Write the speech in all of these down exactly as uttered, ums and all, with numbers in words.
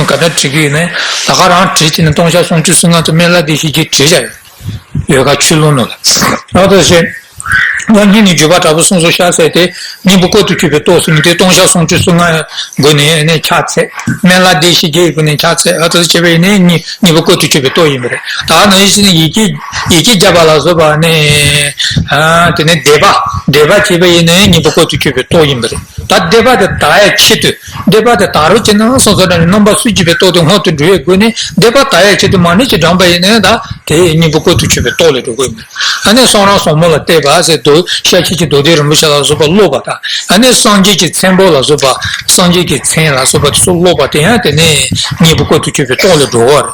ག་འདྲ་བྲིས་ཀྱི་ཡོད་ནས་ད་ག་རང་བྲིས་བྱས་ནས་སྟོང་ཆ་སུམ་ཅུ་སོ་ལྔ་དང་སྨན་བླ་བདེ་གཤེགས་ཀྱི་བྲིས་བཞག་ཡོད། ཡོད་ག་ཆོས་ལུང་ནང་ལ། ཨ་ད་བྱས། ང་གཉིས་ནི་བརྒྱུད་པ་དྲག་པོ་གསུམ་སོགས་ཤར་ཟེར་ཏེ། སྙིང་པོ་བཀོད་དུ་གྱུར་པའི་སྟོབས་ཟེར་མཁན་དེ་སྟོང་ཆ་སུམ་ཅུ་སོ་ལྔ་སྒོ་ནས་ནས་ཕྱག་འཚལ། སྨན་བླ་བདེ་གཤེགས་ཀྱི་སྒོ་ནས་ཕྱག་འཚལ། ཨ་ད་བྱས་པས་ནས་སྙིང་སྙིང་པོ་བཀོད་དུ་གྱུར་པའི་སྟོབས་ཡིན་པ་རེད། ད་ནང་བཞིན་ཡི་གེ་ཡི་གེ་བརྒྱ་པ་ལ་སོགས་པ་ནས། ཨ་དེ་ནས་བཟླས་པ་བཟླས་པ་བྱས་པ་ཡིན་ནས་སྙིང་པོ་བཀོད་དུ་གྱུར་པའི་སྟོབས་ཡིན་པ་རེད། ད་བཟླས་པ་དེ་དག་ཡ་ཆེད་དུ། བཟླས་པ་དེ་དག་རོགས་བྱས་ན་སོ་སོ་ནས་རྣམ་པ་སུ་གྱིས་པའི་སྟོབས་དེ་སྔོན་དུ་འགྲོ་བའི་སྒོ་ནས་བཟླས་པ་དག་ཡ་ཆེད་དུ་མ་ཎི་ཅིག་བགྲངས་པ་ཡིན་ནའི་ད་དེ་སྙིང་པོ་བཀོད་དུ་གྱུར་པའི་སྟོབས་ལ་འགྲོ་དགོས་མེད། ཨ་ནི་གསུང་རབ་ཟབ་མོ་ལ་བལྟས་པ་ཟེར་དུ་ཤཱཀྱ་ཆོས་ཀྱི་མདོ་སྡེ་རིན་པོ་ཆེ་ལ་སོགས་པ་ཀློག་པ་དང་། ཨ་ནི་སངས་རྒྱས་ཀྱི་མཚན་པོ་ལ་སོགས་པ་སངས་རྒྱས་ཀྱི་མཚན་ལ་སོགས་པ་དེ་ཚོ་ཀློག་པ་དེ་ཡང་དེ་ནས་སྙིང་པོ་བཀོད་དུ་གྱུར་པའི་སྟོབས་ལ་འགྲོ་བ་རེད།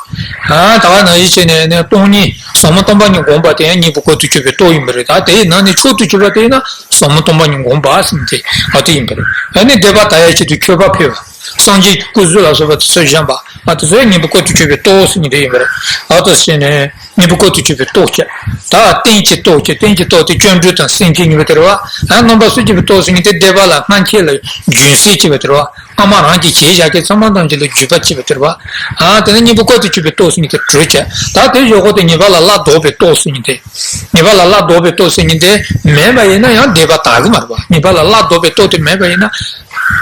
ཨ་ད་ག་ནང་བཞིན་བྱས་ནས་ནི་སྟོང་ཉིད་ཟབ་མོ་སྟོང་པ་ཉིད་བསྒོམ་པ་དེ་ཡང་སྙིང་པོ་བཀོད་དུ་གྱུར་པའི་སྟོབས་ཡིན་པ་རེད། ད་དེའི་ནང་ནས་མཆོག་ཏུ་གྱུར་པ་དེ་ཡིན་ན། ཟབ་མོ་སྟོང་པ་ཉིད་བསྒོམ་པ་ཟེར་ཏེ་ཨ་དེ་ཡིན་པ་རེད། ཨ་ནི་བཟླས་པ་དག་ཡ་ཆེད་དུ་མཆོད་པ་ཕུལ་བ། སངས་རྒྱས་ཀྱི་སྐུ་གཟུགས་ལ་སོགས་པ་དེ་ཚོ་བཞེངས་པ། ཨ་དེ་ཚོ་ཡང་སྙིང་པོ་བཀོད་དུ་གྱུར་པའི་སྟོབས་ཟེར་མཁན་དེ་ཡིན་པ་རེད། ཨ་ད་བྱས་ནས་སྙིང་པོ་བཀོད་དུ་གྱུར་པའི་སྟོབས་ཀྱི། ད་རྟེན་གྱི་སྟོབས་ཀྱི་རྟེན་གྱི་སྟོབས་དེ་སྐྱབས་འགྲོ་དང་སེམས་བསྐྱེད་གཉིས་པོ་དེ་རེད་བ། ཨ་རྣམ་པ་སུ་གྱིས་པའི་སྟོབས་ཟེར་མཁན་དེ་བཟླས་པ་ལ་སྔགས་ཆས་ལ་རྒྱུན་གསེར་བྱས་པ་དེ་རེད་བ། སྔ་མ་རང་གིས་བྱས་བཞག་མཁན་ཚང་མ་ཐམས་ཅད་ལ་བརྒྱུད་པ་བྱས་པ་དེ་རེད་བ། ཨ་དེ་ནས་སྙིང་པོ་བཀོད་དུ་གྱུར་པའི་སྟོབས་ཟེར་མཁན་དེ་དྲུག་བྱས། ད་དེ་ཡོད་དགོས་དེ་ངེས་པ་ལ་སླར་ལྡོག་པའི་སྟོབས་ཟེར་མཁན་དེ། ངེས་པ་ལ་སླར་ལྡོག་པའི་སྟོབས་ཟེར་མཁན་དེ་མེད་པ་ཡིན་ན་ཡང་བཟླས་པ་དག་གི་མ་རེད་བ། ངེས་པ་ལ་སླར་ལྡོག་པའི་སྟོབས་དེ་མེད་པ་ཡིན་ན།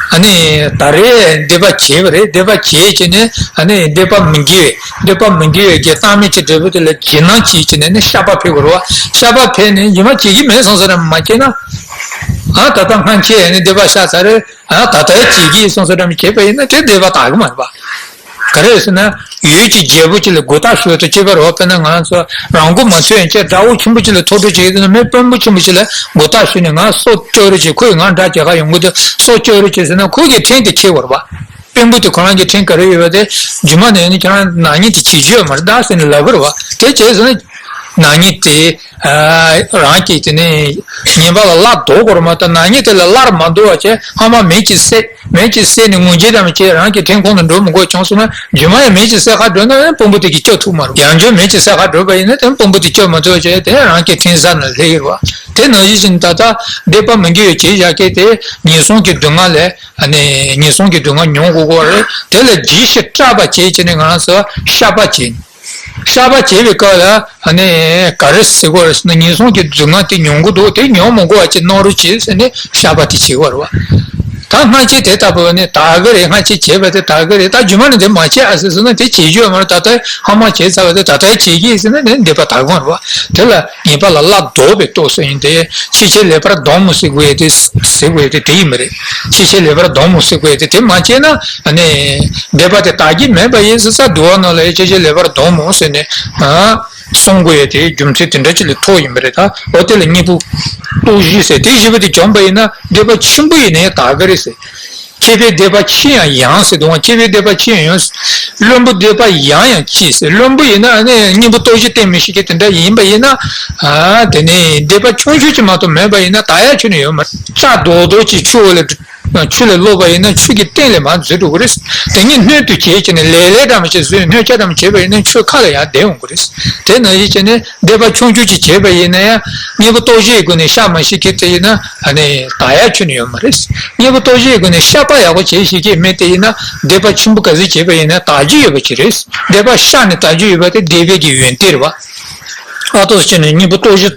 ཨ་ནི་ད་རེས་བཟླས་པ་བྱས་པ་རེད། བཟླས་པ་བྱས་བྱས་ནས་ཨ་ནི་བཟླས་པ་མི་དགེ་བའི་བཟླས་པ་མི་དགེ་བའི་གི་བཏང་སྙོམས་ཀྱི་འབྲས་བུ་དེ་ལ་ཇེ་ནང་བྱས་བྱས་ནས་ནི་བཤགས་པ་ཕེབས་དགོས་རེད་བ། བཤགས་པ་ཕེབས་ནས་ཉི་མ་བྱེད་ཀྱི་མེད་སོང་ཟེར་ན་མ་བྱས་ན། ཨ་ད་ལྟ་སྔ་ཕྱི་ཨ་ནི་བཟླས་པ་བཤགས་ཚར་རེད། ཨ་ད་ལྟ་བྱེད་ཀྱི་སོང་ཟེར་ན་མི་བྱས་པ་ཡིན་ན་དེ་བཟླས་པ་དག་གི་མ་རེད་བ། ག་རེ་ཟེར་ན། ཡུལ་གྱི་རྒྱལ་པོ་གཅིག་ལ་མགོ་བཏགས་ཞོར་དུ་སྐྱེས་པ་རེད་བ། དཔེར་ན་ང་ཚོ་རང་མགོ་མ་ཐོན་ཡང་ཅེས་དགྲ་བོ་ཆེན་པོ་གཅིག་ལ་ཐོག་འཕྲད་བྱེད་ཀྱི་ན་མི་དཔོན་པོ་ཆེན་པོ་གཅིག་ལ་མགོ་བཏགས་ཞོར་ནས་ང་སྲོག་སྐྱོབ་རོགས་བྱེད། ཁོས་ང་དགྲ་རྒྱལ་ཁ་ཡོང་གི་འདུག་སྲོག་སྐྱོབ་རོགས་བྱེད་ཟེར་ན་ཁོ་གི་ཕྲན་དེ་ཁྱེར་བ་རེད་བ། དཔོན་པོ་དེ་ཁོ་རང་གི་ཕྲན་ག་རེ་ཡོད་པ་དེ་རྒྱུ་མ་ནས་ནི་ཁྱེད་རང་ནག་ཉེས་དེ་བྱེད་རྒྱུ་ཡོད་མ་རེད་ད་ཟེར་ནས་ལབ་པ་རེད་བ། དེ་བྱས་ཟེར་ན་ནག་ཉེས་དེ། རང་གིས་དེ་ནས་ཉེས་པ་ལ་སླར་ལྡོག་དགོས་རེད་མ་གཏོགས་ནག་ཉེས་དེ་ལ་སླར་མ་ལྡོག་པ་བྱས་སྔ་མ་མེ་གཅིག་བསད། མེ་གཅིག་བསད་ནས་ངུ་འབོད་དང་བཅས་རང་གི་ཕྲན་ཁོང་དུ་འགྲོ་མི་དགོས་བྱུང་སོང་ན་རྗེས་མ་ཡང་མེ་གཅིག་བསད་ཁ་འགྲོ་ན་ཡང་དཔོན་པོ་དེ་གིས་སྐྱོབ་ཐུབ་མ་རེད། ཡང་བསྐྱར་མེ་གཅིག་བསད་ཁ་འགྲོ་བ་ཡིན་ན་དེ་དཔོན་པོ་དེ་སྐྱོབ་མ་ཐུབ་བྱས་དེ་རང་གི་ཕྲན་ཟ་ན་ལྷད་ཡོད་པ། དེ་ནང་བཞིན་བཞིན་ད་ལྟ་བཟླས་པ་མི་དགེ་བའི་བྱས་བཞག་མཁན་དེ་ངན་སོང་གི་སྡུག་བསྔལ་ལས་ཨ་ནི་ངན་སོང་གི་སྡུག་བསྔལ་མྱོང་དགོས་པ་རེད། དེ་ལ་རྗེས་ཤུལ་སྐྲག་པ་བྱས་བྱས་ནས་ང་རང་ཚོ་བཤགས་པ་བྱས། བཤགས་པ་བྱེད་པའི་སྐབས་ལ་ཨ་ནི་ག་རེ་ཟེར་དགོས་རེད་ཟེར་ན་ངན་སོང་གི་སྡུག་བསྔལ་དེ་མྱོང་གི་འདུག་དེ་མྱོང་མི་དགོས་པ་ཅིག་གནང་རོགས་བྱེད་ཟེར་ནས་བཤགས་པ་དེ་བྱེད་དགོས་རེད་བ། ད་སྔ་ཕྱི་དེ་ལྟ་བུ་ནི་དག་གི་རེད། སྔ་ཕྱི་བྱས་པ་དེ་དག་གི་རེད། ད་རྗེས་མ་ནི་དེ་མ་བྱེད་ཨ་ཟེར་ཟེར་ན་དེ་བྱེད་རྒྱུ་ཡོད་མ་རེད། ད་ལྟ་ཧ་མ་བྱས་ཚར་བ་དེ་ད་ལྟ་བྱེད་ཀྱི་ཡིན་ཟེར་ན་དེ་བཟླས་པ་དག་གི་མ་རེད་བ། དེ་ལ་ཉེས་པ་ལ་སླར་ལྡོག་པའི་སྟོབས་ཟེར་ཡིན་ཏེ་ཕྱི་བྱས་ལེགས་པར་སྡོམ་མོ་ཟེར་དགོས་ཡ་དེ་ཟེར་དགོས་ཡ་དེ་དེ་ཡིན་པ་རེད། ཕྱི་བྱས་ལེགས་པར་སྡོམ་མོ་ཟེར་དགོས་ཡ་དེ་དེ་མ་བྱས་ན་ཨ་ནི་བཟླས་པ་དེ་དག་གི་མེད་པ་ཡིན་ཟེར་ས་འདུལ་བ་ནང་ལ་ཡ་ཕྱི་བྱས་ལེགས་པར་སྡོམ་མོ་ཟེར་ནས། གསུང་དགོས་ཡ་དེ་རྒྱུ་མཚན་དེ་འདྲ་ཅིག་ལ་ཐུག་ཡིན་པ་རེད། ད་འོ་དེ་ལ་སྙིང་པོ་སྟོབས་བཞི་ཟེར་དེ་བཞི་པོ་དེ་བྱུང་པ་ཡིན་ན་བཟླས་པ་ཆེན་པོ་ཡིན་ནའི་དག་གི་རེད་ཟེར། མཁས་པའི་བཟླས་པ་ཆེ་ཡང་ཡང་ཟེར་དུས་མཁས་པའི་བཟླས་པ་ཆེ་ཡང་ཡང་། བླུན་པོ་བཟླས་པ་ཡང་ཡང་ཆེ་ཟེར། བླུན་པོ་ཡིན་ན་ནི་སྙིང་པོ་སྟོབས་བཞི་བསྟན་མི་ཤེས་མཁན་དེ་འདྲ་ཡིན་པ་ཡིན་ན། ཨ་དེ་ནི་བཟླས་པ་ཆུང་ཤོས་ཅིག་མ་གཏོགས་མེད་པ་ཡིན་ན་དག་ཡ་ཁྱོན་ནས་ཡོད་མ་རེད། ལྕགས་རྡོག་རྡོག་ཅིག་ཆུ་འོག་ལ། ཆུ་ལ་བླུགས་པ་ཡིན་ན་ཆུ་གི་སྟེང་ལ་མར་འཛུལ་འགྲོ་གི་རེད། དེ་ཉིད་སྣོད་དུ་བྱས་བྱས་ནས་ལས་ལས་འདྲ་མ་བྱས་བཟོས་སྣོད་ཆ་འདྲ་མ་བྱས་པ་ཡིན་ན་ཆུ་ཁ་ལ་ཡར་བསྡད་འོང་གི་རེད། དེ་ནང་བཞིན་བྱས་ནས་བཟླས་པ་ཆུང་ཆུང་ཅིག་བྱས་པ་ཡིན་ན་ཡང་སྙིང་པོ་སྟོབས་བཞིའི་སྒོ་ནས་བཤགས་མ་ཤེས་མཁན་དེ་ཡིན་ན་ཨ་ནི་དག་ཡ་ཁྱོན་ནས་ཡོད་མ་རེད། སྙིང་པོ་སྟོབས་བཞིའི་སྒོ་ནས་བཤགས་པ་ཡག་པོ་བྱས་ཤེས་མཁན་མི་དེ་ཡིན་ན་བཟླས་པ་ཆེན་པོ་ག་ཚོད་བྱས་པ་ཡིན་ན་དག་རྒྱུ་ཡོད་པ་ཅིག་རེད། བཟླས་པ་བཤགས་ནས་དག་རྒྱུ་ཡོད་པ་དེ་བཟླས་པའི་གི་ཡོན་ཏན་རེད་བ། ཨ་ཏོ་ཅེ་ནས་སྙིང་པོ་སྟོབས་བཞི་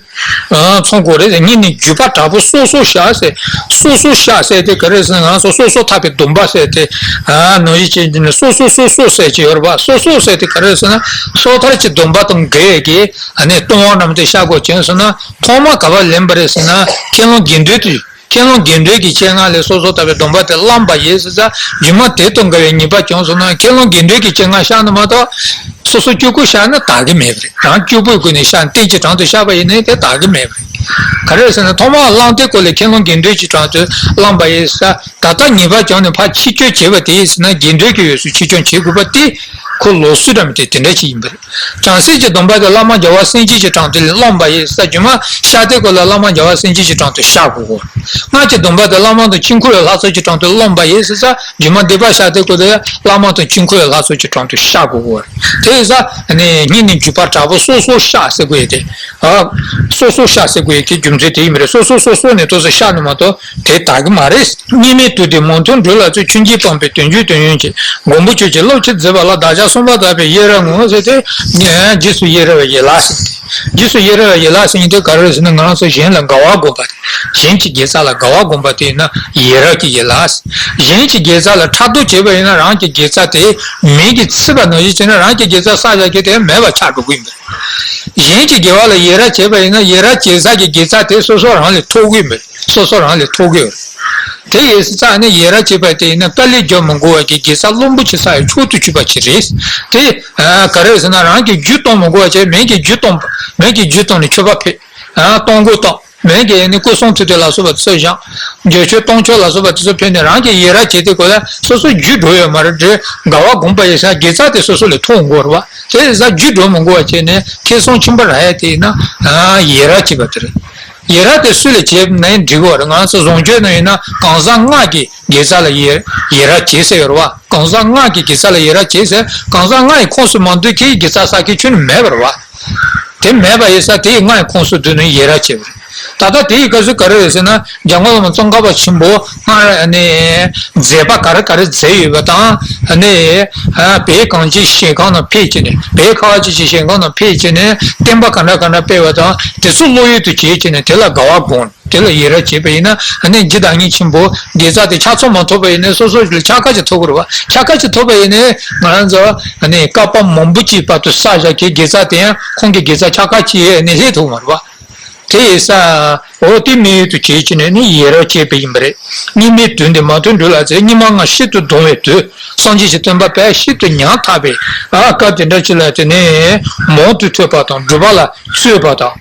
ཚང་དགོས་རེད། གཉིས་ནི་བརྒྱུད་པ་དྲག་པོ་སོ་སོར་བཤགས་ཟེར། སོ་སོར་བཤགས་ཟེར་དེ་ག་རེ་ཟེར་ན་ང་ཚོ་སོ་སོར་ཐར་པའི་སྡོམ་པ་ཟེར་དེ། ཨ་ནང་བཞིན་བྱས་ནས་སོ་སོ་སོ་སོ་ཟེར་གྱི་ཡོད་རེད་པ། སོ་སོ་ཟེར་དེ་ག་རེ་ཟེར་ན་སོ་ཐར་གྱི་སྡོམ་པ་དང་འགལ་གྱི་ཨ་ནི་ལྟུང་བ་རྣམས་དེ་བཤགས་དགོས་བྱུང་སོང་ན་ཐོག་མ་ག་པར་ལེན་པ་རེད་ཟེར་ན་ཁས་བླངས་དགེ་འདུན་དུ། ཁས་བླངས་དགེ་འདུན་གྱི་སྤྱན་སྔར་ལས་སོ་སོ་ཐར་པའི་སྡོམ་པ་དེ་བླངས་པ་ཡིན་ཟེར་ཙང་རྒྱུ་མ་དེ་དང་འགལ་བའི་ཉེས་པ་བྱུང་སོང་ན་ཁས་བླངས་དགེ་འདུན་གྱི་སྤྱན་སྔར་བཤགས་ན་མ་གཏོགས་སོ་སོ་གཅིག་པུ་བཤགས་ན་དག་གི་མེད་པ་རེད། རང་གཅིག་པུའི་སྒོ་ནས་བཤགས་ནས་རྟེན་གྱི་དྲུང་དུ་བཤགས་པ་ཡིན་ནའི་དེ་དག་གི་མེད་པ་རེད། ག་རེ་ཟེར་ན་ཐོག་མར་བླངས་དུས་སྐོར་ལས་ཁས་བླངས་དགེ་འདུན་གྱི་དྲུང་དུ་བླངས་པ་ཡིན་ཟེར་ད་ལྟ་ཉེས་པ་བྱུང་ནས་ཕར་ཕྱིར་སྐྱོང་བྱེད་པ་དེ་ཡིན་ཟེར་ན་དགེ་འདུན་གྱི་འོས་སུ་ཕྱིར་སྐྱོང་བྱེད་དགོས་པ་དེ། ཁོ་ལོགས་སུ་འདྲ་མི་དེ་དེ་འདྲ་ཞིག་ཡིན་པ་རེད། བྱང་སེམས་ཀྱི་སྡོམ་པ་དེ་བླ་མ་རྒྱལ་བ་སེང་གེ་གི་དྲུང་དུ་བླངས་པ་ཡིན་ས། རྒྱུ་མ་བཤགས་དེ་ཁོ་ལ་བླ་མ་རྒྱལ་བ་སེང་གེ་གི་དྲུང་དུ་བཤགས་དགོས་གོ། སྔགས་ཀྱི་སྡོམ་པ་དེ་བླ་མ་དང་དཀྱིལ་འཁོར་བའི་ལྷ་ཚོགས་ཀྱི་དྲུང་དུ་བླངས་པ་ཡིན་ཟེར་ས། རྒྱུ་མ་སྡིག་པ་བཤགས་དེ་ཁོ་དེ་བླ་མ་དང་དཀྱིལ་འཁོར་བའི་ལྷ་ཚོགས་ཀྱི་དྲུང་དུ་བཤགས་དགོས་གོ། དེ་ཡིན་ས་ནི་སྙིང་ནས་བརྒྱུད་པ་དྲག་པོ་སོ་སོར་བཤགས་ཟེར་དགོས་ཡོད་དེ། ཨ། སོ་སོར་བཤགས་ཟེར་དགོས་ཡོད་དེ་རྒྱུ་མཚན་དེ་ཡིན་པ་རེད། སོ་སོ་སོ་སོ་ནས་ཏོག་ཙམ་བཤགས་ནས་མ་གཏོགས་དེ་དག་གི་མ་རེད། གཉིས་མེད་དུས་འདིར་མང་ཐོས་འགྲོ་ལ་བརྩོན། ཆོས་འབྱུང་སྤངས་པས་དོན་བརྒྱུད་དོན་ཡོད་བྱེད། མགོན་པོ་ཁྱོད་ཀྱི་སློབ་ཕྱིར་མཛད་པ་ལ། བདག་ཅག་གསོལ་བ་བཏབ་པས་ཡི་རང་ངོ་། ཟེར་ཏེ། རྗེས་སུ་ཡི་རང་བའི་ཡན་ལག་ཟེར་ཏེ། རྗེས་སུ་ཡི་རང་བའི་ཡན་ལག་ཟེར་ཡིན་དུས་ག་རེ་ཟེར་ན། ང་རང་ཚོ་གཞན་ལ་དགའ་བ་སྒོམ་པ་དེ། གཞན་གྱི་དགེ་རྩ་ལ་དགའ་བ་སྒོམ་པ་དེ་ཡིན་ན་ཡི་རང་གི་ཡན་ལག་ཟེར། གཞན་གྱི་དགེ་རྩ་ལ་ཕྲག་དོག་བྱས་པ་ཡིན་ན་རང་གི་དགེ་རྩ་དེ་མེ་གིས་ཚིག་པ་ནང་བཞིན་བྱས་ན་རང་གི་དགེ་རྩ་བསགས་བཞག་མཁན་དེ་མེད་པ་ཆགས་འགྲོ་གི་ཡིན་པ་རེད། གཞན་གྱི་དགེ་བ་ལ་ཡི་རང་བྱས་པ་ཡིན་ན་ཡི་རང་བྱེད་ས་གི་དགེ་རྩ་དེ་སོ་སོ་རང་ལ་ཐོབ་གི་ཡོད་མ་རེད། སོ་སོ་རང་ལ་ཐོབ་གི་ཡོད་རེད། དེ་ཡིན་ཙང་ནི་ཡི་རང་བྱེད་པ་དེ་ཡིན་ན་དཀའ་ལས་རྒྱག་མི་དགོས་པ་གི་དགེ་རྩ་རླུང་བུ་ཆུ་ས་ཡི་མཆོག་ཏུ་གྱུར་པ་ཅིག་རེད། དེ་ག་རེ་ཟེར་ན་རང་གིས་རྒྱུ་གཏོང་མི་དགོས་པ་བྱས། མི་གིས་རྒྱུ་གཏོང་། མི་གིས་རྒྱུ་གཏོང་ནས་མཆོད་པ་ཕུལ། གཏོང་སྒོ་གཏོང་། མི་གིས་ནི་སྐུ་གསུང་ཐུགས་རྟེན་ལ་སོགས་པ་ཚོས་བཞེངས། འདོད་ཆོས་གཏོང་ཆོས་ལ་སོགས་པ་དེ་ཚོ་ཕུལ་ནས་རང་གིས་ཡི་རང་བྱེད་དུས་སྐབས་ལ་སོ་སོ་རྒྱུ་འགྲོ་ཡོད་མ་རེད། དགའ་བ་སྒོམ་པ་ཡིན་ཙང་དགེ་རྩ་དེ་སོ་སོ་ལ་ཐོབ་འགྲོ་གི་རེད་པ། དེ་ཡིན་ཙང་རྒྱུ་འགྲོ་མི་དགོས་པ་བྱས་ནས་ཁེ་བཟང་ཆེན་པོ་རག་ཡ་དེ་ཡིན་ན་ཡི་རང་བྱེད་པ་དེ་རེད། ཡི་རང་དེ་སུ་ལ་བྱེད་ན་འགྲིག་གི་རེད། ང་ཚོ་བཟང་སྤྱོད་ནང་ཡིན་ན་གང་ཟག་ལྔ་གི་དགེ་རྩ་ལ་ཡི་ཡི་རང་བྱེད་ཟེར་ཡོད་རེད་པ། གང་ཟག་ལྔ་གི་དགེ་རྩ་ལ་ཡི་རང་བྱེད་ཟེར། གང་ཟག་ལྔ་ཡི་ཁོངས་སུ་མ་འདུས་མཁན་གྱི་དགེ་རྩ་བསགས་མཁན་ཁྱོན་ནས་མེད་པ་རེད་པ། དེ་མེད་པ་ཡིན་ཙང་དེ་ཡི་ལྔ་ཡི་ཁོངས་སུ་འདུས་ནས་ཡི་རང་བྱེད་པ་རེད། ད་ལྟ་དེ་ཡི་སྐབས་སུ་ག་རེ་རེད་ཟེར་ན། འཇམ་མགོན་བླ་མ་ཙོང་ཁ་པ་ཆེན་པོ་སྔར་ནས་མཛད་པ་ག་རེ་ག་རེ་མཛད་ཡོད་པ་དང་། ནས་བོད་གངས་ཅན་ཞིང་ཁམས་ནང་ཕེབས་བྱས་ནས། བོད་ཁ་བ་ཅན་གྱི་ཞིང་ཁམས་ནང་ཕེབས་བྱས་ནས་བསྟན་པ་ག་འདྲ་ག་འདྲ་སྤེལ་བ་དང་། དེ་ཚོ་བློ་ཡུལ་དུ་བྱེད་བྱས་ནས་དེ་ལ་དགའ་བ་སྒོམ། དེ་ལ་ཡི་རང་བྱེད་པ་ཡིན་ན། ཨ་ནི་རྗེ་བདག་ཉིད་ཆེན་པོ་དགེ་རྩ་དེ་ཆ་ཚང་མ་ཐོབ་པ་ཡིན་ན་སོ་སོ་ལ་ཕྱག་ཁ་ཅིག་ཐོབ་ཀྱི་རེད་པ། ཕྱག་ཁ་ཅིག་ཐོབ་པ་ཡིན་ན་ང་རང་ཚོ་ཨ་ནི་བསྐལ་པ་མང་པོ་ཅིག་བར་དུ་བསགས་བཞག་གི་དགེ་རྩ་དེ་ཡང་ཁོང་གི་དགེ་རྩ་ཕྱག་ཁ་ཅིག་ཨ་ནི་སླེབས་ཐུབ་མ་རེད་པ། དེ་ཡིན་ཙང་འོ་དེ་དམིགས་ཡུལ་དུ་བྱེད་བྱས་ནས་ནི་ཡི་རང་བྱེད་པ་ཡིན་པ་རེད། གཉིས་མེད་དུས་འདིར་མང་ཐོས་འགྲོ་ལ་བརྩོན། སྙིགས་མ་ལྔ་ཤིན་ཏུ་གདུང་བའི་དུས། སངས་རྒྱས་ཀྱི་བསྟན་པ་དཔལ་ཤིན་ཏུ་ཉམས་ཐག་པའི་ཨ་སྐབས་དེ་འདྲ་ཅིག་ལ་དེ་ནས་མང་དུ་ཐོས་པ་དང་། སྒྲུབ་པ་ལ་བརྩོན་པ་དང་།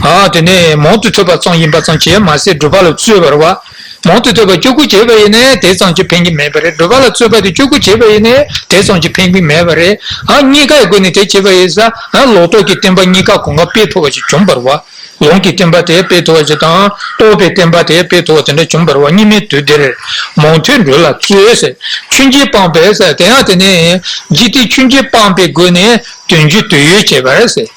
ཨ་དེ་ནས་མང་དུ་ཐོས་པ་ཙམ་ཡིན་པ་ཙམ་གྱིས་མ་ཟད་སྒྲུབ་པ་ལ་བརྩོན་པ་རེད་པ། མང་དུ་ཐོས་པ་ལྕོགས་གུ་བྱས་པ་ཡིན་ནའི་དེ་ཙམ་གྱིས་ཕན་གྱི་མེད་པ་རེད། སྒྲུབ་པ་ལ་བརྩོན་པ་དེ་ལྕོགས་གུ་བྱས་པ་ཡིན་ནའི་དེ་ཙམ་གྱིས་ཕན་གྱི་མེད་པ་རེད། ཨ་གཉིས་ཀའི་སྒོ་ནས་དེ་བྱས་པ་ཡིན་ཙང་། ཨ་ལོག་རྟོག་གི་བསྟན་པ་གཉིས་ཀ་གང་ག་སྤེལ་ཐུབ་པ་ཞིག་བྱུང་བ་རེད་པ། ལུང་གི་བསྟན་པ་དེ་སྤེལ་ཐུབ་པ་ཞིག་དང་། རྟོགས་པའི་བསྟན་པ་དེ་སྤེལ་ཐུབ་པ་དེ་འདྲ་བྱུང་བ་རེད་པ། གཉིས་མེད་དུས་འདིར་མང་ཐོས་འགྲོ་ལ་བརྩོན་ཟེར། ཆོས་འབྱུང་སྤངས་པས་ཟེར། དེ་ཡང་དེ་ནས་འཇིག་རྟེན་ཆོས་འབྱུང་སྤངས་པའི་སྒོ་ནས་དོན་བརྒྱུད་དོན་ཡོད་བྱེད་པ་རེད་ཟེར།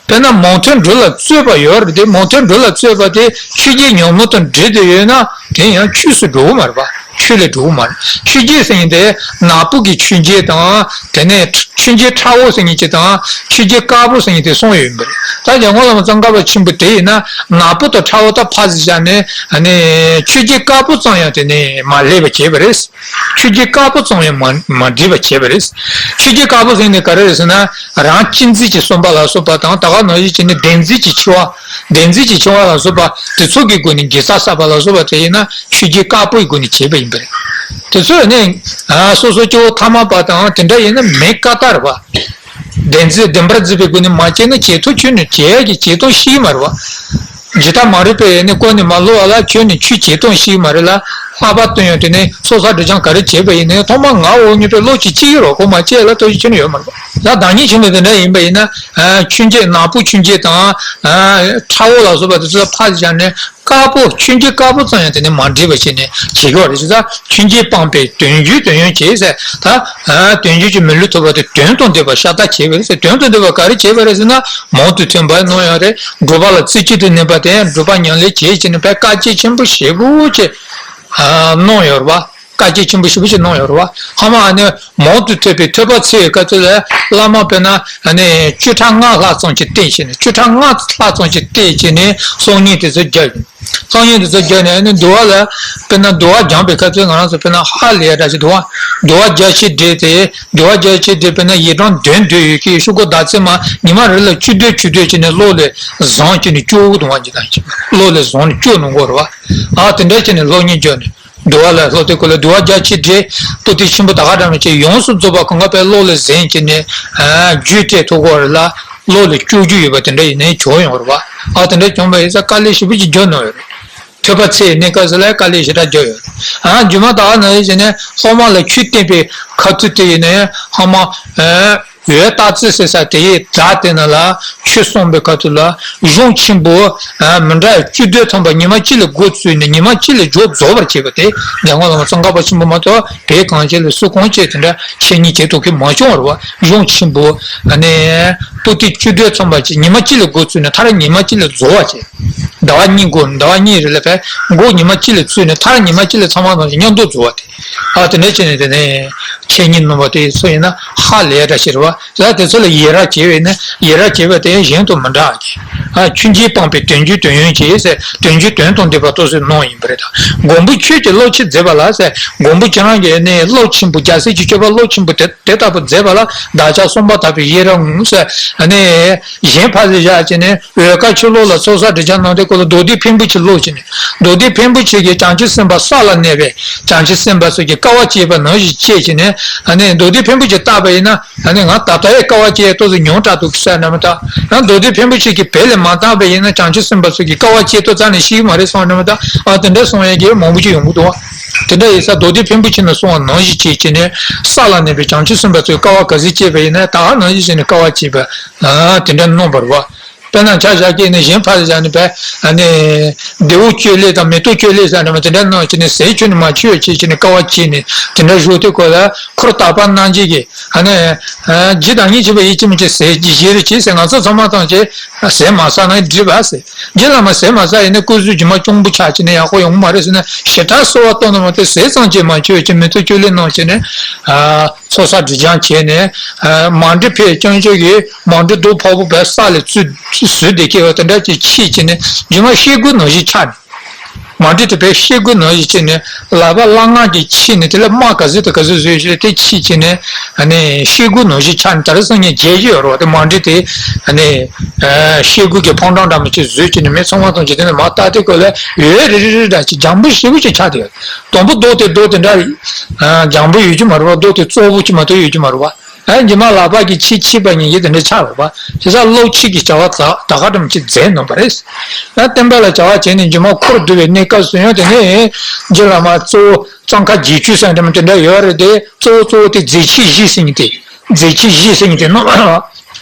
དཔེར་ན་མང་ཐོས་འགྲོ་ལ་བརྩོན་པ་ཡོད་རེད་དེ། མང་ཐོས་འགྲོ་ལ་བརྩོན་པ་དེ་ཆོས་བརྒྱད་ཉོན་མོངས་དང་འདྲེས་ཏེ་ཡོད་ན་དེ་ཡང་ཆོས་སུ་འགྲོ་གི་མ་རེད་པ། ཆོས་ལ་འགྲོ་གི་མ་རེད། ཆོས་བརྒྱད་ཟེར་མཁན་དེ་ནག་པོ་གི་ཆོས་བརྒྱད་དང་། དེ་ནས་ཆོས་བརྒྱད་ཁྲ་བོ་ཟེར་མཁན་གཅིག་དང་། ཆོས་བརྒྱད་དཀར་པོ་ཟེར་མཁན་དེ་གསུམ་ཡོད་པ་རེད། ད་འཇམ་མགོན་བླ་མ་ཙོང་ཁ་པ་ཆེན་པོ་དེ་ཡིན་ན་ནག་པོ་དང་ཁྲ་བོ་དག་ཕར་ཟིག་བཞག་ནས། ཨ་ནི་ཆོས་བརྒྱད་དཀར་པོ་ཙམ་ཡང་དེ་ནས་མ་སླེབས་པ་བྱས་པ་རེད། ཆོས་བརྒྱད་དཀར་པོ་ཙམ་ཡང་མ་མ་འདྲེས་པ་བྱས་པ་རེད། ཆོས་བརྒྱད་དཀར་པོ་ཟེར་ནས་ག་རེ་རེད་ཟེར་ན། རང་གཅེས་འཛིན་གྱི་བསམ་པ་ལ་སོགས་པ་དང་། ད་ག་ནང་བཞིན་བྱས་ནས་བདེན་འཛིན་གྱི་འཆི་བ། བདེན་འཛིན་གྱི་འཆི་བ་ལ་སོགས་པ་དེ་ཚོ་གི་སྒོ་ནས་དགེ་རྩ་བསགས་པ་ལ་སོགས་པ་དེ་ཡིན་ན་ཆོས་བརྒྱད་དཀར་པོའི་སྒོ་ནས་བྱས་པ་ཡིན་པ་རེད། དེ་ཚོ་ནི་ཨ་སོ་སོ་སྐྱེ་བོ་ཐ་མལ་པ་དང་དེ་འདྲ་ཡིན་ན་མི་དཀའ་རྟགས་རེད་པ། བདེན་འཛིན་བདེན་པར་འཛིན་པའི་སྒོ་ནས་མ་སྐྱེས་ན་བྱེད་ཐབས་ཁྱོན་ནས་བྱེད་ཡ་གི་བྱེད་སྟངས་ཤེས་ཀྱི་མ་རེད་པ། ཇི་ལྟར་མ་རིག་པས་ཡེ་ནས་ཀུན་ནས་མ་བསླུ་བ་ལ། ཁྱོད་ནི་ཆོས་བྱེད་སྟངས་ཤེས་ཀྱི་མ་རེད་ལ། ལྷག་པར་དུ་ཡང་དེ་ནས་ཚོགས་བསགས་སྒྲིབ་སྦྱང་ག་རེ་བྱས་པ་ཡིན་ནའི་ཐོག་མར་ངར་འོང་ནུས་པའི་བློ་ཅིག་སྐྱེ་ཡི་རོགས། ཁོ་མ་སྐྱེས་ལ་ལྟོས་ཤིག་ཁྱོན་ནས་ཡོད་མ་རེད་པ། ད་བདག་ཉིད་ཆེན་པོ་དེ་འདྲ་ཡིན་པ་ཡིན་ན། ཆོས་བརྒྱད་ནག་པོ་ཆོས་བརྒྱད་དང་ཁྲ་བོ་ལ་སོགས་པ་དེ་ཚོ་ཕར་བཞག་ནས། དཀར་པོ་ཆོས་བརྒྱད་དཀར་པོ་ཙམ་ཡང་དེ་ནས་མ་འདྲེས་པ་བྱས་ནས་བྱེད་དགོས་རེད་ཟེར། ད་ཆོས་བརྒྱད་སྤངས་པས་དོན་བརྒྱུད་དོན་ཡོད་བྱེད་ཟེར། ད་དོན་བརྒྱུད་ཀྱི་མི་ལུས་ཐོབ་པ་དེ་དོན་དང་ལྡན་པ་ཤ་སྟག་བྱེད་པ་རེད་ཟེར། དོན་དང་ལྡན་པ་ག་རེ་བྱེད་པ་རེད་ཟེར་ན། མང་དུ་ཐོས་པ་གནང་ཡོད་རེད། སྒྲུབ་པ་ལ་རྩེ་གཅིག་ཏུ་གནས་པ་དེ་ཡང་སྒྲུབ་པ་ཉམས་ལེན་བྱེད་བྱས་ནས་དཔེ་དཀའ་སྤྱད་ཆེན་པོ་ཞེ་པོ་ཅིག་གནང་ཡོད་རེད་པ། དཀའ་སྤྱད་ཆེན་པོ་ཞེ་པོ་ཅིག་གནང་ཡོད་རེད་པ། ཧ་མ་ཨ་ནི་མང་དུ་ཐོས་པའི་ཐོས་པ་ཚེ་ཡི་སྐབས་དེ་ལ་བླ་མ་དཔེར་ན་ཨ་ནི་བཅུ་ཕྲག་ལྔ་ལྷག་ཙམ་ཅིག་བསྟེན་བྱས་ནས། བཅུ་ཕྲག་ལྔ་ལྷག་ཙམ་ཅིག་བསྟེན་བྱས་ནས་གསུང་སྙན་དེ་ཚོ་རྒྱབ། གསུང་སྙན་དེ་ཚོ་རྒྱབ་ནས་ཨ་ནི་འདུལ་བ་ལ་དཔེར་ན་འདུལ་བ་སྦྱངས་པའི་སྐབས་དེ་ང་རང་ཚོ་དཔེར་ན་ཧ་ལས་ཡ་འདྲ་ཞིག་འདུལ་བ། འདུལ་བ་རྒྱ་ཆེར་བསྒྲིལ་ཏེ། འདུལ་བ་རྒྱ་ཆེར་བསྒྲིལ། དཔེར་ན་ཡི་དམ་བདུན་བསྡུས་ཡོད་ཀྱི་ཤོག་གུ་ཟླ་ཚེས་མ་ཉི་མ་རེ་ལ་བཅུ་བསྡུས་བཅུ་བསྡུས་བྱས་ནས་གློག་ལས་བཟང་བྱས་ནས་སྐྱོ་བོ་དང་བ་ཅིག་དང་། གློག་ལས་བཟང་ནས་སྐྱོ་གནང་དགོས་རེད་པ། ཨ་དེ་འདྲ་བྱས་ནས་གསུང་སྙན་བརྒྱབ་ནས། འདུལ་བ་ལ་སློབ་དེ་ཁོ་ལ་འདུལ་བ་རྒྱ་ཆེར་བསྒྲིལ། པོ་ཏི་ཆེན་པོ་ད་ག་འདྲ་མི་བྱེད། ཡོངས་སུ་རྫོགས་པ་གང་ག་དཔེ་གློག་ལས་ཟིན་བྱས་ནས་རྒྱུད་སྤྲད་ཐུབ་ཀྱི་ཡོད་རེད་ལ། གློག་ལས་སྐྱོ་རྒྱུ་ཡོད་པ་དེ་འདྲ་ཡིན་ནའི་བྱུང་ཡོང་རེད་པ། ཨ་དེ་འདྲ་བྱུང་བ་ཡིན་ཙང་དཀའ་ལས་ཞེ་པོ་ཅིག་བརྒྱབ་གནང་ཡོད་རེད། ཐོད་པ་ཚེ་ཡི་གནས་སྐབས་སུ་ལ་དཀའ་ལས་ཞེ་དྲག་བརྒྱབ་ཡོད། ཨ་རྒྱུ་མ་ད་ག་ནང་བཞིན་ནས་ཧོ་མ་ལ་ཆུ་བཏིང་པའི་ཁ་ཐུག་དེ་ཡིན་ནའི་ཧོ་མ་འོད་སྟག་རྩེ་ཟེར་ས་དེ་ཡི་བྲག་དེ་ན་ལ་ཆུ་སོང་པའི་ཁ་ཐུག་ལ་གཞུང་ཆེན་པོ་མི་འདྲ་བཅུ་བདུན་ཐམ་པ་ཉི་མ་གཅིག་ལ་འགོ་བཙུགས་ནས་ཉི་མ་གཅིག་ལ་མཇུག་རྫོགས་པར་བྱེད་པ་དེ་འཇམ་མགོན་བླ་མ་ཙོང་ཁ་པ་ཆེན་པོ་མ་གཏོགས་བོད་གངས་ཅན་ལ་སུ་གང་བྱས་དེ་འདྲ་འཆད་ཉན་བྱེད་ཐུབ་མཁན་མ་བྱུང་བ་རེད་བ། གཞུང་ཆེན་པོ་ནས་པོ་ཏི་བཅུ་བདུན་ཚང་པ་ཅིག་ཉི་མ་གཅིག་ལ་འགོ་བཙུགས་ནས་མཐར་ཉི་མ་གཅིག་ལ་རྫོགས་པ་བྱས། ཟླ་བ་གཉིས་འགོར་ཟླ་བ་གཉིས་རེ་ལ་ཕན་འགོ་ཉི་མ་གཅིག་ལ་བཙུགས་ནས་མཐར་ཉི་མ་གཅིག་ལ་ཚང་མ་ནང་བཞིན་མཉམ་དུ་རྫོགས་པ་དེ། ཨ་དེ་འདྲ་བྱས་ནས་དེ་ནས་འཆད་ཉན་གནང་བ་དེ་ཚོ་ཡིན་ན་ཧ་ལས་འདྲ་ཞིག་རེད་བ། ད་དེ་ཚོ་ལ་ཡི་རང་བྱས་པས་ན་ཡི་རང་བྱས་པ་དེ་གཞན་དུ་མི་འདྲ་གི། ཨ་ཆུང་ཆེན་སྤངས་པས་དོན་གྱི་དོན་ཡོད་ཅེས་ཟེར་དོན་གྱི་དོན་དང་ལྡན་པ་ཏོག་ཙམ་གནང་ཡིན་པ་རེད་ད། མགོན་པོ་ཁྱོད་ཀྱིས་བློ་ཆེ་མཛད་པ་ལ་ཟེར་མགོན་པོ་ཁྱེད་རང་གིས་ནི་བློ་ཆེན་པོ་རྒྱལ་སྲས་ཀྱི་སྤྱོད་པ་བློ་ཆེན་པོ་དེ་དེ་ལྟ་བུ་མཛད་པ་ལ་བདག་ཅག་གསུམ་པ་དག་པའི་ཡི་རང་ངོ་ཟེར་ནི་གཞན་ཕར་ཟེར་བཞག་ཅེས་ནི། འོལ་ཁ་ཕྱི་ལོགས་ལ་ཚོགས་བསགས་སྒྲིབ་སྦྱང་གནང་དུས་སྐོར་ལ་མདོ་སྡེ་ཕུང་པོ་ཆེ་ཀློག་བྱས་ནས། མདོ་སྡེ་ཕུང་པོ་ཆེ་གིས་བྱང་ཆུབ་སེམས་དཔའ་ས་ལ་གནས་པའི་བྱང་ཆུབ་སེམས་དཔའ་ཚོ་གི་དཀའ་བ་སྤྱད་པ་ནང་བཞིན་བྱས་བྱས་ནས། ཨ་ནི་མདོ་སྡེ་ཕུང་པོ་ཆེ་བལྟས་པ་ཡིན་ན། ཨ་ནི་ང་ད་ལྟ་ཡི་དཀའ་བ་སྤྱད་ཏོག་ཙམ་ཉུང་དྲགས་འདུག་ཟེར་ན་མི་ད། ཡང་མདོ་སྡེ་ཕུང་པོ་ཆེ་གིས་བལྟས་ལ་མ་བལྟས་པ་ཡིན་ན་བྱང་ཆུབ་སེམས་དཔའ་ཚོ་གི་དཀའ་བ་སྤྱད་ཏོག་ཙམ་ནས་ཤེས་ཀྱི་མ་རེད་གསུངས་ན་མི་ད། ཨ་དེ་འདྲ་གསུང་ཡས་ཀྱི་མང་པོ་ཅིག་ཡོང་གི་འདུག་བ། དེ་འདྲ་ཡིན་ས་མདོ་སྡེ་ཕུང་པོ་ཆེ་ནས་གསུངས་པ་ནང་བཞིན་བྱས་བྱས་ནས་ས་ལ་གནས་པའི་བྱང་ཆུབ་སེམས་དཔའ་ཚོས་དཀའ་བ་ག་ཚོད་སྤྱད་པ་ཡིན་ན་ད་ག་ནང་བཞིན་བྱས་ནས་དཀའ་བ་སྤྱད་པ། ཨ་དེ་འདྲ་གནང་བ་རེད་བ། དཔེར་ན་ཆ་བཞག་གི་ནི་གཞན་ཕར་བཞག་ནི་བས་ཨ་ནི་བདེ་བོ་སྤྱོད་ལེགས་དང་མེ་ཏོག་སྤྱོད་ལེགས་ཟེར་ནི་མ་དེ་འདྲ་གནང་བྱས་ནས་ཟས་ཆུ་ནི་མ་མཆོད་བྱས་བྱས་ནས་དཀའ་བ་སྤྱད་ནས་དེ་འདྲ་བཞུགས་དུས་སྐབས་ལ་འཁོར་དག་པ་རྣམས་ཀྱིས་ཀྱི་ཨ་ནི་ཇི་ལྟར་ཉིད་ཆེན་པོ་ཡིད་ཀྱིས་མི་བྱེད་ཟས་ཀྱི་བཞེས་རེ་བྱས་ཟེར་ང་ཚོ་ཚང་མ་ཚང་བྱས་ཟས་མ་ཟ་ན་འགྲིག་པ་ཟེར། རྗེ་བླ་མ་ཟས་མ་ཟ་ཡིན་ན་སྐུ་གཟུགས་ཇི་མ་གཅོང་པོ་ཆགས་བྱས་ནས་ཡག་པོ་ཡོང་གི་མ་རེད་ཟེར་ནས་ཞེ་དྲག་གསོལ་བ་བཏབ་ན་མ་གཏོགས་ཟས་ཙམ་ཅིག་མ་མཆོད་བྱས་མེ་ཏོག་སྤྱོད་ལེགས་གནང་བྱས་ནས་ཨ། ཚོགས་བསགས་སྒྲིབ་སྦྱང་བྱས་ནས། མཎྜལ་ཕེབས་སྐྱབས་མཆོག་གིས་མཎྜལ་རྡོ་ཕོར་པ་བས་ས་ལས་བཙུགས་བཟོས་ཏེ་སྐྱེ་བ་དེ་འདྲ་ཅིག་ཕྱིས་ཀྱི་ནས་རྗེས་མ་ཤེལ་སྒོ་ནང་བཞིན་ཆགས་ནས། མཎྜལ་དེ་བས་ཤེལ་སྒོ་ནང་བཞིན་བྱས་ནས་ལག་པ་སླ་ངར་གྱིས་ཕྱིས་ནས་དེ་ལ་རྨ་ག་ཚོད་དང་ག་ཚོད་བཟོས་བྱས་དེ་ཕྱིས་ཀྱི་ནས་ཤེལ་སྒོ་ནང་བཞིན་ཆགས་ནས་ད་རེས་སང་ཉིན་མཇལ་རྒྱུ་ཡོད་རེད་བ། དེ་མཎྜལ་དེ་ཤེལ་སྒོ་གི་ཕོ་བྲང་འདྲ་མོ་ཅིག་བཟོས་ཀྱི་ནས་མི་ཚང་མ་ཚང་གི་དེ་ནས་མར་ལྟ་དུས་སྐབས་ལ་འོད་རིལ་རིལ་རིལ་འདྲ་ཅིག་ལྗང་བུ་ཞེ་པོ་ཅིག་ཆགས་བསྡད་ཡོད། དང་པོ་རྡོ་དེ་རྡོ་དེ་འདྲ་ལྗང་བུ་ཡོད་ཀྱི་མ་རེད་བ། རྡོ་དེ་རྩ་བོ་ཅིག་མ་གཏོགས་ཡོད་ཀྱི་མ་རེད་བ། ཨ་རྗེས་མ་ལག་པ་གིས་ཕྱིས་ཕྱིས་པ་ཉིད་ཀྱིས་དེ་འདྲ་ཆགས་རེད་བ། བྱས་ཙང་སློབ་ཁྲིད་ཀྱི་བྱ་བ་ད་ད་ག་འདྲ་མོ་ཅིག་མཛད་གནང་བ་རེད། ཨ་བསྟན་པ་ལ་བྱ་བ་བྱས་ནས་རྗེས་མ་འཁོར་བསྡུ་བའི་གནས་སྐབས་སུ་ཡང་དེ་ནས་རྗེ་བླ་མ་གཙོ་བོ་ཙོང་ཁ་བརྒྱད་ཅུ་ཟེར་འདྲ་མོ་དེ་འདྲ་ཡོད་རེད་དེ། གཙོ་བོ་གཙོ་བོ་དེ་མཛད་ཆེན་བཞི་ཟེར་མཁན་དེ། མཛད་ཆེན་བཞི་ཟེར་མཁན་དེ་གནང་།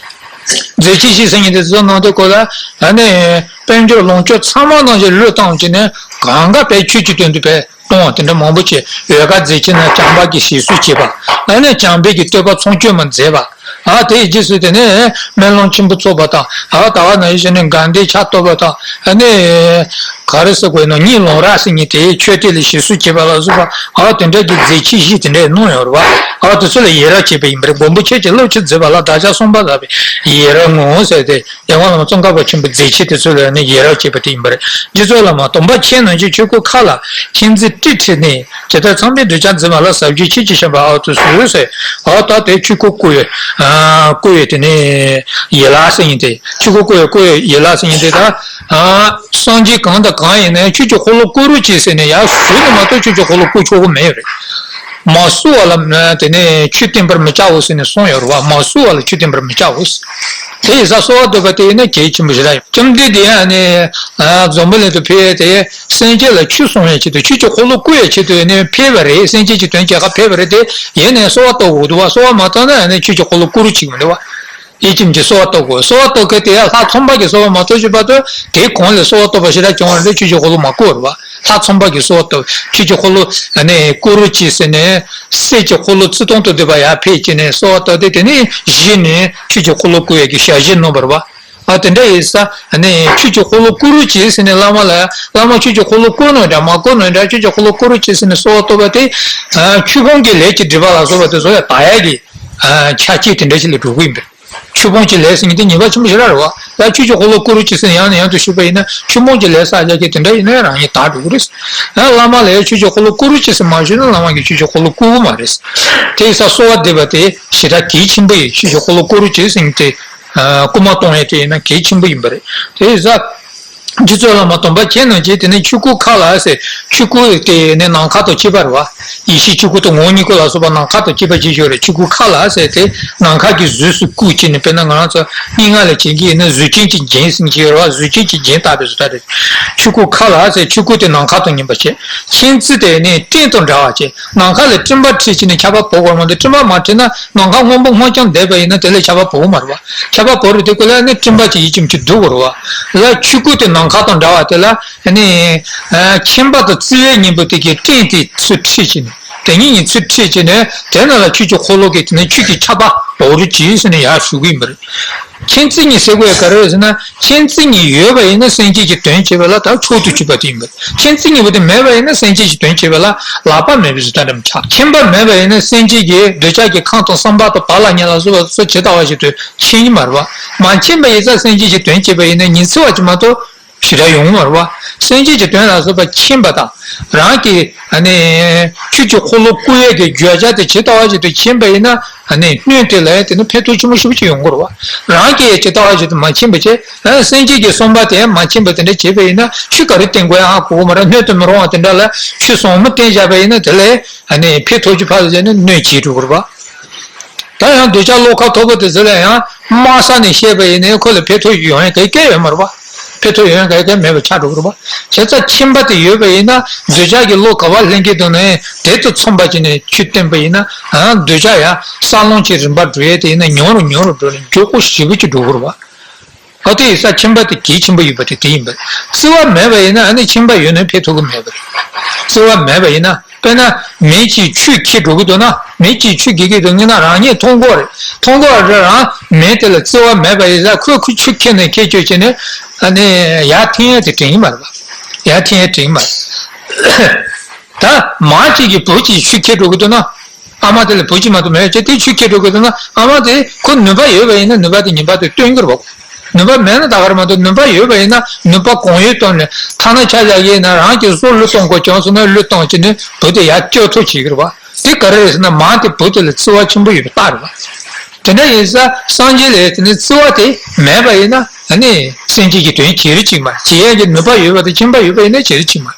མཛད་ཆེན་བཞི་ཟེར་མཁན་དེ་ཚོ་གནང་དུས་སྐབས་ལ་ཨ་ནི་དཔལ་འབྱོར་ལོངས་སྤྱོད་ཚང་མ་ནང་བཞིན་བློས་བཏང་བྱས་ནས་གང་ག་བས་ཆོས་ཀྱི་དོན་དུ་བས། གཏོང་བ་དེ་འདྲ་མང་པོ་བྱས། འོལ་ཁ་མཛད་ཆེན་ནས་བྱམས་པ་གིས་ཞབས་བསུ་བྱེད་པ། ཨ་ནི་བྱམས་པའི་གི་བསྟོད་པ་ཚོམས་ཆོས་མ་མཛད་པ། ཨ་དེའི་རྗེས་སུ་དེ་ནས་སྨོན་ལམ་ཆེན་པོ་ཚོགས་པ་དང་། ཨ་ད་ག་ནང་བཞིན་ནས་དགའ་ལྡན་ཕྱག་བསྟོད་པ་དང་། ཨ་ནི་ག་རེ་ཟེར་དགོས་ན་གཉིད་ལོང་ར་ཟེར་མཁན་དེའི་མཆོད་རྟེན་ལ་ཞབས་བསུ་བྱེད་པ་ལ་སོགས་པ། ཨ་དེ་འདྲ་གི་མཛད་ཆེན་བཞི་དེ་འདྲ་གནང་ཡོད་རེད་བ། ཨ་དེ་ཚོ་ལ་ཡི་རང་བྱེད་པ་ཡིན་པ་རེད། མགོན་པོ་ཁྱེད་ཀྱིས་བློ་ཆེ་མཛད་པ་ལ་བདག་ཅག་གསུམ་པ་ལ་བས་ཡི་རང་ངོ་ཟེར་ཏེ། རྒྱལ་དབང་བླ་མ་ཙོང་ཁ་པ་ཆེན་པོའི་མཛད་ཆེན་དེ་ཚོ་ལ་ནི་ཡི་རང་བྱེད་པ་དེ་ཡིན་པ་རེད། རྗེ་བཙུན་བླ་མ་སྟོན་པ་ཁྱེད་ནང་བཞིན་ཆོས་སྐུ་མཁའ་ལ་མཁྱེན་བརྩེ་སྤྲིན་འཁྲིགས་ནས། ཇི་ལྟར་ཚངས་པའི་འདོད་ཆགས་འཛིན་པ་ལ། ཟབ་རྒྱས་ཆོས་ཀྱི་བྱམས་པ་ཨ་ཏུ་གསོལ་ཟེར། ཨ་ད་དེ་ཆོས་སྐུ་བསྐུར་བའི་ཨ་བསྐུར་བའི་དེ་ནས་ཡན་ལག་ཟེར་མཁན་དེ། ཆོས་སྐུ་བསྐུར་བའི་བསྐུར་བའི་ཡན་ལག་ཟེར་མཁན་དེ་ད་ཨ་སངས་རྒྱས་གང་དང་གང་ཡིན་ནའི་ཆོས་ཀྱི་འཁོར་ལོ་བསྐོར་རོགས་གྱིས་ཟེར་ནས་ཡར་ཞུས་ནས་མ་གཏོགས་ཆོས་ཀྱི་འཁོར་ལོ་བསྐོར་ཆོག་གི་མེད་རེད། མ་བསུ་བ་ལ་དེ་ནས་ཆོས་བསྟན་པར་མི་བྱའོ་ཟེར་ནས་གསུངས་ཡོད་རེད་བ། མ་བསུ་བ་ལ་ཆོས་བསྟན་པར་མི་བྱའོ་ཟེར། དེ་ཡིན་ཙང་གསོལ་བ་བཏབ་པ་དེ་ཡིན་ན་གལ་ཆེན་པོ་ཞིག་རེད། བཅོམ་ལྡན་འདས་ཡང་ནི་འཛམ་བུ་གླིང་དུ་ཕེབས་ཏེ་སེམས་ཅན་ལ་ཆོས་གསུང་བའི་ཆེད་དུ་ཆོས་ཀྱི་འཁོར་ལོ་བསྐོར་བའི་ཆེད་དུ་ནི་ཕེབས་པ་རེད། སེམས་ཅན་གྱི་དོན་བྱེད་ག་ཕེབས་པ་རེད་དེ། ཡིན་ནའི་གསོལ་བ་བཏབ་དགོས་འདུག་བ། གསོལ་བ་མ་བཏབ་ན་ཡང་ནི་ཆོས་ཀྱི་འཁོར་ལོ་བསྐོར་རོགས་བྱེད་ཀྱི་མི་འདུག་བ། ཡིད་ཀྱིས་མི་བྱེད་གསོལ་བ་བཏབ་དགོས། གསོལ་བ་བཏབ་མཁན་དེ་ཡང་ལྷ་ཚངས་པ་གིས་གསོལ་བ་མ་བཏབ་ཞིག་བར་དུ་དེའི་གོང་ལ་གསོལ་བ་བཏབ་པ་ཞེ་དྲག་བྱུང་བ་རེད། ཆོས་ཀྱི་འཁོར་ལོ་མ་བསྐོར་བ། ལྷ་ཚངས་པ་གིས་གསོལ་བ་བཏབ། ཆོས་ཀྱི་འཁོར་ལོ་ནི་བསྐོར་རོགས་གྱིས་ཟེར་ནས་སྲས་ཀྱི་འཁོར་ལོ་རྩིས་སྟོང་དུ་འདུས་པ་ཡར་ཕེབས་ཀྱི་ནས་གསོལ་བ་བཏབ་སྟེ། དེ་ནས་གཞི་ནས་ཆོས་ཀྱི་འཁོར་ལོ་བསྐོར་ཡས་ཀྱི་ཞལ་བཞེས་གནང་བ་རེད་བ། ཨ་དེ་འདྲ་ཡིན་ཙང་ནི་ཆོས་ཀྱི་འཁོར་ལོ་བསྐོར་རོགས་གྱིས་ཟེར་ནས་བླ་མ་ལ། བླ་མ་ཆོས་ཀྱི་འཁོར་ལོ་བསྐོར་ནོ་འདྲ་མ་བསྐོར་ནོ་འདྲ་ཆོས་ཀྱི་འཁོར་ལོ་བསྐོར་རོགས་གྱིས་ཟེར་ནས་གསོལ་བ་བཏབ་པ་དེ། ཆོས་ཕམ་གྱི་ལས་ཀྱི་སྒྲིབ་པ་ལ་སོགས་པ་དེ་ཚོ་ཡང་དག་ཡས་ཀྱི་ཆ་རྐྱེན་དེ་འདྲ་ཞིག་ལ་འགྲོ་གི་ཡིན་པས། ཆོས་ཕམ་གྱི་ལས་ཟེར་མཁན་དེ་ཉེས་པ་ཆེན་པོ་ཞེ་དྲག་རེད་བ། ཡང་ཆོས་ཀྱི་འཁོར་ལོ་བསྐོར་རོགས་གྱིས་ཟེར་ནས་ཡང་ནས་ཡང་དུ་ཞུས་པ་ཡིན་ན་ཆོས་ཕམ་གྱི་ལས་བསགས་བཞག་མཁན་དེ་འདྲ་ཡིན་ན་རང་ཉིད་དག་འགྲོ་གི་རེད། ཡང་བླ་མ་ལ་ཡང་ཆོས་ཀྱི་འཁོར་ལོ་བསྐོར་རོགས་གྱིས་ཟེར་མ་ཞུས་ན་བླ་མ་གིས་ཆོས་ཀྱི་འཁོར་ལོ་བསྐོར་གི་མ་རེད། དེ་ཡིན་ཙང་གསོལ་བ་འདེབས་པ་དེ་ཞེ་དྲག་གལ་ཆེན་པོ་ཡིན། ཆོས་ཀྱི་འཁོར་ལོ་བསྐོར་རོགས་གྱིས་ཟེར་མཁན་དེ། སྐུལ་མ་གཏོང་ཡས་དེ་ཡིན་ན་གལ་ཆེན་པོ་ཡིན་པ་རེད། དེ་ཡིན་ཙང་ རྗེ་བཙུན་བླ་མ་སྟོན་པ་མཁྱེན་ནམ་ཅེས། དེ་ནས་ཆོས་སྐུ་མཁའ་ལ་ཟེར། ཆོས་སྐུ་དེ་ནི་ནམ་མཁའ་དང་བཅས་པ་རེད་བ། ཡེ་ཤེས་ཆོས་སྐུ་དང་ངོ་བོ་ཉིད་སྐུ་ལ་སོགས་པ་ནམ་མཁའ་དང་བཅས་པ་ཅིག་ཡོད་རེད། ཆོས་སྐུ་མཁའ་ལ་ཟེར་དེ་ནམ་མཁའ་གི་གཟུགས་སུ་བཀོད་ཅིག་ནི། དཔེར་ན་ང་རང་ཚོ་སྙན་ངག་ལ་བྱེད་ཀྱི་ཡིན་ན་གཟུགས་ཅན་གྱི་རྒྱན་ཟེར་གྱི་ཡོད་རེད་བ། གཟུགས་ཅན་གྱི་རྒྱན་བཏགས་པའི་བཟོ་ལྟ་རེད། ཆོས་སྐུ་མཁའ་ལ་ཟེར། ཆོས་སྐུ་དེ་ནམ་མཁའ་དང་མཉམ་པ་བྱས། མཁྱེན་བརྩེ་དེ་ནི་སྤྲིན་དང་འདྲ་བ་བྱས། ནམ་མཁའ་ལ་སྤྲིན་པ་འཁྲིགས་ཅིག་ནི་ཁྱབ་པ་འབབ་དགོས་མ་གཏོགས། སྤྲིན་པ་མ་འཁྲིགས་ན་ནམ་མཁའ་སྔོན་པོ་སྔོ་ལྗང་བསྡད་པ་ཡིན་ན་དེ་ལས་ཁྱབ་པ་འབབ་མ་རེད་བ། ཁྱབ་པ་འབབ་རེད། དེ་ཀོ་ལ་ནི་སྤྲིན་པ་ཅིག་ཡིད་ཀྱི་མི་ཁྱབ་འདུག་གོ་རེད་བ། ལ་ཆོས་སྐུ་དེ་ནམ་མཁའ་དང་འདྲ་བ་དེ་ལ་ནི་མཁྱེན་པ་དང་བརྩེ་བའི་གཉེན་པོ་དེ་གིས་སྤྲིན་དེ་ཚུར་འཁྲིགས་ཅིག་ནི། དེ་གཉིས་གཉིས་ཚུར་འཁྲིགས་ཅིག་ནི་དེ་ནང་ལ་ཆོས་ཀྱི་འཁོར་ལོ་གི་དེ་ནི་ཆོས་ཀྱི་ཆར་པ་འབབ་རོགས་ཅིག་ཟེར་ནས་ཡར་ཞུ་གི་ཡིན་པ་རེད། མཁྱེན་བརྩེ་གཉིས་ཟེར་དགོས་ཡ་ག་རེ་རེད་ཟེར་ན། མཁྱེན་བརྩེ་གཉིས་ཡོད་པ་ཡིན་ན་སེམས་ཅན་གྱི་དོན་བྱེད་པ་ལ་ད་མཆོག་ཏུ་གྱུར་པ་དེ་ཡིན་པ་རེད། མཁྱེན་བརྩེ་གཉིས་པོ་དེ་མེད་པ་ཡིན་ན་སེམས་ཅན་གྱི་དོན་བྱེད་པ་ལ་ལག་པ་མེད་པའི་བཟོ་ལྟ་འདྲ་མི་ཆགས། མཁྱེན་པ་མེད་པ་ཡིན་ན་སེམས་ཅན་གྱི་འདོད་ཆགས་ཀྱི་ཁམས་དང་བསམ་པ་དང་བག་ལ་ཉལ་ལ་སོགས་པ་སོགས་ཇི་ལྟ་བ་བཞིན་དུ་མཁྱེན་གྱི་མ་རེད་བ། མ་མཁྱེན་པ་ཡིན་ཙང་སེམས་ཅན་གྱི་དོན་བྱེད་པ་ཡིན་ན་ཉི་ཚེ་བ་ཅིག་མ་གཏོགས་ཞེ་དྲག་ཡོང་གི་མ་རེད་བ། སེམས་ཅན་གྱི་དོན་ལ་སོགས་པ་མཁྱེན་པ་དང་རང་གི་ཨ་ནི་ཆོས་ཀྱི་འཁོར་ལོ་བསྐོར་ཡས་ཀྱི་བརྗོད་བྱ་དེ་ཇི་ལྟ་བ་བཞིན་དུ་མཁྱེན་པ་ཡིན་ན། ཨ་ནི་སྣོད་དེ་ལ་དེ་ནི་ཕན་ཐོགས་ཆེན་པོ་ཞེ་པོ་ཅིག་ཡོང་གི་རེད་བ། རང་གིས་ཇི་ལྟ་བ་བཞིན་དུ་མ་མཁྱེན་པ་བྱས། ཨ་སེམས་ཅན་གྱི་བསམ་པ་དེ་མ་མཁྱེན་པ་དེ་འདྲ་བྱས་པ་ཡིན་ན་ཆོས་ག་རེ་བསྟན་དགོས་ཡང་ཧ་གོ་གི་མ་རེད། སྣོད་དུ་མི་རུང་བ་དེ་འདྲ་ལ་ཆོས་ཟབ་མོ་བསྟན་བཞག་པ་ཡིན་ན་དེ་ལས་ཨ་ནི་ཕན་ཐོགས་ཀྱི་ཕར་ཟེར་ནས་གནོད་བྱེད་འགྲོ་གི་རེད་བ། ད་ཡང་འདོད་ཆགས་བློ་ཁ་མཐོ་པོ་དེ་ཚོ་ལ་ཡང་དམའ་ས་ནས་བཤད་པ་ཡིན་ན་ཁོ་ལ་ཕན་ཐོགས་ཡོང་ཡ་ག་གེ་ཡོད་མ་རེད་བ། ཕན་ཐོགས་ཡོང་ཡ་ག་གེ་མེད་པ་ཆགས་འགྲོ་གི་རེད་བ། བྱས་ཙང་མཁྱེན་པ་དེ་ཡོད་པ་ཡིན་ན་འདོད་ཆགས་ཀྱི་བློ་ག་པར་ལྷན་སྐྱེས་དང་ནི་དེ་དང་མཚུངས་པ་བྱས་ནས་ཆོས་བསྟན་པ་ཡིན་ན། ཨ་འདོད་ཆགས་ཡང་ས་ལམ་གྱི་རིམ་པར་འགྲོ་ཡས་དེ་ཡིན་ན་ཉུང་རུ་ཉུང་རུ་འགྲོ་ནས་མགྱོགས་པོ་ཞེ་པོ་ཅིག་འགྲོ་གི་རེད་བ། ཨ་དེ་ཡིན་ཙང་མཁྱེན་པ་དེ་གལ་ཆེན་པོ་ཡིན་པ་དེ་དེ་ཡིན་པ་རེད། བརྩེ་བ་མེད་པ་ཡིན་ན་ཨ་ནི་མཁྱེན་པ་ཡོད་ནའི་ཕན་ཐོགས་ཀྱི་མེད་པ་རེད། བརྩེ་བ་མེད་པ་ཡིན་ན། དཔེར་ན་མེ་གཅིག་ཆུ་འཁྱེར་འགྲོ་གི་འདུག་ན། མེ་གཅིག་ཆུ་འཁྱེར་གྱི་འདུག་ན་རང་ཉིད་མཐོང་གི་རེད། མཐོང་གི་རེད། རང་མེ་དེ་ལ་བརྩེ་བ་མེད་པ་ཡིན་ཙང་ཁོས་ཁོ་ཆུ་འཁྱེར་ནས་འཁྱེར་བཅུག་བྱས་ནས་ཨ་ནི་ཡར་འཐེན་ཡ་དེ་དྲན་གྱི་མ་རེད་པ། ཡར་འཐེན་ཡ་དྲན་གྱི་མ་རེད། ད་མ་གཅིག་གིས་བུ་གཅིག་ཆུ་འཁྱེར་འགྲོ་གི་འདུག་ན། ཨ་མ་དེ་ལ་བུ་གཅིག་མ་གཏོགས་མེད་ཅེས་དེ་ཆུ་འཁྱེར་འགྲོ་གི་འདུག་ན། ཨ་མ་དེ་ཁོ་ནུས་པ་ཡོད་པ་ཡིན་ན་ནུས་པ་དེ་ངན་པ་དེ་སྟོན་གྱི་རེད་པ། ནུས་པ་མེད་ན་ད་ག་རེ་མ་གཏོགས། ནུས་པ་ཡོད་པ་ཡིན་ན་ནུས་པ་གང་ཡོད་བཏོན་ནས། ཐ་ན་ཆ་བཞག་གི་ཡིན་ན་རང་གི་སྲོག་བློས་གཏོང་དགོས་བྱུང་སོང་ན་བློས་བཏང་བྱས་ནས་བུ་དེ་ཡར་སྐྱོབ་ཐབས་བྱེད་ཀྱི་རེད་པ། དེ་ག་རེ་རེད་ཟེར་ན་མ་དེ་བུ་དེ་ལ་བརྩེ་བ་ཆེན་པོ་ཡོད་པའི་རྟགས་རེད་པ། དེ་འདྲ་ཡིན་ཙང་སངས་རྒྱས་ལ་དེ་ནི་བརྩེ་བ་དེ་མེད་པ་ཡིན་ན་ཨ་ནི་སེམས་ཅན་གྱི་དོན་བྱེད་རིགས་གཅིག་མ་བྱེད་ཡས་ཀྱི་ནུས་པ་ཡོད་པ་དང་མཁྱེན་པ་ཡོད་པ་ཡིན་ན་བྱེད་རིགས་གཅིག་མ།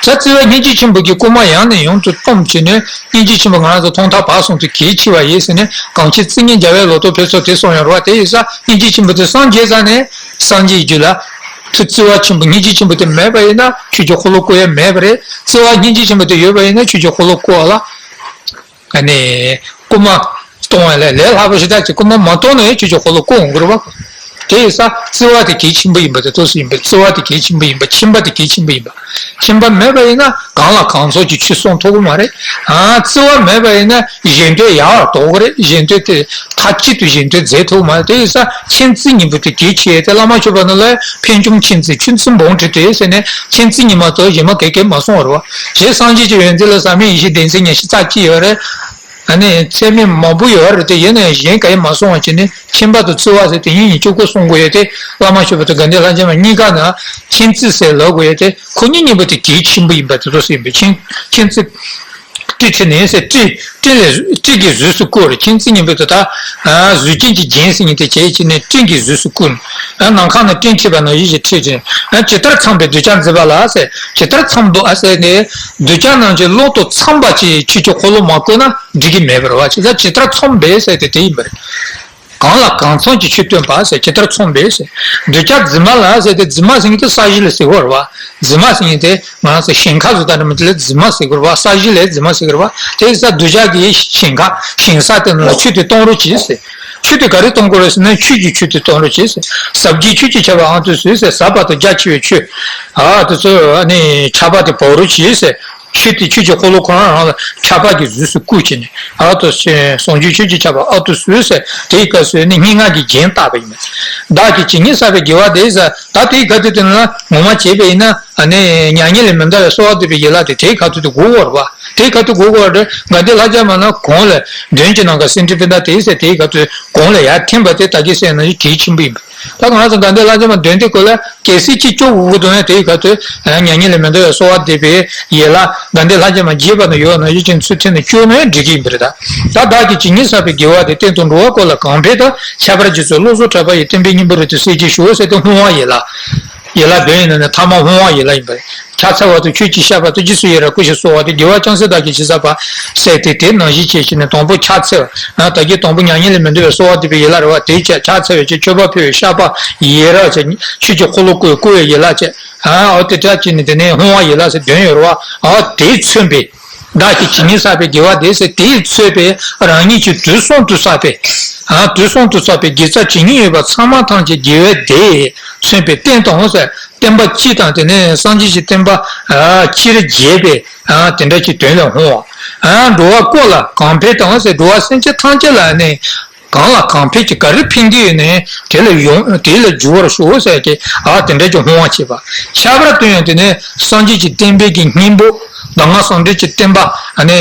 ད་བརྩེ་བ་སྙིང་རྗེ་ཆེན་པོ་གི་སྐུལ་མ་ཡང་ནས་ཡང་དུ་བཏོན་བྱས་ནས་སྙིང་རྗེ་ཆེན་པོ་ང་རང་ཚོ་མཐོང་ཐོས་པ་གསུམ་དེ་གལ་ཆེ་བ་ཡིན་ཟེར་ནས་གངས་ཅན་བརྩེ་ལྔའི་རྒྱལ་བའི་ལོ་ཐོག་ཕེབས་ས་དེ་གསུངས་ཡོད་རེད་པ། དེ་ཡིན་ཙང་སྙིང་རྗེ་ཆེན་པོ་དེ་སངས་རྒྱས་ཙང་ནས་སངས་རྒྱས་རྒྱུད་ལ་བརྩེ་བ་ཆེན་པོ་སྙིང་རྗེ་ཆེན་པོ་དེ་མེད་པ་ཡིན་ན་ཆོས་ཀྱི་འཁོར་ལོ་བསྐོར་ཡས་མེད་པ་རེད། བརྩེ་བ་སྙིང་རྗེ་ཆེན་པོ་དེ་ཡོད་པ་ཡིན་ན་ཆོས་ཀྱི་འཁོར་ལོ་བསྐོར་བ་ལ། ཨ་ནི། སྐུལ་མ་གཏོང་བ་ལས་ལས་སླ་པོ་ཞིག་ད་ཅིག་སྐུལ་མ་མ་གཏོང་ན་ཡང་ཆོས་ཀྱི་འཁོར་ལོ་བསྐོར་འོང་གི་རེད་པ། དེ་ཡིན་ཙང་བརྩེ་བ་དེ་གལ་ཆེན་པོ་ཡིན་པ་དེ་ཐུགས་སུ་ཡིན་པས། བརྩེ་བ་དེ་གལ་ཆེན་པོ་ཡིན་པ། མཁྱེན་པ་དེ་གལ་ཆེན་པོ་ཡིན་པ། མཁྱེན་པ་མེད་པ་ཡིན་ན་གང་ལ་གང་འཚམ་གྱི་ཆོས་གསུང་ཐུབ་ཀྱི་མ་རེད། ཨ་བརྩེ་བ་མེད་པ་ཡིན་ན་གཞན་དོན་ཡག་པར་དོར་གི་རེད། གཞན་དོན་དེ་མཐའ་གཅིག་ཏུ་གཞན་དོན་མཛད་ཐུབ་ཀྱི་མ་རེད། དེ་ཡིན་ཙང་མཁྱེན་བརྩེ་གཉིས་པོ་དེ་གལ་ཆེ་སྟེ། བླ་མ་མཆོད་པ་རྣམས་ལ་ཕན་ཆུང་མཁྱེན་བརྩེ་ཆུ་འཛིན་བང་སྒྲིགས་ཏེ་ཟེར་ནས་མཁྱེན་བརྩེ་གཉིས་མ་གཏོགས་གཞན་མ་ག་གེ་མ་གསུངས་པ་རེད་པ། ཞེས་སངས་རྒྱས་ཀྱི་ཡོན་ཏན་ལ་ཟབ་མོའི་ཡེ་ཤེས་བདེན་ཚིག་ཉེར་ཞི་རྩ་གཅིག་ཡོད་རེད། ཨ་ནི་ཚད་མེད་མང་པོ་ཡོད་རེད་དེ། ཡིན་ནའང་གཞན་ག་ཡེ་མ་གསུངས་པ་བྱས་ནས་མཁྱེན་པ་དང་བརྩེ་བ་ཟེར་དེ་གཉིས་གཉིས་གཅིག་པོ་གསུང་དགོས་ཡོད་དེ། བླ་མ་མཆོད་པ་དང་དགའ་ལྡན་ལྷ་མཇལ་མ་གཉིས་ཀ་ནང་མཁྱེན་བརྩེ་ཟེར་ལབ་དགོས་ཡོད་དེ། ཁོ་གཉིས་གཉིས་པོ་དེ་གལ་ཆེན་པོ་ཡིན་པ་དེ་ཚོ་ཟེར་ཡིན་པས། མཁྱེན་མཁྱེན་བརྩེ། སྤྲིན་ཚེ་ནས་ཟེར་སྤྲིན་སྤྲིན་ལས་སྤྲིན་གྱི་གཟུགས་སུ་བཀོད་རེད། མཁྱེན་བརྩེ་གཉིས་པོ་དེ་ད་གཟུགས་ཅན་གྱི་རྒྱན་ཟེར་མཁན་དེ་བྱས་བྱས་ནས་སྤྲིན་གྱི་གཟུགས་སུ་བཀོད། ནམ་མཁའ་ན་སྤྲིན་འཁྲིགས་པ་ནང་བཞིན་ཞེས་ཁྲིད་ཅིང་། ཇི་ལྟར་འཚམས་པའི་གདུལ་བྱ་འཛིན་པ་ལ་ཟེར། ཇི་ལྟར་འཚམས་པ་ཟེར་ནས་གདུལ་བྱ་རྣམས་ཀྱི་བློ་དང་འཚམས་པ་ཅིག་ཆོས་ཀྱི་འཁོར་ལོ་མ་བསྐོར་ན་འགྲིག་གི་མེད་པ་རེད་པ། ཇི་ལྟར་ཇི་ལྟར་འཚམས་པའི་ཟེར་དེ་དེ་ཡིན་པ་རེད། གང་ལ་གང་འཚམས་ཀྱི་ཆོས་སྟོན་པ་ཟེར། ཇི་ལྟར་འཚམས་པའི་ཟེར། གདུལ་བྱ་འཛིན་པ་ལ་ཟེར་དེ་འཛིན་པ་ཟེར་མཁན་དེ་ས་གཞི་ལ་ཟེར་གྱི་ཡོད་རེད་པ། འཛིན་པ་ཟེར་མཁན་དེ་ང་རང་ཚོ་ཞིང་ཁ་བཟོ་ལྟ་འདྲ་མི་དེ་ལ་འཛིན་པ་ཟེར་གྱི་ཡོད་རེད་པ། ས་གཞི་ལ་འཛིན་པ་ཟེར་གྱི་ཡོད་རེད་པ། དེ་ཡིན་ཙང་གདུལ་བྱ་གི་ཞིང་ཁ་ཞིང་ས་དེ་ནང་ལ་ཆོས་དེ་གཏོང་རོགས་གྱིས་ཟེར། ཆོས་དེ་ག་རེ་གཏོང་དགོས་རེད་ཟེར་ན་ཆོས་ཀྱི་ཆོས་དེ་གཏོང་རོགས་གྱིས་ཟེར། ཟབ་རྒྱས་ཆོས་ཀྱི་ཆར་པ་ཨ་ཏུ་ཟུག་ཟེར། ཟབ་པ་དང་རྒྱ་ཆེ་བའི་ཆོས། ཨ་དེ་ཚོ་ཨ་ནི་ཆར་པ་དེ་འབབ་རོགས་གྱིས་ཟེར། ཆོས་དེ་ཆོས་ཀྱི་འཁོར་ལོ་ཁོ་རང་རང་ལ་ཆར་པ་གི་གཟུགས་སུ་བཀོད་བྱས་ནས། ཨ་ཏུ་ཟུག་ཟབ་རྒྱས་ཆོས་ཀྱི་ཆར་པ་ཨ་ཏུ་ཟུག་ཟེར། དེའི་སྐབས་སུ་ནི་སྙན་ངག་གི་རྒྱན་བཏགས་པ་ཡིན་པས། བདག་གིས་ཇི་སྙེད་བསགས་པའི་དགེ་བ་དེ་ཟེར། ད་དེའི་སྐབས་དེ་དེ་ནི་ངོ་མ་བྱས་པ་ཡིན་ན། ཨ་ནི་མྱ་ངན་ལས་མི་འདའ་བའི་གསོལ་བ་འདེབས་པའི་ཡན་ལག་དེ་དེའི་ཁ་ཐུག་ཏུ་དགོས་ཀྱི་ཡོད་རེད་པ། དེའི་ཁ་ཐུག་དགོས་ཀྱི་ཡོད་རེད། དགའ་ལྡན་ལྷ་བརྒྱ་མ་ན་གོང་ལ་མགྲོན་གྱི་ནམ་མཁའ་སེང་ཁྲི་པཎྜི་ཏ་དེ་ཟེར། དེའི་ཁ་ཐུག་གོང་ལ་ཡར་འཐེན་པ་དེ་ད་གིན་ཟེར་ན་གལ་ཆེན་པོ་ཡིན་པ། ད་ང་ཚོ་དགའ་ལྡན་ལྷ་བརྒྱ་མ་འདོན་དུས་སྐབས་ལ་གལ་སྲིད་ཅིག་སྐྱོ་བོ་དགོས་འདུག་ན། དེའི་ཁ་ཐུག་མྱ་ངན་ལས་མི་འདའ་བའི་གསོལ་བ་འདེབས་པའི་ཡན་ལག་དགའ་ལྡན་ལྷ་བརྒྱ་མ་རྒྱས་པ་ན་ཡོད་ན་ཡོད་ཅིག་ཚུར་འཐེན་ནས་སྐྱོར་ན་འགྲིག་གི་ཡིན་པ་རེད། ད་ད་བདག་གིས་ཇི་སྙེད་བསགས་པའི་དགེ་བ་དེ། བསྟན་དང་འགྲོ་བ་ཀུན་ལ་གང་ཕན་དང་། ཁྱད་པར་རྗེ་བཙུན་བློ་བཟང་གྲགས་པ་ཡི། བསྟན་པའི་སྙིང་པོ་རབ་ཏུ་གསལ་བྱེད་ཤོག་ཟེར་ཏེ་བསྔོ་བ་ཡིན་ལ། ཡན་ལག་བདུན་ཡིན་ན་ནི་ཐ་མ་ཧཱུྃ་ཝཱ་ཡན་ལག་ཡིན་པ་རེད། ཕྱག་འཚལ་བ་དང་ཆོས་ཀྱི་བཤད་པ་དང་རྗེས་སུ་ཡི་རང་བསྐུལ་ཞིང་གསོལ་བ་དང་དགེ་བ་ཅུང་ཟད་བདག་གིས་ཅི་བསགས་པ་ཟེར་ཏེ། དེ་ནང་བཞིན་བྱས་ཤིང་ནི་དང་པོ་ཕྱག་འཚལ་བ། བདག་གིས་དང་པོ་མྱ་ངན་ལས་མི་འདའ་བའི་གསོལ་བ་འདེབས་པའི་ཡན་ལག་རེད་བ། དེ་བྱས་ཕྱག་འཚལ་བའི་ཕྱིར་མཆོད་པ་ཕུལ་བའི་བཤགས་པ་ཡི་རང་བྱས། ཆོས་ཀྱི་འཁོར་ལོ་བསྐོར་བའི་བསྐོར་བའི་ཡན་ལག་བྱས། ཨ་འོ་དེ་འདྲ་བྱས་ནས་དེ་ནས་ཧཱུྃ་ཝཱ་ཡན་ལག་ཟེར་བདུན་ཡོད་རེད་བ། ཨ་དེས་མཚོན་པའི། བདག་གིས་ཇི་སྙེད་བསགས་པའི་དགེ་བ་དེ་ཟེར། དེས་མཚོན་པའི་རང་ཉིད་ཀྱིས་དུས་གསུམ་དུ་བསགས་པའི། ཨ་དུས་གསུམ་དུ་བསགས་པའི་དགེ་རྩ་ཇི་སྙེད་ཡོད་པ་ཚང་མ་ཐམས་ཅད་དགེ་བའི་དེས་མཚོན་པའི་རྟེན་དང་ཟེར། བསྟན་པ་སྤྱི་དང་དེ་ནས་སངས་རྒྱས་ཀྱི་བསྟན་པ་ཨ་སྤྱིར་རྒྱས་པའི་ཨ་དེ་འདྲ་ཅིག་དོན་ལ་འོང་བ། ཨ་འགྲོ་བ་ཀུན་ལ་གང་ཕན་དང་ཟེར། འགྲོ་བ་སེམས་ཅན་ཐམས་ཅད་ལ་ནི་གང་ལ་གང་ཕན་གྱི་ག་རེ་ཕན་གྱི་ཡོད་ནའི་དེ་ལ་ཡོང་དེ་ལ་འཇུག་པར་ཤོག་ཟེར་གྱི་ཨ་དེ་འདྲ་ཅིག་ཧཱུྃ་ཝཱ་བྱས་པ། ཁྱད་པར་དུ་ཡང་དེ་ནས་སངས་རྒྱས་ཀྱི་བསྟན་པའི་གི་སྙིང་པོ། གདམས་ངག་ཟུང་འབྲེལ་གྱི་བསྟན་པ། ཨ་ནི་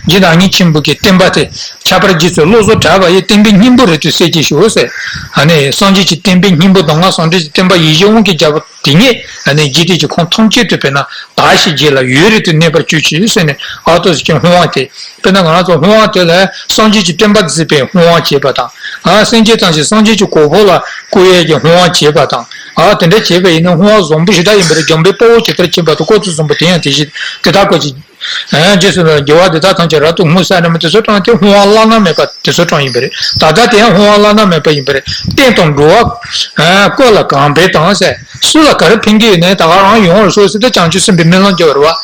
རྗེ་བདག་ཉིད་ཆེན་པོ་གི་བསྟན་པ་དེ། ཁྱད་པར་རྗེ་བཙུན་བློ་བཟང་གྲགས་པ་ཡི་བསྟན་པའི་སྙིང་པོ་རེད་དུ་གསལ་བྱེད་ཤོག་ཟེར། ཨ་ནི་སངས་རྒྱས་ཀྱི་བསྟན་པའི་སྙིང་པོ་གདམས་ངག་ཟུང་འབྲེལ་གྱི་བསྟན་པ་ཡིད་བཞིན་དབང་གིས་རྒྱལ་པོ་དེ་ཉིད་ཨ་ནི་འཇིག་རྟེན་གྱི་ཁམས་ཐམས་ཅད་དུ་དཔེར་ན་དར་ཞིང་རྒྱས་ལ་ཡུན་རིང་དུ་གནས་པར་གྱུར་ཅིག་ཟེར་ནས་ཨ་ཏོ་ཟེར་གྱི་ཧཱུྃ་ཝཱ་དེ། དཔེར་ན་ང་རང་ཚོ་ཧཱུྃ་ཝཱ་དེ་ལ་སངས་རྒྱས་ཀྱི་བསྟན་པ་འཛིན་པའི་ཧཱུྃ་ཝཱ་བྱེད་པ་དང་། ཨ་སེམས་ཅན་ཐམས་ཅད་སངས་རྒྱས་ཀྱི་གོ་འཕང་ལ་བཀོད་ཡས་ཀྱི་ཧཱུྃ་ཝཱ་བྱེད་པ་དང་། ཨ་དེ་འདྲ་བྱེད་པ་ཡིན་ན་ཧཱུྃ་ཝཱ་བཟང་པོ་ཞེ་དྲག་ཡིན་པ་རེད། འཇམ་དཔལ་དཔའ་བོས་ཇི་ལྟར་མཁྱེན་པ་དང་། བཀའ་བརྩེ་བཟང་པོས་དེ་ཡང་དེ་བཞིན་དེ་ལྟར་བཀའ་བྱེད། ཨ་རྗེས་སུ་ལ་དགེ་བ་འདི་དག་ཐམས་ཅད་རབ་ཏུ་བསྔོ་ཟེར་ནས་མི་དེ་ཚོ་དྲངས་ཏེ་ཧཱུྃ་ཝཱ་བླ་ན་མེད་པ་དེ་ཚོ་དྲངས་ཡིན་པ་རེད། ད་ལྟ་དེ་ཡང་ཧཱུྃ་ཝཱ་བླ་ན་མེད་པ་ཡིན་པ་རེད། བསྟན་དང་འགྲོ་བ་ཀུན་ལ་གང་ཕན་དང་ཟེར། སུ་ལ་ག་རེ་ཕན་གྱི་ཡོད་ནའི་ད་ག་རང་ཡོང་བར་ཤོག་ཟེར་ཏེ་བྱང་ཆུབ་སེམས་དཔའི་སྨོན་ལམ་རྒྱག་པ་རེད་བ།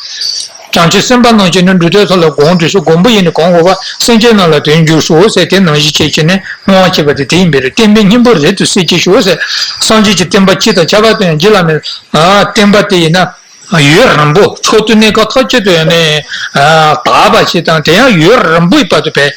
བྱང་ཆུབ་སེམས་དཔའ་རྣམས་ཀྱིས་ནི་འགྲོ་དོན་ཐོབ་ལ་གང་འགྲུབ་ཤོག། གང་པོ་ཡིས་ནི་གང་དགོས་པ། སེམས་ཅན་རྣམས་ལ་དོན་འགྱུར་ཤོག་ཟེར། དེ་ནང་བཞིན་བྱས་བྱས་ནས་ཧཱུྃ་ཝཱ་བྱེད་པ་དེ་དེ་ཡིན་པས་རེད། བསྟན་པའི་སྙིང་པོ་རེད་དུ་གསལ་བྱེད་ཤོག་ཟེར། སངས་རྒྱས་ཀྱི་བསྟན་པ་སྤྱི་དང་ཁྱད་པར་དུ་ཡང་རྗེ་བླ་མའི་བསྟན་པ་དེ་ཡིན་ན། ཡུན་རིང་པོ་མཆོག་ཏུ་གནས་སྐབས་ཐམས་ཅད་དུ་ཡང་ནས་དར་བ་ཞིག་དང་དེ་ཡང་ཡུན་རིང་པོའི་བར་དུ་བས་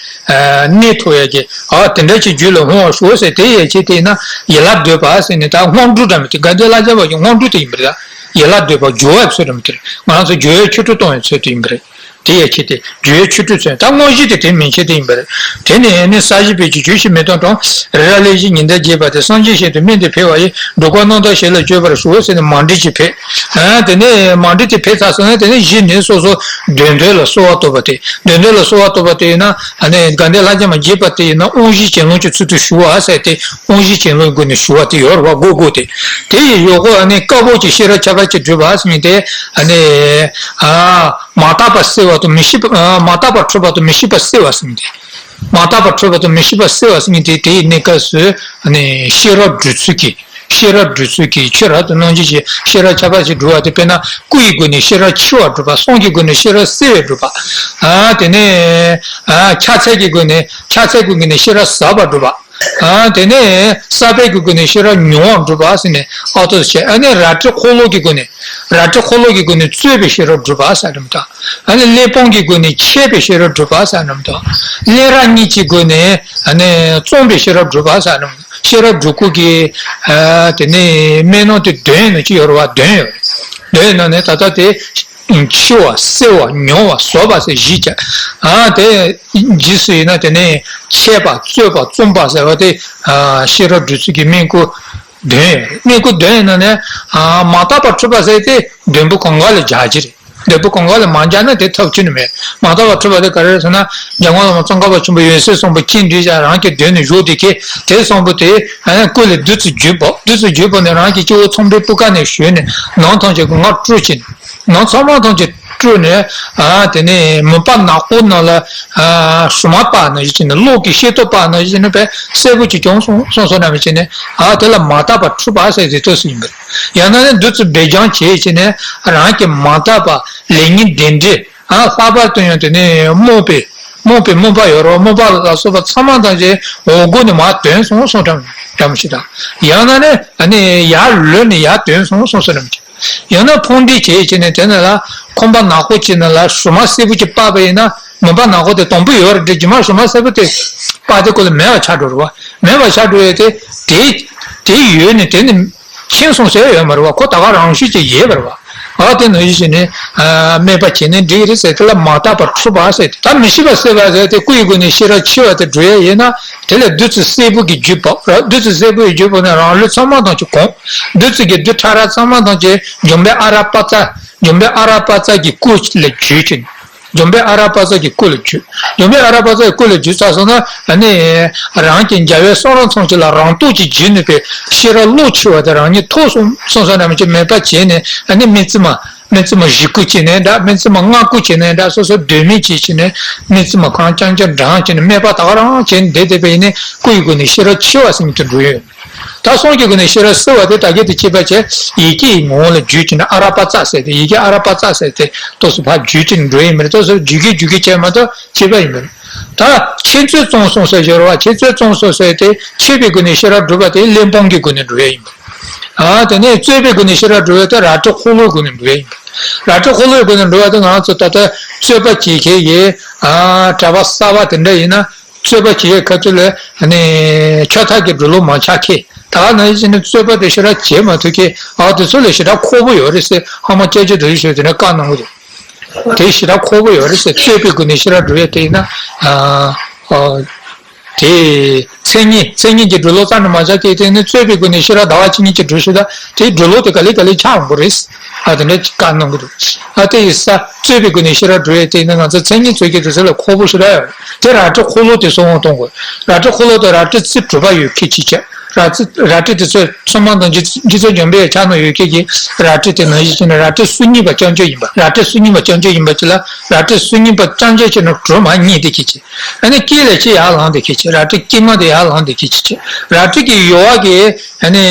གནས་ཐུབ་ཡ་གི་ཨ་དེ་འདྲ་ཞིག་རྒྱུད་ལ་འོང་བར་ཤོག་ཟེར། དེ་ཡི་ཆེད་དེ་ན་ཡན་ལག་བསྡུས་པ་ཟེར་ནས་ད་སྔགས་འབྲུ་འདྲ་མི་དེ་དགའ་ལྡན་ལྷ་བརྒྱ་པ་ཡི་སྔགས་འབྲུ་དེ་ཡིན་པ་རེད། ཡན་ལག་བསྡུས་པ་སྦྱོར་བའི་ཚུལ་འདྲ་མི་དེ་རེད། ང་རང་ཚོ་སྦྱོར་བའི་ཆོ་འཕྲུལ་གཏོང་བའི་ཚུལ་དེ་ཡིན་པ་རེད། དེ་ཡི་ཆེད་དེ་སྦྱོར་བའི་ཆོ་འཕྲུལ་ཚུལ་ད་དངོས་གཞི་དེ་དེ་མན་ཆད་དེ་ཡིན་པ་རེད། དེ་ནས་ནི་ས་གཞི་བེད་ཀྱི་རྒྱུ་ཞིག་མི་སྟོན་དང་། རེ་ར་ལས་བཞི་ཉི་ཟླ་རྒྱས་པ་སྟེ། སངས་རྒྱས་ཞལ་དུ་སྨན་དེ་ཕུལ་བ་ཡིས། འགྲོ་ཀུན་རྣམ་དག་ཞི་ལ་སྤྱོད་པར་ཤོག་ཟེར་ནས་མཎྜལ་ཅིག་ཕུལ། ཨ་དེ་ནས་མཎྜལ་དེ་ཕུལ་ཚར་སོང་ན་དེ་ནས་གཞི་ནས་སོ་སོ་འདོན་འདོན་ལ་གསོལ་བ་བཏབ་པ་དེ། འདོན་འདོན་ལ་གསོལ་བ་བཏབ་པ་དེ་ཡིན་ན་ཨ་ནི་དགའ་ལྡན་ལྷ་བརྒྱ་མ་རྒྱས་པ་དེ་ཡིན་ན་དབང་བཞིའི་གྱེན་ལོངས་ཀྱི་ཚུལ་དུ་ཞུ་བ་ཟེར་ཏེ། དབང་བཞིའི་གྱེན་ལོངས་སྒོ་ནས་ཞུ་བ་དེ་ཡོད་རེད་བ། སྒོ་སྒོ་དེ། དེ་ཡི་འོག་གོ་ཨ་ནི་དཀར་པོ་གི་ཤེས་རབ་ཁྱད་པར་གྱིས་བསྒྲིབས་པ་ཟེར་མཁན་དེ། ཨ་ནི་ཨ་མ་དག་པ་སེལ་བ་དང་མི་ཤེས་པ། ཨ་མ་དག་པ་འཁྲུལ་པ་དང་མི་ཤེས་པ་སེལ་བ་ཟེར་མཁན་དེ། མ་དག་པ་འཁྲུལ་པ་དང་མི་ཤེས་པ་སེལ་བ་ཟེར་མཁན་དེ། དེ་ཡི་གནས་སྐབས་སུ་ཨ་ནི་ཤེས་རབ་སྒྲུབ་ཚུལ་གྱི། ཤེས་རབ་སྒྲུབ་ཚུལ་གྱི་ཆོས་རབ་ཏུ་སྣང་བྱེད་ཀྱི་ཤེས་རབ་ཁྱད་པར་གྱིས་བསྒྲིབས་པ་དེ། དཔེར་ན་སྐུ་ཡི་སྒོ་ནས་ཤེས་རབ་འཆི་བ་སྒྲུབ་པ། གསུང་གི་སྒོ་ནས་ཤེས་རབ་སེལ་བ་སྒྲུབ་པ། ཨ་དེ་ནས་ཨ་ཕྱག་འཚལ་གྱི་སྒོ་ནས་ཕྱག་འཚལ་གྱི་སྒོ་ནས་ཤེས་རབ་ཟབ་པ་སྒྲུབ་པ། ཨ་དེ་ནས་བསགས་པའི་སྒོ་ནས་ཤེས་རབ་མྱུར་བ་སྒྲུབ་པ་ཟེར་ནས་ཨ་ཏོ་བྱས། ཨ་ནི་རལ་གྲི་འཁོར་ལོ་གི་སྒོ་ནས་རལ་གྲི་འཁོར་ལོ་གི་སྒོ་ནས་རྩོད་པའི་ཤེས་རབ་སྒྲུབ་པ་ཟེར་རམ་དང་། ཨ་ནི་གླེགས་བམ་གྱི་སྒོ་ནས་འཆད་པའི་ཤེས་རབ་སྒྲུབ་པ་ཟེར་རམ་དང་། ལས་རབ་གཉིས་ཀྱི་སྒོ་ནས་ཨ་ནི་རྩོམ་པའི་ཤེས་རབ་སྒྲུབ་པ་ཟེར་རམ། ཤེས་རབ་སྒྲུབ་སྐོར་གྱི་ཨ་དེ་ནས་སྨན་ནང་དེ་བདུན་ནང་ཅིག་ཡོད་རེད་བ། བདུན་ཡོད་རེད། བདུན་ནང་ནས་ད་ལྟ་དེ། འཆི་བ་སེལ་བ་མྱུར་བ་ཟབ་པ་ཟེར་བཞི་བྱས། ཨ་དེ་རྗེས་སུ་ཡིན་ན་དེ་ནས་འཆད་པ་རྩོད་པ་རྩོམ་པ་ཟེར་བ་དེ། ཨ་ཤེས་རབ་སྒྲུབ་ཚུལ་གྱི་སྨན་སྐོར་བདུན་ཡོད་རེད། སྨན་སྐོར་བདུན་ཡིན་ན་ནས་ཨ་མ་དག་པ་འཁྲུལ་པ་ཟེར་དེ་བདུན་པོ་གང་ག་ལ་སྦྱར་གྱི་རེད། བདུན་པོ་གང་ག་ལ་མ་སྦྱར་ན་དེ་ཐབས་ཁྱོན་ནས་མེད། མ་དག་པ་འཁྲུལ་པ་དེ་ག་རེ་རེད་ཟེར་ན། འཇམ་མགོན་བླ་མ་ཙོང་ཁ་པ་ཆེན་པོ་ཡོན་སྲས་གསུམ་པོ་ཁྱེད་འདྲིས་བྱས་རང་གི་མདུན་ནས་བཞུགས་དེ་ཁྱེད་དེ་གསུམ་པོ་དེ་ཨ་སྐུ་ལ་བདུད་རྩི་བརྒྱུད་ཕོག་བདུད་རྩི་བརྒྱུད་ཕོག་ནས་རང་གི་སྤྱི་བོ་ཚངས་པའི་སྤུས་ཀ་ནས་ཞུས་ནས་ནང་ཐམས་ཅད་ཀྱི་ངར་བཀྲུས་ཕྱིན། ནང་ཚང་མ་ཐམས་ཅད་བཀྲུས་ནས་ཨ་དེ་ནས་མུན་པ་ནག་པོ་ནང་ལ་ཨ་སྲུང་མ་སྤར་ནང་བཞིན་བྱས་ནས་གློག་གི་ཤེལ་ཏོག་སྤར་ནང་བཞིན་བྱས་ནས་དཔེ་གསལ་པོ་ཅིག་བྱུང་སོང་སོང་སོང་ནམ་བྱས་ནས་ཨ་དེ་ལ་མ་དག་པ་འཁྲུལ་པ་ཟེར་དེ་ལྟོས་སུ་ཡིན་པ་རེད། ཡང་ན་ནི་བདུད་རྩི་སྦས་སྦྱང་བྱས་བྱས་ནས་རང་གི་མ་དག་པ་ལས་ངན་གདོན་འདྲེ་ཨ་ལྷག་པར་དུ་ཡང་དེ་ནས་རྨོངས་པའི་རྨོངས་པའི་རྨོངས་པ་ཡོད་རེད། རྨོངས་པ་ལ་སོགས་པ་ཚང་མ་ཐམས་ཅད་འོག་སྒོ་ནས་མར་ཐོན་སོང་སོང་འདྲ་མོ་ཞིག་དང་། ཡང་ན་ནི་ཨ་ནི་ཡར་ལོན་ནས་ཡར་ཐོན་སོང་སོང་སོང་འདྲ་མོ་ཞིག་ཡང་ན་ཕུང་འདྲེ་བྱས་བྱས་ནས་དེ་ནང་ལ་ཁང་པ་ནག་པོ་ཅིག་ནང་ལ་སྲུང་མ་སེར་པོ་ཅིག་སྤར་བ་ཡིན་ན་མུན་པ་ནག་པོ་དེ་དང་པོ་ཡོད་རེད་དེ། རྗེས་མ་སྲུང་མ་སེར་པོ་དེ་སྤར་དེ་ཁོ་ལ་མེད་པ་ཆགས་འགྲོ་རེད་བ། མེད་པ་ཆགས་འགྲོ་ཡས་དེ་དེ་དེ་ཡོད་ནས་དེ་ནི་ཁེངས་སོང་ཟེར་ཡོད་མ་རེད་བ། ཁོ་ད་ག་རང་ཤུགས་ཀྱིས་ཡལ་བ་རེད་བ། ཨ་དེ་ནང་བཞིན་བྱས་ནས་ཨ་སྨད་པ་བྱས་ནས་འགྲིག་རེད་ཟེར། དེ་ལ་མ་དག་པ་འཁྲུལ་པ་ཟེར་ཏེ། ད་མི་ཤེས་པ་སེལ་བ་ཟེར་ཏེ་སྐུ་ཡི་སྒོ་ནས་ཤེས་རབ་འཆི་བ་དེ་སྒྲུབ་ཡས་ཡིན་ན། དེ་ལ་བདུད་རྩི་སེར་པོ་གི་རྒྱུད་པ། བདུད་རྩི་སེར་པོ་ཡི་རྒྱུད་པ་ནས་རང་ལུས་ཚང་མ་ཐམས་ཅད་གང་། བདུད་རྩི་གི་རྡུལ་ཕྲ་རབ་ཚང་མ་ཐམས་ཅད་འཇོམས་པའི་ཨ་ར་པ་ཙ། འཇོམས་པའི་ཨ་ར་པ་ཙ་གི་སྐུ་ལ་བརྗོད་ཅིང་། འཇམ་དཔལ་ཨ་ར་པ་ཙ་གི་སྐུ་ལ་བརྒྱུད། འཇམ་དཔལ་ཨ་ར་པ་ཙ་གི་སྐུ་ལ་བརྒྱུད་ཚར་སོང་ན་ཨ་ནི་རང་གི་འཇམ་དབྱངས་གསུང་རབ་ཚང་ཆེན་ལ་རང་རྟོགས་ཀྱིས་བརྒྱུད་ནུས་པའི་ཤེས་རབ་བློ་ཆེ་བ་དེ་རང་ཉིད་ཐོབ་སོང་སོང་ས་རྣམས་ཀྱི་མོས་པ་བྱས་ནས་ཨ་ནི་སྨིན་བྱེད་མ། སྨིན་བྱེད་མ་བཞེས་སྐུལ་བྱས་ནས་འདྲ། སྨིན་བྱེད་མ་བསྔགས་སྐུལ་བྱས་ནས་འདྲ། སོ་སོ་འདོད་མོས་བྱས་བྱས་ནས་སྨིན་བྱེད་མ་གང་རྐྱང་རྐྱང་བགྲངས་བྱས་ནས་མོས་པ་ད་ག་རང་བྱས་ནས་བསྡད་བསྡད་པ་ཡིན་ནས་སྐུ་ཡི་སྒོ་ནས་ཤེས་རབ་ཆེ་བ་ཟེར་མཁན་དེ་འགྲོ་ཡོད། ད་གསུང་གི་སྒོ་ནས་ཤེས་རབ་གསལ་བ་དེ་ད་གིན་དེ་བྱས་པ་བྱས་ཡི་གེ་ཡི་ངོ་བོ་ལ་བརྒྱུད་བྱས་ནས་ཨ་ར་པ་ཙ་ཟེར་ཏེ་ཡི་གེ་ཨ་ར་པ་ཙ་ཟེར་ཏེ་ཏོག་ཙམ་ཕར་བརྒྱུད་བྱས་ནས་འགྲོ་ཡིན་མ་རེད། ཏོག་ཙམ་བརྒྱུད་གིན་བརྒྱུད་གིན་བྱས་མ་གཏོགས་བྱས་པ་ཡིན་མ་རེད། ད་འཆད་རྩོད་རྩོམ་གསུམ་ཟེར་ཡོད་རེད་བ། འཆད་རྩོད་རྩོམ་གསུམ་ཟེར་ཏེ་འཆད་པའི་སྒོ་ནས་ཤེས་རབ་སྒྲུབ་པ་དེ་གླེགས་བམ་གྱི་སྒོ་ནས་འགྲོ་ཡ་ཡིན་པ། ཨ་དེ་ནས་རྩོད་པའི་སྒོ་ནས་ཤེས་རབ་སྒྲུབ་པ་དེ་རལ་གྲི་འཁོར་ལོའི་སྒོ་ནས་འགྲོ་ཡ་ཡིན་པ། རལ་གྲི་འཁོར་ལོའི་སྒོ་ནས་འགྲོ་བ་དེ་ང་ཚོ་ད་ལྟ་རྩོད་པ་བྱེད་མཁན་གྱི་ཨ་གྲྭ་པ་གསར་པ་དེ་འདྲ་ཡིན་ན་རྩོད་པ་བྱེད་ཡའི་ཁ་ཐུག་ལ་ཨ་ནི་ཆགས་ཐག་གི་འགྲོ་ལུགས་མ་ཆགས་མཁན་ད་ག་ནང་བཞིན་ནས་རྩོད་པ་དེ་ཞེ་དྲག་བྱེད་མ་ཐུབ་མཁན་ཨ་དེ་ཚོ་ལ་ཞེ་དྲག་ཁག་པོ་ཡོད་རེད་ཟེར་ཧ་མ་སྐྱབས་རྗེ་རྡོ་རྗེ་ཞོལ་དེ་འདྲ་བཀའ་གནང་གི་འདུག་དེ་ཞེ་དྲག་ཁག་པོ་ཡོད་རེད་ཟེར། རྩོད་པའི་སྒོ་ནས་ཤེས་རབ་སྒྲུབ་ཡ་དེ་ཡིན་ན། ཨ་ཨ་དེ་མཚན་ཉིད་མཚན་ཉིད་ཀྱི་འགྲོ་ལུགས་རྩ་ནས་མ་ཆགས་ཀྱི་དེ་ནི་རྩོད་པའི་སྒོ་ནས་ཤེས་རབ་ཟླ་བ་གཅིག་གཉིས་ཀྱི་འགྲོ་ཤེས་ད་དེའི་འགྲོ་ལུགས་དེ་ག་ལེ་ག་ལེ་ཆགས་འོང་གི་རེད། ཨ་དེ་འདྲ་བཀའ་གནང་གི་འདུག་ཨ་དེ་ཡིན་ས་རྩོད་པའི་སྒོ་ནས་ཤེས་རབ་སྒྲུབ་ཡ་དེ་ནི་ང་ཚོ་མཚན་ཉིད་རྩོད་མཁན་དེ་ཚོ་ལ་ཁག་པོ་ཞེ་དྲག་ཡོད་རེད། དེ་རལ་གྲི་འཁོར་ལོ་དེ་གསོ་སྐྱོང་གཏོང་དགོས། རལ་གྲི་འཁོར་ལོ་དེ་རལ་གྲི་རྩིས་གྲུབ་པ་ཡོད་མཁན་ཅིག་བྱས། རལ་གྲི་རལ་གྲི་དེ་ཚོ་ཚང་མ་དང་རྗེ་རྗེ་བཙུན་འཇམ་དཔལ་ཕྱག་ན་ཡོད་མཁན་གྱི་རལ་གྲི་དེ་ནང་བཞིན་བྱས་ནས་རལ་གྲི་སུ་རྙེད་པ་རྐྱང་རྐྱང་ཡིན་པ། རལ་གྲི་སུ་རྙེད་པ་རྐྱང་རྐྱང་ཡིན་པ་ཅིག་ལ་རལ་གྲི་སུ་རྙེད་པ་རྐྱང་རྐྱང་བྱས་ནས་གྲུ་མར་རྙེད་བསྡད་མཁན་ཅིག་ཨ་ནི་དཀྱིལ་ལ་ཅིག་ཡར་ལངས་བསྡད་མཁན་ཅིག་རལ་གྲི་དཀྱིལ་མ་དེ་ཡར་ལངས་བསྡད་མཁན་ཅིག་རལ་གྲི་གི་ཡོལ་བ་གི་ཨ་ནི་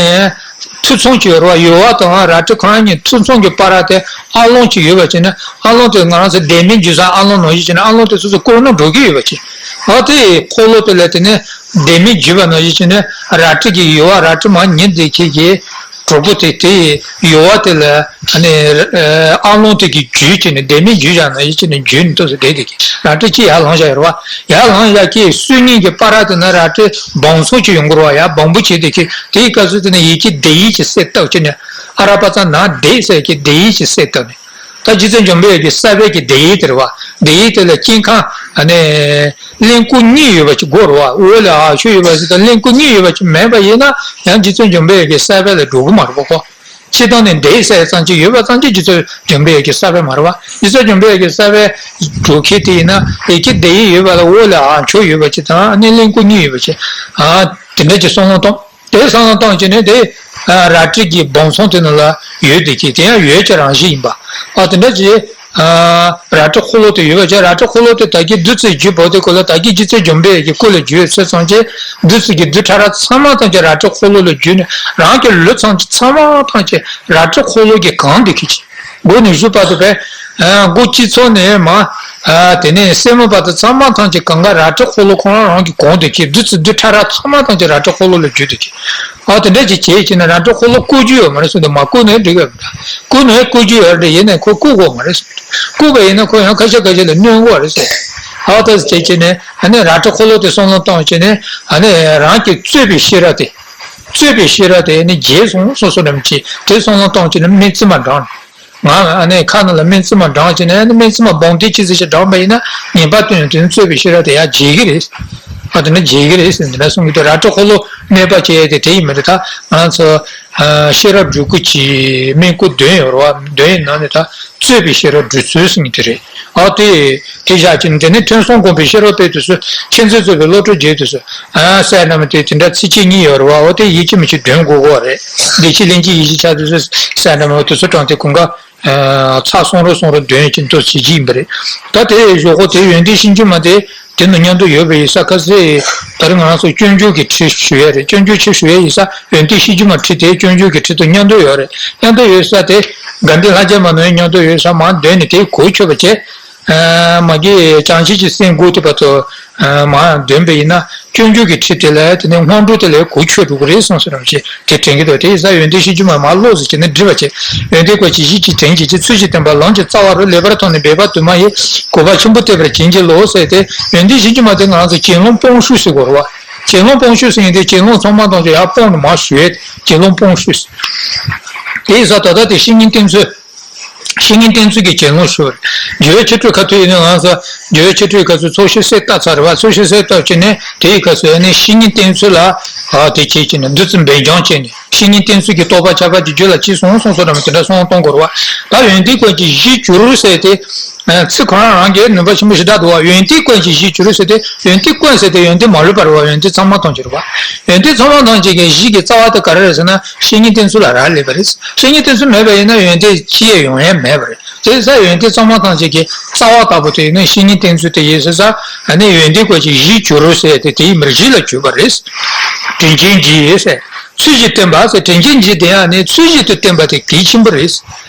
མཐུ་ཚང་ཅིག་ཡོད་རེད་བ། ཡོལ་བ་དང་རལ་གྲི་གང་ཡིན་མཐུ་ཚང་གི་བར་དེ་ཨ་ལོང་ཅིག་ཡོད་པ་བྱས་ན་ཨ་ལོང་དེ་ང་རང་ཚོ་ལྡེ་མིག་འཇུ་ས་ཨ་ལོང་ནང་བཞིན་བྱས་ན་ཨ་ལོང་དེ་སོ་སོ་བསྐོར་ནས་འགྲོ་གི་ཡོད་པ་ཅིག་ཨ་དེ་འཁོར་ལོ་དེ་ལ་དེ་ནས་ལྡེ་མིག་འཇུས་པ་ནང་བཞིན་བྱས་ནས་རལ་གྲི་གི་ཡོལ་བ་རལ་གྲི་མར་ཉིལ་བསྡད་མཁན་གྱི་གྲོགས་པོ་དེ་དེ་ཡོལ་བ་དེ་ལ་ཨ་ནི་ཨ་ལོང་དེ་གིས་འཇུས་བྱས་ནས་ལྡེ་མིག་འཇུས་བཞག་ནང་བཞིན་བྱས་ནས་འཇུས་ནས་ཏོག་ཙམ་བསྡད་བསྡད་མཁན་རལ་གྲི་གཅིག་ཡར་ལངས་བཞག་ཡོད་རེད་བ། ཡར་ལངས་བཞག་མཁན་སུ་རྙེད་ཀྱི་བར་དེ་ན་རལ་གྲི་སྦང་ཚུགས་ཅིག་ཡོང་གི་རེད་བ། ཡར་སྦང་བུ་བྱས་བསྡད་མཁན་དེའི་སྐབས་སུ་དེ་ནས་ཡི་གེ་བསྡད་ཡིག་ཅིག་གསལ་བཏབ་བྱས་ནས་ཨ་ར་པ་ཙ་ན་བསྡད་ཟེར་གྱི་བསྡད་ཡིག་ཅིག་གསལ་བཏབ་ནས། ད་རྗེ་བཙུན་འཇམ་དཔལ་གྱི་གསལ་བའི་གི་བསྡད་ཡིག་དེ་རེད་བ། བསྡད་ཡིག་དེ་ལ་དཀྱིལ་ཁ་ཨ་ནི་གླིང་སྐུ་གཉིས་ཡོད་པ་ཅིག་དགོས་རེད་བ། འོག་ལ་ཨ་ཤོ་ཡོད་པ་ཅིག་དང་གླིང་སྐུ་གཉིས་ཡོད་པ་ཅིག་མེད་པ་ཡིན་ན་ཡང་རྗེ་བཙུན་འཇམ་དཔལ་གྱི་གསལ་བ་ལ་འགྲོ་གི་མ་རེད་པ་ཁོ། སྤྱིར་བཏང་ནས་བསྡད་ཟེར་ཙམ་ཅིག་ཡོད་པ་ཙམ་གྱིས་རྗེ་བཙུན་འཇམ་དཔལ་གྱི་གསལ་བ་མ་རེད་བ། རྗེ་བཙུན་འཇམ་དཔལ་གྱི་གསལ་བ་འགྲོ་མཁན་དེ་ཡིན་ན་ཡི་གེ་བསྡད་ཡིག་ཡོད་པ་ལ་འོག་ལ་ཨ་ཤོ་ཡོད་པ་ཅིག་དང་ཨ་ནི་གླིང་སྐུ་གཉིས་ཡོད་པ་ཅིག་ཨ་དེ་འདྲ་ཅིག་བསམ་བློ་གཏོང་། དེ་བསམ་བློ་བཏང་བྱས་ནས་དེ་རལ་གྲི་གི་སྦང་ཚང་དེ་ནང་ལ་ཡོད་བསྡད་ཀྱི་དེ་ཡང་འོད་ཀྱི་རང་བཞིན་ཡིན་པ། ཨ་དེ་འདྲ་ཅིག་རལ་གྲི་འཁོར་ལོ་དེ་ཡོད་པ་བྱས། རལ་གྲི་འཁོར་ལོ་དེ་ད་གིན་བདུད་རྩི་བརྒྱུད་པ་དེ་ཁོ་ལ་ད་གིན་རྗེ་བཙུན་འཇམ་དཔལ་གྱི་སྐུ་ལ་བརྒྱུད་ཚོད་ཙམ་གྱིས་བདུད་རྩི་གི་རྡུལ་ཕྲ་རབ་ཚང་མ་ཐམས་ཅད་རལ་གྲི་འཁོར་ལོ་ལ་བརྒྱུད་ནས་རང་གི་ལུས་ཚང་ཚང་མ་ཐམས་ཅད་རལ་གྲི་འཁོར་ལོ་གིས་གང་བསྡད་ཀྱི་ཅིག་མགོ་ནས་མཇུག་བར་དུ་བས། མགོ་སྤྱི་ཚོགས་ནས་མ། དེ་ནས་སེན་མོ་བར་དུ་ཚང་མ་ཐམས་ཅད་གང་ག་རལ་གྲི་འཁོར་ལོ་ཁོ་རང་རང་གིས་གང་བསྡད་ཀྱི་བདུད་རྩི་རྡུལ་ཕྲ་རབ་ཚང་མ་ཐམས་ཅད་རལ་གྲི་འཁོར་ལོ་ལ་བརྒྱུད་བསྡད་ཀྱི་ཨ་དེ་འདྲ་ཅིག་བྱས་ཀྱི་ན་རལ་གྲི་འཁོར་ལོ་བསྐོར་རྒྱུ་ཡོད་མ་རེད་ཟེར་དུས་མ་བསྐོར་ནའི་འགྲིག་གི་མི་འདུག་བསྐོར་ནའི་བསྐོར་རྒྱུ་ཡོད་རེད། ཡིན་ནའི་ཁོ་བསྐོར་དགོས་མ་རེད་ཟེར། བསྐོར་བ་ཡིན་ན་ཁོ་ཡང་ཁ་ཤས་ཁ་ཤས་ལ་གནོད་དགོས་རེད་ཟེར། ཨ་ད་བྱས་ཀྱི་ནས་ཨ་ནི་རལ་གྲི་འཁོར་ལོ་དེ་བསམ་བློ་བཏང་ཀྱི་ནས་ཨ་ནི་རང་གི་རྩོད་པའི་ཤེས་རབ་དེ། རྩོད་པའི་ཤེས་རབ་དེ་ནི་རྒྱས་སོང་སོ་སོ་རྣམས་ཀྱིས་དེ་བསམ་བློ་བཏང་ཀྱི་ནས་སྨིན་བྱེད་མ་འགྲངས། ང་ཨ་ནི་ཁ་ནང་ལ་སྨིན་བྱེད་མ་འགྲངས་ཀྱི་ནས་ཨ་ནི་སྨིན་བྱེད་མ་སྦང་དེ་ཅི་ཙི་ཞིག་འགྲངས་པ་ཡིན་ན་ངེས་པར་དུ་དོན་རྩོད་པའི་ཤེས་རབ་དེ་ཡང་རྒྱས་ཀྱི་རེད། ཨ་དེ་ནི་རྒྱས་ཀྱི་རེད་ཟེར་འདི་འདྲ་གསུང་གི་འདུག་རལ་གྲི་འཁོར་ལོ་གནོད་པ་བྱེད་ཡས་དེ་དེ་ཡིན་མི་འདུག་ད་ང་ཚོ་ཤེས་རབ་སྒྲོལ་སྐུ་གྱི་སྨན་སྐུ་འདོན་ཡོད་རེད་བ། འདོན་ཡི་ནང་ནས་ད་རྩོད་པའི་ཤེས་རབ་སྒྲོལ་ཚུལ་ཟེར་མཁན་དེ་རེད། ཨ་དེ་དེ་བཞག་ཅིང་དེ་ནས་ཐོས་བསམ་སྒོམ་པའི་ཤེས་རབ་སྤེལ་དུས་སུ་མཁྱེན་བརྩེ་རྩོད་པའི་བློ་གྲོས་རྒྱས་དུས་སུ་ཨ་སྲས་རྣམས་དེ་དེ་འདྲ་ཚིགས་བཅད་གཉིས་ཡོད་རེད་བ། འོ་དེ་ཡིད་ཆེས་མི་ཆེས་འདོན་དགོས་གོ་རེད། བདེ་གཤེགས་ལྷན་ཅིག་ཡིད་བཞིན་ཆགས་དུས་སུ་སྲས་རྣམས་འོ་དེ་ཚོ་དྲངས་ཏེ་གོང་ཁ་ཚར་གསུང་རོགས་གསུང་རོགས་འདོན་ཡོད་ཅིང་དུ་བྱེད་ཀྱི་ཡིན་པ་རེད། ད་དེ་ཞོགས་ཀོ་དེ་ཡོན་ཏན་ཤེས་བྱེད་མ་དེ་དེ་ནང་མཉམ་དུ་ཡོད་པ་ཡིན་ས། ཁ་སང་ད་རེས་ང་རང་ཚོ་སྤྱོད་འཇུག་གི་ཁྲིད་ཞུ་ཡས་རེད། སྤྱོད་འཇུག་ཁྲིད་ཞུ་ཡས་ཡིན་ས་ཡོན་ཏན་ཤེས་བྱེད་མ་ཁྲིད་དེ་སྤྱོད་འཇུག་གི་ཁྲིད་དུ་མཉམ་དུ་ཡོད་རེད། མཉམ་དུ་ཡོད་ས་དེ་དགའ་ལྡན་ལྷ་བརྒྱ་མ་ནང་མཉམ་དུ་ཡོད་ས་མར་འདོན་ནས་དེ་གོ་ཆོད་པ་བྱས། མ་གི་བྱང་ཆུབ་ཀྱི་སེམས་དགུ་ཐེག་པ་ཚོ་མར་འདོན་པ་ཡིན་ན་སྤྱོད་འཇུག་གི་ཁྲིད་དེ་ལ་དེ་ནས་སྔོན་འགྲོ་དེ་ལས་གོ་ཆོད་འགྲོ་གི་རེད་གསུངས་སོ་རམ་ཞེས་དེ་དྲན་གྱི་འདུག་དེ་ཡིན་ས་ཡོན་ཏན་ཤེས་བྱེད་མ་མར་ཀློག་ཟེར་བྱས་ནས་འདྲི་བ་བྱས། ཡོན་ཏན་བཀོད་ཅིང་གཞི་གཅིག་དྲན་བྱེད་ཀྱི་ཚུལ་གྱིས་བསྟན་པ་ལམ་གྱི་རྩ་བ་རུ་ལེགས་པར་མཐོང་ནས་འབད་པ་དུ་མ་ཡིས། གོ་འཕང་ཆེན་པོ་བསྟན་པར་བྱིན་གྱིས་རློབས་ཟེར་ཏེ་ཡོན་ཏན་ཤེས་བྱེད་མ་དེ་ང་ཚོ་གྱེན་ལོག་སྤོང་ཤུགས་ཟེར་དགོས་རེད་བ། གྱེན་ལོག་སྤོང་ཤུགས་ཟེར་མཁན་དེ་གྱེན་ལོག་ཚང་མ་དང་ཚོ་ཡར་སྤོང་ནས་མར་ཞུ་ཡས་གྱེན་ལོག་སྤོང་ཤུགས་ཟེར། དེ་ཡིན་ས་ད་ལྟ་དེ་བཤེས་གཉེན་བསྟེན་ཚུལ། བཤེས་གཉེན་བསྟེན་ཚུལ་གྱི་གྱེན་ལོག་ཞུ་བ་རེད། རྒྱལ་བའི་ཆེ་བསྟོད་ཁ་ཐུག་ཡིན་ན་ང་ཚོ་རྒྱལ་བའི་ཆེ་བསྟོད་ཁ་ཚུགས་ཚོགས་ཞིང་གསལ་བཏབ་ཚར་བ། ཚོགས་ཞིང་གསལ་བཏབ་བྱས་ནས་དེའི་ཁ་ཚུགས་ནས་བཤེས་གཉེན་བསྟེན་ཚུལ་ལ་ ཨ་དེ་བྱས་བྱས་ནས་འདི་ཚོ་འབད་བརྩོན་བྱས་ནས་བཤེས་གཉེན་བསྟེན་ཚུལ་གྱི་རྟོགས་པ་ཁྱབ་པ་གྱི་རྒྱུད་ལ་སྐྱེས་སོང་གསུངས་སོ་འདྲ་མོ་དེ་འདྲ་གསུང་གཏོང་དགོས་རེད་བ། ད་ཡོན་ཏན་ཀུན་གྱི་གཞི་གྱུར་ཟེར་དེ། ཚིག་ཁོ་རང་རང་གི་ནུས་པ་ཆེན་པོ་ཞེ་དྲག་འདུག་བ། ཡོན་ཏན་ཀུན་གྱི་གཞི་གྱུར་ཟེར་དེ་ཡོན་ཏན་ཀུན་ཟེར་དེ་ཡོན་ཏན་མ་ལུས་པ་རེད་བ། ཡོན་ཏན་ཚང་མ་ཐམས་ཅད་རེད་བ། ཡོན་ཏན་ཚང་མ་ཐམས་ཅད་ཀྱི་གཞི་གི་རྩ་བ་དེ་ག་རེ་རེད་ཟེར་ན་བཤེས་གཉེན་བསྟེན་ཚུལ་ལ་རག་ལས་པ་རེད། བཤེས་གཉེན་བསྟེན་ཚུལ་མེད་པ་ཡིན་ན་ཡོན་ཏན་ཅི་ཡང་ཡོང་ཡ་མེད་པ་རེད། དེ་ས་ཡོན་ཏན་ཚང་མ་ཐམས་ཅད་ཀྱི་རྩ་བ་ལྟ་བུ་དེ་ཡིན་ན་བཤེས་གཉེན་བསྟེན་ཚུལ་དེ་ཡིན་ཟེར་ས། ཨ་ནི་ཡོན་ཏན་ཀུན་གྱི་གཞི་གྱུར་ཟེར་དེ་དེའི་མིང་གཞི་ལ་གྱུར་པ་རེད། དྲིན་ཅན་རྗེ་ཟེར། ཚུལ་བཞིན་བསྟེན་པ་ཟེར། དྲིན་ཅན་རྗེ་དེ་ཡང་ནི་ཚུལ་བཞིན་དུ་བསྟེན་པ་དེ་གལ་ཆེན་པོ་རེད།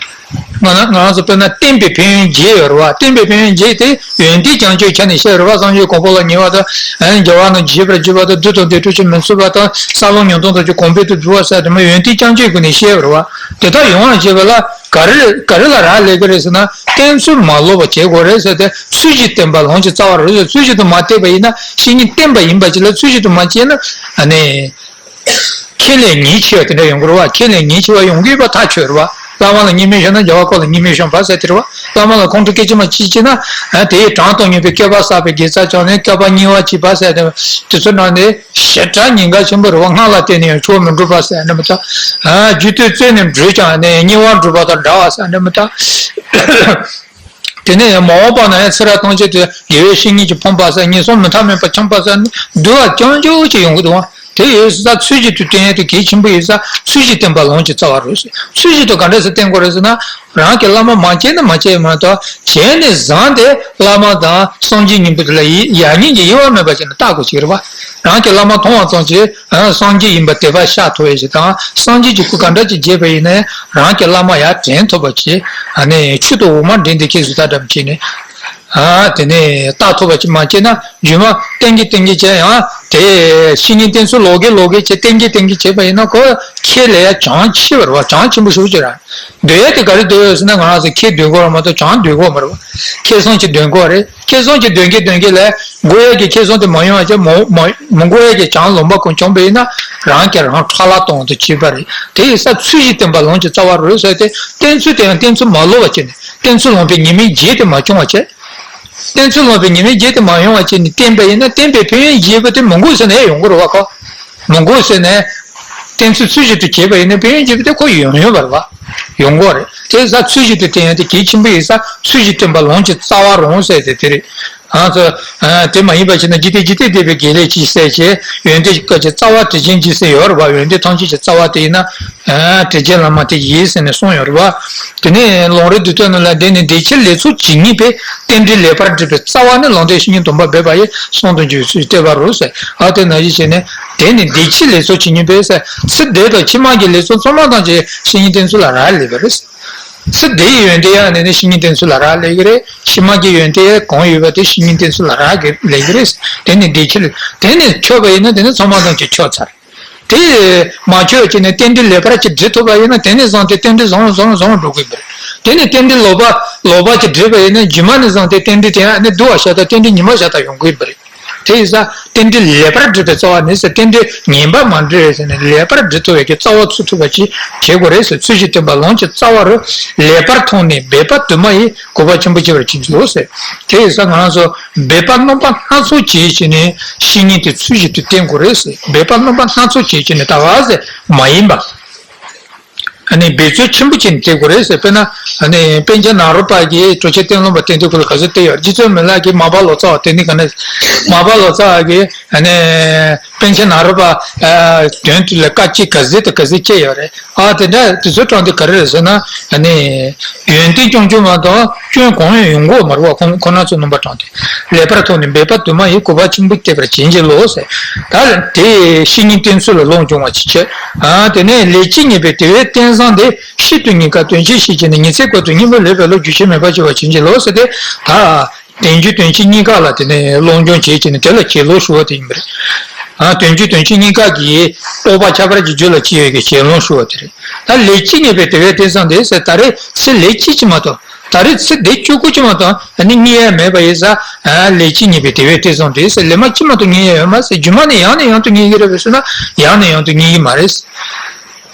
ང་རང་ང་རང་ཚོ་དཔེར་ན་བསྟེན་པའི་ཕན་ཡོན་བརྒྱད་ཡོད་རེད་བ། བསྟེན་པའི་ཕན་ཡོན་བརྒྱད་དེ་ཡོན་ཏན་བྱང་ཆུབ་ཆ་ནས་བཤད་རེད་བ། སངས་རྒྱས་གོ་འཕང་ལ་ཉེ་བ་དང་། ཨ་ནི་རྒྱལ་བ་རྣམས་ཀྱི་བཞེད་པར་གྱུར་པ་དང་། བདུད་དང་སྡིག་སྒྲིབ་ཀྱིས་མི་ཚུགས་པ་དང་། ས་བོན་ཉུང་མཐོང་དང་ཀྱང་གོང་འཕེལ་དུ་འགྲོ་བ་ཟེར་དེ་མོ་ཡོན་ཏན་བྱང་ཆུབ་ཀྱི་སྒོ་ནས་བཤད་རེད་བ། དེ་དག་ཡོང་བར་བྱེད་པ་ལ་ག་རེ་ག་རེ་ལ་རག་ལས་ཀྱི་རེད་ཟེར་ན། བསྟེན་ཚུལ་མ་ལོག་པ་བྱེད་དགོས་རེད་ཟེར་ཏེ། ཚུལ་བཞིན་བསྟེན་པ་ལོངས་སྤྱོད་རྩ་བ་རེད་ཟེར། ཚུལ་བཞིན་དུ་མ་བསྟེན་པ་ཡིན་ན། བཤེས་གཉེན་བསྟེན་པ་ཡིན་པ་ཅིག་ལ་ཚུལ་བཞིན་དུ་མ་བྱས་ན། ཨ་ནི། ཁྱེད་ལས་ཉེས་ཆེ་བ་དེ་འདྲ་ཡོང་གི་རེད་བ། ཁྱེད་ལས་ཉེས་ཆེ་བ་ཡོང་གི་ཡོད་པ་ཐག་ཆོད་རེད་བ། བླ་མ་ལ་བརྙས་སྨོད་ཤོར་ན་རྒྱལ་བ་ཁོ་ལ་བརྙས་སྨོད་ཤོར་བ་ཟེར་དེ་རེད་བ། བླ་མ་ལ་ཁོང་ཁྲོ་སྐད་ཅིག་མ་གཅིག་བྱས་ན། ཨ་དེ་ཡི་དྲང་དུ་ཉེས་པའི་བསྐལ་པ་བསགས་པའི་དགེ་རྩ་བྱང་ནས་བསྐལ་པ་བསྙིལ་བ་བྱས་པ་ཟེར་དེ། དེ་ཚོ་ནང་ནས་ཞེ་དྲག་ཉེན་ཁ་ཆེན་པོ་རེད་བ། སྔགས་ལ་བརྟེན་ནས་ཡང་ཆོས་མི་འགྲུབ་པ་ཟེར་ནི་མི་ཚོ། ཨ་རྒྱུད་སྟོད་རྩོད་ནས་འགྲོས་ཀྱང་ནས་དམྱལ་བར་འགྲོ་བ་དང་འདྲ་བ་ཟེར་ནི་མི་ཚོ། དེ་ནས་ཡང་མ་འོངས་པ་ན་ཡང་ཚེ་རབས་ཐམས་ཅད་དུ་དགེ་བའི་བཤེས་གཉེན་གྱིས་ཕོངས་པ་ཟེར། ངན་སོང་མི་མཐའ་མེད་པར་འཁྱམས་པ་ཟེར་ནི་འདུལ་བ་རྐྱང་རྐྱང་ཅིག་ཡོང་གི་འདུག་བ། དེ་ཡོད་ས་ཚུལ་བཞིན་དུ་བསྟེན་ཡས་དེ་གལ་ཆེན་པོ་ཡོད་ས། ཚུལ་བཞིན་བསྟེན་པ་ལོངས་སྤྱོད་རྩ་བ་རེད་ཟེར། ཚུལ་བཞིན་དུ་ག་འདྲ་སེ་བསྟེན་དགོས་རེད་ཟེར་ན། རང་གི་བླ་མ་མ་བྱས་ན་མ་བྱས་མ་གཏོགས། བྱས་ནས་བཟང་སྟེ་བླ་མ་དང་སངས་རྒྱས་གཉིས་པོ་དེ་ལ་ཡི་ཡ་ཉིད་ཀྱི་དབྱེ་བ་མེད་པ་ཞིག་ནས་བལྟ་དགོས་ཀྱི་རེད་བ། རང་གི་བླ་མ་མཐོང་བ་ཙམ་གྱིས་སངས་རྒྱས་ཡིན་པ་དད་པ་ཤར་ཐུབ་ཡས་ཞིག་དང་། སངས་རྒྱས་ཀྱི་སྐུ་ག་འདྲ་ཅིག་མཇལ་བ་ཡིན་ནའི་རང་གི་བླ་མ་ཡར་དྲན་ཐུབ་པ་བྱས། ཨ་ནི་ཆུ་དང་འོ་མ་འདྲེས་ཏེ་ཁྱེད་ཚོ་ལྟ་འདྲ་བྱས་ནས། ཨ་དེ་ནས་ལྟ་ཐུབ་པ་ཅིག་མ་བྱས་ན། རྗེས་མ་བསྟེན་གྱིན་བསྟེན་གྱིན་བྱས་ཡང་དེ་བཤེས་གཉེན་བསྟེན་ཚུལ་ལོག་གིན་ལོག་གིན་བྱས། བསྟེན་གྱིན་བསྟེན་གྱིན་བྱས་པ་ཡིན་ན། ཁོ་ཁེ་ལས་ཡ་གྱང་ཆེ་བ་རེད་བ། གྱང་ཆེན་པོ་ཞེ་པོ་ཅིག་རེད། འདོད་ཡ་དེ་ག་རེ་འདོད་ཡོད་ཟེར་ན། ང་རང་ཚོ་ཁེ་འདོད་དགོས་རེད་མ་གཏོགས་གྱང་འདོད་དགོས་མ་རེད་བ། ཁེ་བཟང་ཅིག་འདོད་དགོས་རེད། ཁེ་བཟང་ཅིག་འདོད་གིན་འདོད་གིན་ལ་དགོས་ཡ་གི་ཁེ་བཟང་དེ་མ་ཡོང་བ་བྱས། མ་མ་མི་དགོས་ཡ་གི་གྱང་ལོངས་པ་ཀུན་བྱུང་བ་ཡིན་ན། རང་གིས་རང་ཕྲག་ལ་གཏོང་དུ་བྱེད་པ་རེད། དེ་ཡིན་ཙང་ཚུལ་བཞིན་བསྟེན་པ་ལོངས་སྤྱོད་རྩ་བ་རེད་ཟེར་ཏེ། བསྟེན་ཚུལ་དེ་ཡང་བསྟེན་ཚུལ་མ་ལོག་པ་བྱས་ནས། བསྟེན་ཚུལ་ལོག་པའི་ཉེས་དམིགས་བརྒྱད་དེ་མ་བྱུང་བ་བྱས། བསྟེན་ཚུལ་ལོག་པའི་ཉེས་དམིགས་བརྒྱད་དེ་མ་ཡོང་བ་བྱས་ནས་བསྟེན་པ་ཡིན་ན། བསྟེན་པའི་ཕན་ཡོན་བརྒྱད་པོ་དེ་མི་དགོས་ཟེར་ནས་ཡོང་གི་རེད་བ། ཁོ་མི་དགོས་ཟེར་ནས། བསྟེན་ཚུལ་ཚུལ་བཞིན་དུ་བྱས་པ་ཡིན་ན་ཕན་ཡོན་བརྒྱད་པོ་དེ་ཁོ་ཡོང་ཡོང་བ་རེད་བ། ཡོང་གི་རེད། དེ་ཡིན་ཙང་ཚུལ་བཞིན་དུ་བསྟེན་ཡ་དེ་གལ་ཆེན་པོ་ཡིན་ཙང་། ཚུལ་བཞིན་བསྟེན་པ་ལོངས་སྤྱོད་རྩ་བ་རུང་ཟེར་དེ་དེ་རེད། ང་ཚོ་ཨ་དེ་མ་ཡིན་པ་བྱས་ན། འཇིག་རྟེན་འཇིག་རྟེན་བདེ་བའི་དགེ་ལེགས་ཀྱི་ཟེར་བྱས། ཡོན་ཏན་ཀུན་གྱི་རྩ་བ་དྲིན་ཅན་རྗེ་ཟེར་ཡོད་རེད་བ། ཡོན་ཏན་ཐམས་ཅད་ཀྱི་རྩ་བ་དེ་ཡིན་ན། ཨ་དྲིན་ཅན་བླ་མ་དེ་ཡིན་ཟེར་ནས་གསུངས་ཡོད་རེད་བ། དེ་ནས་ལུང་རིགས་འདི་དོན་ནི་ལ། དེ་ནི་འདི་ཕྱིར་ལེགས་ཚོགས་ཇི་སྙེད་པའི། རྟེན་འབྲེལ་ལེགས་པར་འགྲུབ་པའི་རྩ་བ་ནི། ལུང་བསྟན་བཤེས་གཉེན་སྡོམ་པ་འབད་པ་ཡིས། གསུང་དང་རྗེས་སུ་བསྟོད་པ་རུ་ཟེར། ཨ་དེ་ནང་བཞིན་བྱས་ནས། དེ་ནི་འདི་ཕྱིར་ལེགས་ཚོགས་ཇི་སྙེད་པའི་ཟེར། ཚེ་འདི་དང་ཕྱི་མ་གི་ལེགས་ཚོགས་ཚང་མ་ཐམས་ཅད་བཤེས་གཉེན་བསྟེན་ཚུལ་ལ་རག་ལས་པ་རེད། ཚེ་འདིའི་ཡོན་ཏན་ཡང་ནི་བཤེས་གཉེན་བསྟེན་ཚུལ་ལ་རག་ལས་ཀྱི་རེད། ཕྱི་མ་གི་ཡོན་ཏན་གང་ཡོད་པ་དེ་བཤེས་གཉེན་བསྟེན་ཚུལ་ལ་རག་ལས་ཀྱི་རེད། དེ་ནི་འདི་ཕྱིར། དེ་ནི་ཆོད་པ་ཡིན་ན་དེ་ནི་ཚང་མ་ཐམས་ཅད་ཆོད་ཚར། དེ་མ་ཆོད་ཅིག་ནས་རྟེན་འབྲེལ་ལེགས་པར་ཅིག་འགྲིག་ཐུབ་པ་ཡིན་ན། དེ་ནས་བཟུང་སྟེ་རྟེན་འབྲེལ་བཟང་བཟང་བཟང་འགྲོ་གི་ཡིན་པ་རེད། དེ་ནས་རྟེན་འབྲེལ་ལོག་པ་ལོག་པ་ཅིག་འགྲིག་པ་ཡིན་ན། རྗེས་མ་ནས་བཟུང་སྟེ་རྟེན་འབྲེལ་དེ་ཡང་ནི་བསྡུ་བ་ཤ་སྟག་རྟེན་འབྲེལ་ཉི་མ་ཤ་སྟག་ཡོང་གི་ཡིན་པ་རེད། དེ་ཡིན་ཙང་རྟེན་འབྲེལ་ལེགས་པར་འགྲུབ་པའི་རྩ་བ་ནི་ཟེར། རྟེན་འབྲེལ་ངན་པ་མ་འགྲིག་ཟེར་ནས་ལེགས་པར་འགྲུབ་ཐུབ་པའི་གི་རྩ་བ་ཚུགས་ཐུབ་པ་ཅིག་བྱེད་དགོས་རེད་ཟེར། ཚུལ་བཞིན་བསྟེན་པ་ལོངས་སྤྱོད་རྩ་བ་རུ། ལེགས་པར་མཐོང་ནས་འབད་པ་དུ་མ་ཡིས། གོ་འཕང་ཆེན་པོ་སྐྱེ་བར་བྱིན་གྱིས་རློབས་ཟེར། དེ་ཡིན་ཙང་ང་རང་ཚོ་འབད་པ་རྣམ་པ་སྣ་ཚོགས་བྱས་བྱས་ནས་བཤེས་གཉེན་དེ་ཚུལ་བཞིན་དུ་བསྟེན་དགོས་རེད་ཟེར། འབད་པ་རྣམ་པ་སྣ་ཚོགས་བྱས་བྱས་ནས་ད་ག་ཟེ་མ་ཡིན་པ། ཨ་ནི་འབད་རྩོལ་ཆེན་པོ་བྱས་ནས་བསྟེན་དགོས་རེད་ཟེར། དཔེར་ན་ཨ་ནི་པཎ་ཆེན་ནཱ་རོ་པ་གིས་གྲོལ་ཆེན་སྟེང་ལུང་པ་བསྟེན་དུས་སྐོར་ལ་ག་ཚོད་བསྟན་ཡོད། རྗེ་བཙུན་མི་ལ་གིས་མར་པ་ལོ་ཙཱ་བ་བསྟེན་དུས་ག་ནས། མར་པ་ལོ་ཙཱ་བ་གིས་ཨ་ནི་པཎ་ཆེན་ནཱ་རོ་པ་དོན་དུ་ལ་བཀའ་ཅི་ག་ཟེ་དང་ག་ཟེ་བཅས་ཡོད་རེད། ཨ་དེ་འདྲ་དེ་ཚོ་དྲངས་དུས་ག་རེ་རེད་ཟེར་ན། ཨ་ནི་ཡོན་ཏན་རྐྱང་རྐྱང་མ་གཏོགས་སྐྱོན་གང་ཡང་ཡོང་གི་མ་རེད་བ། ཁོང་ཁོང་རྣམ་ཚོ་རྣམ་པ་དྲངས་ཏེ། ལེགས་པར་མཐོང་ནས་འབད་པ་དུ་མ་ཡིས། གོ་འཕང་ཆེན་པོ་སྐྱེ་བར་བྱིན་གྱིས་རློབས་ཟེར། ད་དེ་བཤེས་གཉེན་བསྟེན་ཚུལ་ལ་ལོངས་སྤྱོད་པ་ཅིག་བྱས། ཨ་དེ་ནས་ལས་ཀྱིས་མྱུར་བའི་དེ་བས་རྟེན་བཟང་དེ། ཤིན་ཏུ་རྙེད་དཀའ་དོན་ཆེན་ཤེས་བྱས་ནས། ཉིན་མཚན་ཀུན་ཏུ་སྙིང་པོ་ལེགས་པའི་བློ། རྒྱུན་ཆད་མེད་པར་སྐྱེ་བར་བྱིན་གྱིས་རློབས་ཟེར་ཏེ། ད་དོན་རྒྱུ་དོན་ཆེན་གཉིས་ཀ་ལ་དེ་ནས་སློབ་སྦྱོང་བྱེད་ཀྱི་ནི་དེ་ལ་གྱེན་ལོག་ཞུ་བ་དེ་ཡིན་པ་རེད། ཨ་དོན་རྒྱུ་དོན་ཆེན་གཉིས་ཀ་གི་རྟོགས་པ་ཁྱད་པར་གྱི་རྒྱུད་ལ་སྐྱེ་བའི་གི་གྱེན་ལོག་ཞུ་བ་དེ་རེད། ད་ལས་ཀྱིས་མྱུར་བའི་དེ་བས་རྟེན་བཟང་དེ་ཟེར། ད་རེས་ཚེ་ལས་གཅིག་ཅིག་མ་གཏོགས། ད་རེས་ཚེ་འདི་གཅིག་པོ་ཅིག་མ་གཏོགས་ཨ་ནི་རྙེད་ཡ་མེད་པ་ཡིན་ཙང་། ཨ་ལས་ཀྱིས་མྱུར་བའི་དེ་བས་རྟེན་བཟང་དེ་ཟེར། ལས་མ་གཅིག་མ་གཏོགས་རྙེད་ཡ་ཡོད་མ་ཟེར། རྒྱུ་མ་ནི་ཡང་ནས་ཡང་དུ་རྙེད་ཀྱི་རེད་པས་ཟེར་ན། ཡང་ནས་ཡང་དུ་རྙེད་ཀྱི་མ་རེད།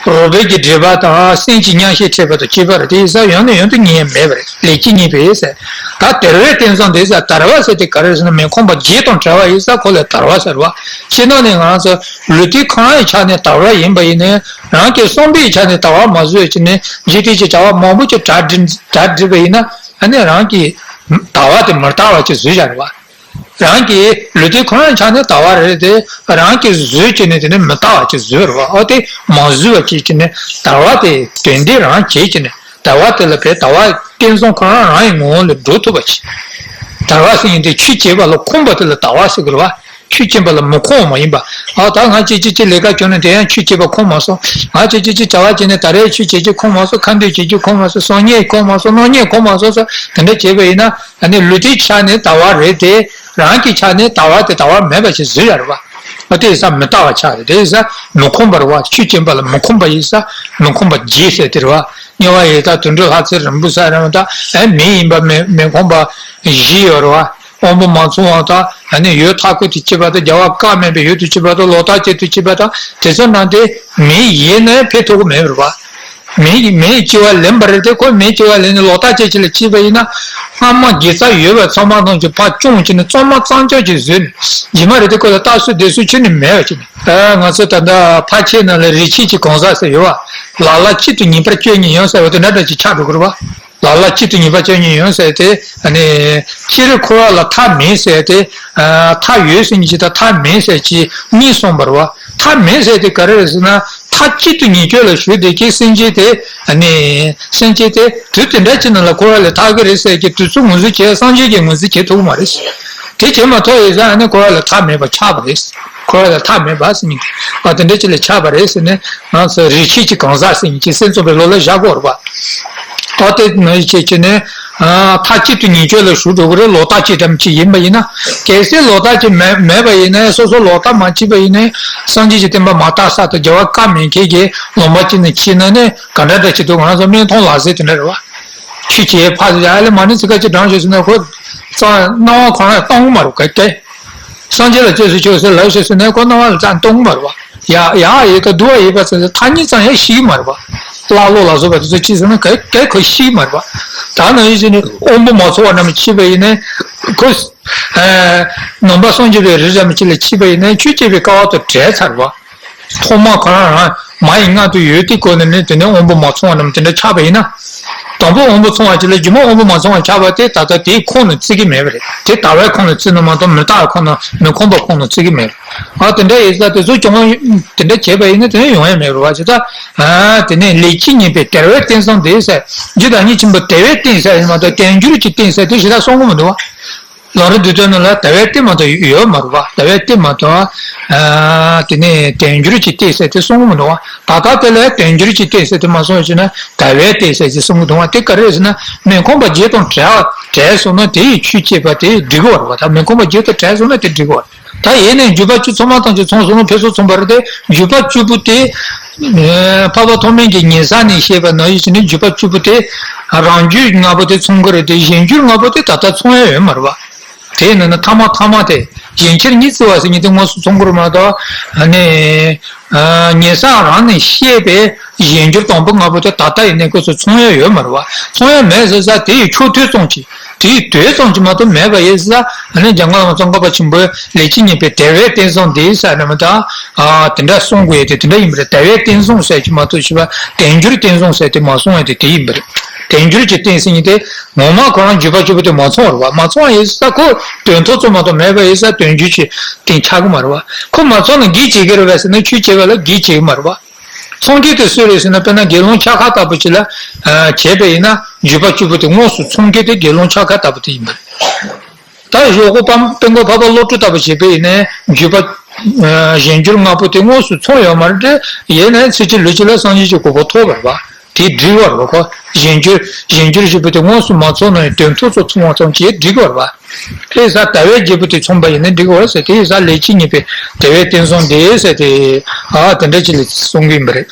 རོ་སྦལ་གྱི་སྒྲིབ་པ་དང་སེམས་ཀྱི་མཉམ་ཤེས་འཕྲད་པ་དང་བཅས་པ་རེད། དེ་ཡིན་ཙང་ཡང་ནས་ཡང་དུ་ཉལ་མེད་པ་རེད། ལས་ཀྱིས་ཉེས་པའི་ཟེར། ད་དལ་བའི་རྟེན་བཟང་དེ་ཟེར། དལ་བ་ཟེར་དེ་ག་རེ་ཟེར་ན། མི་ཁོམ་པ་བརྒྱད་དང་བྲལ་བ་ཡིན་ཙང་ཁོ་ལ་དལ་བ་ཟེར་བ། སྤྱིར་ན་ནི་ང་ཚོ་ལུས་རྟེན་ཁོ་རང་གི་ཆ་ནས་དལ་བ་ཡིན་པ་ཡིན་ནའི། རང་གི་བསམ་པའི་ཆ་ནས་དལ་བ་མ་བཟོས་ཀྱི་ནི་འཇིག་རྟེན་གྱི་བྱ་བ་མང་པོ་ཅིག་གྲ་སྒྲིག་གྲ་སྒྲིག་པ་ཡིན་ན། ཨ་ནི་རང་གི་དལ་བ་དེ་མི་དལ་བ་ཅིག་བཟོས་བཞག་རེད་བ། རང་གི་ལུས་རྟེན་ཁོ་རང་ཆ་ནས་དལ་བ་རེད་དེ། རང་གིས་བཟོས་བྱས་ནས་དེ་ནི་མི་དལ་བ་ཅིག་བཟོས་རེད་བ། ཨོ་དེ་མ་བཟོས་པ་ཅིག་བྱས་ནས་དལ་བ་དེ་དོན་ལྡན་རང་བྱས་བྱས་ནས་དལ་བ་དེ་ལ་བས་དལ་བ་རྟེན་བཟང་ཁོ་རང་རང་གི་ངོ་བོ་ལ་འགྲོ་ཐུབ་པ་ཅིག་དལ་བ་ཟེར་མཁན་དེ་ཆོས་བྱེད་པ་ལ་ཁོམ་པ་དེ་ལ་དལ་བ་ཟེར་གི་རེད་བ། ཆོས་བྱེད་པ་ལ་མི་ཁོམ་པ་མ་ཡིན་པ། ཨ་ད་ང་ཅིག་ཅིག་ཅིག་ལས་ཀ་བྱུང་ནས་དེ་ཡང་ཆོས་བྱེད་པ་ཁོམ་མ་སོང་། ང་ཅིག་ཅིག་ཅིག་བྱ་བ་བྱས་ནས་ད་རེས་ཆོས་བྱེད་རྒྱུ་ཁོམ་མ་སོང་། ཁ་འདོན་བྱེད་རྒྱུ་ཁོམ་མ་སོང་། སང་ཉིན་ཁོམ་མ་སོང་། གནངས་ཉིན་ཁོམ་མ་སོང་ཟེར་དེ་འདྲ་བྱས་པ་ཡིན་ན། ཨ་ནི་ལུས་རྟེན་ཆ་ནས་དལ་བ་རེད་དེ། རང་གི་ཆ་ནས་དལ་བ་དེ་དལ་བ་མེད་པ་ཞིག་བཟོས་ཡ་རེད་བ། ཨ་དེ་ཡིན་ཙང་མི་དལ་བ་ཆགས་རེད། དེ་ཡིན་ཙང་མི་ཁོམ་པ་རེད་བ། ཆོས་བྱེད་པ་ལ་མི་ཁོམ་པ་ཡིན་ཙང་མི་ཁོམ་པ་བརྒྱད་ཟེར་དེ་རེད་བ། དམྱལ་བ་ཡི་དྭགས་དུད་འགྲོ་ལྷ་ཚེ་རིང་པོ་ཟེར་རེད་བ། ད་ཨ་མི་ཡིན་པ་མི་མི་ཁོམ་པ་བཞི་ཡོད་རེད་བ། དབང་པོ་མ་ཚང་བ་དང་། ཨ་ནི་ཡུལ་མཐའ་འཁོབ་ཏུ་སྐྱེས་པ་དང་། རྒྱལ་བ་བཀའ་མེད་པའི་ཡུལ་དུ་སྐྱེས་པ་དང་། ལོག་ལྟ་ཅན་དུ་སྐྱེས་པ་དང་། དེ་ཚོ་ནང་དེ་མི་ཡིན་ནའི་ཕན་ཐོགས་ཀྱི་མེད་པ་རེད་བ། མི་མིའི་སྐྱེ་བ་ལེན་པ་རེད་དེ། ཁོ་མིའི་སྐྱེ་བ་ལེན་ནས་ལོག་ལྟ་ཅན་ཅིག་ལ་སྐྱེས་པ་ཡིན་ན། སྔ་མ་དགེ་རྩ་ཡོད་པ་ཚང་མ་ཐམས་ཅད་ཕར་བཅོམ་བྱས་ནས་གཙང་མ་གཙང་རྐྱང་ཅིག་བཟོས་ནས། རྗེས་མ་རེད་དེ་ཁོ་ལ་རྟག་སོ་བདེ་སོ་ཁྱོན་ནས་མེད་པ་བྱས་ནས། ཨ་ང་ཚོ་ད་ལྟ་ཕལ་ཆེར་ནང་ལ་རིགས་ཆད་ཀྱི་གང་ཟག་ཟེར་ཡོད་བ། ལ་ལ་གཅིག་ཏུ་ཉེས་པར་སྤྱོད་ཉེན་ཡོད་ཟེར་བ་དེ་འདྲ་འདྲ་ཅིག་ཆགས་འགྲོ་གི་རེད་བ། ལ་ལ་གཅིག་ཏུ་ཉེས་པར་སྤྱོད་ཉེན་ཡོད་ཟེར་ཏེ། ཨ་ནི་སྤྱིར་འཁོར་བ་ལ་མཐའ་མེད་ཟེར་ཏེ། ཨ་མཐའ་ཡོད་ཟེར་མཁན་ཅིག་དང་མཐའ་མེད་ཟེར་ཅིག་གཉིས་གསུངས་པ་རེད་བ། མཐའ་མེད་ཟེར་དེ་ག་རེ་རེད་ཟེར་ན། མཐའ་གཅིག་ཏུ་ཉེས་སྤྱོད་ལ་ཞུགས་བསྡད་མཁན་སེམས་ཅན་དེ། ཨ་ནི་སེམས་ཅན་དེ་དུས་དེ་འདྲ་ཅིག་ནང་ལ་འཁོར་བ་ལས་ཐར་གི་རེད་ཟེར་གྱི་དུས་ཚོད་ངོས་འཛིན་བྱས། སངས་རྒྱས་ཀྱིས་ངོས་འཛིན་བྱེད་ཐུབ་ཀྱི་མ་རེད། དེ་བྱེད་མ་ཐུབ་ཡིན་ཙང་། ཨ་ནི་འཁོར་བ་ལ་མཐའ་མེད་པ་ཆགས་པ་རེད། འཁོར་བ་ལ་མཐའ་མེད་པ་ཟེར་མཁན་དེ། ཨ་དེ་འདྲ་ཅིག་ལ་ཆགས་པ་རེད་ཟེར་ནས། ང་ཚོ་རིགས་ཆད་ཀྱི་གང་ཟག་ཟེར་མཁན་ཅིག་སེམས་ཙམ་པའི་ལོ་ལ་བཞག་དགོས་རེད་པ། ད་དེ་ནང་བཞིན་བྱས་བྱས་ནས། ཨ་མཐའ་གཅིག་ཏུ་ཉེས་སྤྱོད་ལ་ཞུགས་འགྲོ་གི་རེད། ལོག་ལྟ་ཅན་འདྲ་མི་ཅིག་ཡིན་པ་ཡིན་ན། གལ་སྲིད་ལོག་ལྟ་ཅན་མེད་མེད་པ་ཡིན་ན། སོ་སོ་ལོག་ལྟ་མ་བྱས་པ་ཡིན་ན། སངས་རྒྱས་ཀྱི་བསྟན་པ་མ་དར་ས་དང་། རྒྱལ་བ་བཀའ་མེད་མཁན་གྱི་ལུང་པ་ཅིག་ནས་ཁྱེར་ན་ནི་ག་འདྲ་འདྲ་ཅིག་འདུག་ང་ཚོ་སྨན་ཐང་ལག་ཟས་དེ་འདྲ་རེད་བ། ཆོས་བྱེད་ཕར་ཚུར་ཡ་ལེ་མ་ཎི་ཚིག་ཁ་ཅིག་བགྲངས་ཞོག་ཟེར་ན། ཁོ་རྩ་སྣང་བ་ཁོ་རང་གཏོང་གི་མ་རེད་ག་གེ། སངས་རྒྱས་ལ་སྐྱབས་སུ་མཆིའོ་ཟེར་ལབ་ཤོག་ཟེར་ན། ཁོ་སྣང་བ་ལ་རྩ་གཏོང་གི་མ་རེད་བ། ཡ་ཡ་ཡི་གེ་བསྡུ་བ་ཡིན་པ་ཟེར་ན་ཐ་སྙད་ཙམ་ཡང་ཤེས་ཀྱི་མ་རེད་བ། ཀླ་ཀློ་ལ་སོགས་པ་དེ་ཚོ་ཅི་ཟེར་ན་ག་ག་ཁོ་ཤེས་ཀྱི་མ་རེད་བ། ད་ནང་བཞིན་བྱས་ནས་དབང་པོ་མ་ཚང་བ་འདྲ་མི་ཅིག་བྱས་པ་ཡིན་ན། ཁོ་ཨ་ནང་པ་སངས་རྒྱས་པའི་རིགས་འདྲ་མི་ཅིག་ལ་ཁྱེར་པ་ཡིན་ན། ཆོས་བྱེད་པའི་སྐལ་བ་དང་བྲལ་ཚར་བ། ཐོག་མ་ཁོ་རང་རང་མ་ཡི་མངལ་དུ་ཡོད་དུས་སྐབས་ནས་ནི་དེ་ནས་དབང་པོ་མ་ཚང་བ་རྣམས་དེ་འདྲ་ཆགས་པ་ཡིན་ན། དང་པོ་དབང་པོ་ཚང་བ་ཅིག་ལ་རྗེས་མ་དབང་པོ་མ་ཚང་བ་ཆགས་པ་དེ་ད་ལྟ་དེའི་ཁོངས་ནས་བརྩི་གི་མེད་པ་རེད། དེ་དལ་བའི་ཁོངས་ནས་བརྩི་ན་མ་གཏོགས་མི་དལ་བའི་ཁོངས་ནས། མི་ཁོམ་པའི་ཁོངས་ནས་བརྩི་གི་མེད་རེད། ཨ་དེ་འདྲ་ཡིན་ཙང་དེ་ཚོ་སྐྱོང་བ་དེ་འདྲ་བྱས་པ་ཡིན་ན་དེ་ནས་ཡོང་ཡ་མེད་པ་རེད་བ། ཇི་ལྟར་ཨ་དེ་ནས་ལས་ཀྱིས་ཉེས་པའི་དལ་བའི་རྟེན་བཟང་དེ་ཟེར། རྒྱུ་དང་ཉེས་ཆེན་པོ་དལ་བའི་རྟེན་ཟེར་ཡིན་མ་གཏོགས་དལ་འབྱོར་གྱི་རྟེན་ཟེར་དེ་ཞེ་དྲག་གསུང་གི་མི་འདུག་བ། ལམ་རིམ་བསྡུས་དོན་ནང་ལ་དལ་བའི་རྟེན་མ་གཏོགས་ཡོད་མ་རེད་བ། དལ་བའི་རྟེན་མ་གཏོགས། ཨ་དེ་ནས་དལ་འབྱོར་གྱི་རྟེན་ཟེར་དེ་གསུང་གི་མི་འདུག་བ། ད་ལྟ་དེ་ལ་དལ་འབྱོར་གྱི་རྟེན་ཟེར་དེ་མ་གསུངས་ཡོད་ན། དལ་བའི་རྟེན་ཟེར་དེ་གསུང་གི་འདུག་བ། དེ་ག་རེ་རེད་ཟེར་ན། མི་ཁོམ་པ་བརྒྱད་དང་བྲལ་བྲལ་སོང་ན་དེ་ཡི་ཆོས་བྱེད་པ་དེ་འགྲིག་གི་རེད་བ། ད་མི་ཁོམ་པ་བརྒྱད་དང་བྲལ་སོང་ན་དེ་འགྲིག་གི་རེད། ད་ཡིན་ནའི་འཇུག་པ་བཅུ་ཚང་མ་ཐམས་ཅད་ཚང་སོང་ན་ཕུན་སུམ་ཚོགས་པ་རེད་དེ། འཇུག་པ་བཅུ་པོ་དེ། ཨ་འཕགས་པ་ཐོགས་མེད་ཀྱི་ཉེ་ས་ནས་བཤད་པ་ནང་བཞིན་བྱས་ནས་འཇུག་པ་བཅུ་པོ་དེ། རང་རྒྱུད་ལྔ་པོ་དེ་ཚང་གི་རེད་དེ། གཞན་རྒྱུད་ལྔ་པོ་དེ་ད་ལྟ་ཚང་ཡ་ཡོད་མ་རེད་བ། དེ་ཡིན་ན་ཐ་མ་ཐ་མ་དེ་གཞན་ཁྱེར་གཉིས་བརྩི་བ་ཟེར་མཁན་དེ་དངོས་སུ་ཚང་གི་རེད་མ་གཏོགས། ཨ་ནི་ཨ་ཉེ་ས་རང་ནས་བཤད་པའི་གཞན་འགྱུར་དང་པོ་ལྔ་པོ་དེ་ད་ལྟ་ཡིན་ནའི་སྐབས་སུ་ཚང་ཡ་ཡོད་མ་རེད་བ། ཚང་ཡ་མེད་ཟེར་ས་དེ་ཡི་ཆོ་འཕྲུལ་ཙམ་གྱིས། དེ་ཡི་དོན་ཙམ་གྱིས་མ་གཏོགས་མེད་པ་ཡིན་ས། ཨ་ནི་འཇམ་མགོན་བླ་མ་ཙོང་ཁ་པ་ཆེན་པོས་ལས་ཀྱིས་ཉེས་པའི་དལ་བའི་རྟེན་བཟང་འདི་ཟེར་ནས་མ་ད། ཨ་དེ་འདྲ་གསུང་དགོས་ཡ་དེ་དེ་འདྲ་ཡིན་པ་རེད། དལ་བའི་རྟེན་བཟང་ཟེར་གྱི་མ་གཏོགས་བྱས་པ་དལ་འབྱོར་རྟེན་བཟང་ཟེར་དེ་མ་གསུང་ཡ་དེ་དེ་ཡིན་པ་རེད། དལ་འབྱོར་གྱི་རྟེན་ཟེར་མཁན་དེ་ངོ་མ་ཁོ་རང་འཇུག་པ་བཅུ་པོ་དེ་མ་ཚང་བ་རེད་བ། མ་ཚང་བ་ཡིན་ས་ཁོ་དོན་ཐོག་ཙམ་མ་གཏོགས་མེད་པ་ཡིན་ས་དལ་འབྱོར་གྱི་རྟེན་ཆགས་ཀྱི་མ་རེད་བ། ཁོ་མ་ཚང་ན་གེགས་བྱེད་ཀྱི་རེད་བས་ཟེར་ན་ཆོས་བྱེད་པ་ལ་གེགས་བྱེད་ཀྱི་མ་རེད་བ། ཚོང་སྐྱེས་དེ་སུ་རེད་ཟེར་ན། དཔེར་ན་དགེ་སློང་འཆད་ཁ་ལྟ་བུ་ཅིག་ལ་ཨ་བྱས་པ་ཡིན་ན། འཇུག་པ་བཅུ་པོ་དེ་དངོས་སུ་ཚོང་སྐྱེས་དེ་དགེ་སློང་འཆད་ཁ་ལྟ་བུ་དེ་ཡིན་པ་རེད། ད་གཞོགས་པོ་དཔལ་མགོན་འཕགས་པ་བློ་གྲོས་ལྟ་བུ་བྱས་པ་ཡིན་ན། འཇུག་པ་ཨ་གཞན་འགྱུར་ལྔ་པོ་དེ་དངོས་སུ་ཚང་ཡོད་མ་རེད་དེ། ཡིན་ནའི་ཚེ་གཅིག་ལུས་གཅིག་ལ་སངས་རྒྱས་ཀྱི་གོ་འཕང་ཐོབ་པ་རེད་བ། དེ་འགྲིག་པ་རེད་བ། ཁོ་གཞན་འགྱུར་གཞན་འགྱུར་བཞི་པོ་དེ་དངོས་སུ་མ་ཚང་ན་ཡང་དོན་ཐོག་ཏུ་ཚང་བ་ཙམ་གྱིས་འགྲིག་པ་རེད་བ། དེ་ཡིན་ཙང་དལ་བའི་བརྒྱད་པོ་དེ་ཚང་པ་ཡིན་ན་འགྲིག་གི་རེད་ཟེར། དེ་ཡིན་ཙང་ལས་ཀྱིས་ཉེས་པའི་དལ་བའི་རྟེན་བཟང་དེ་ཟེར་དེ། ཨ་དེ་འདྲ་ཅིག་ལ་གསུང་གི་ཡིན་པ་རེད།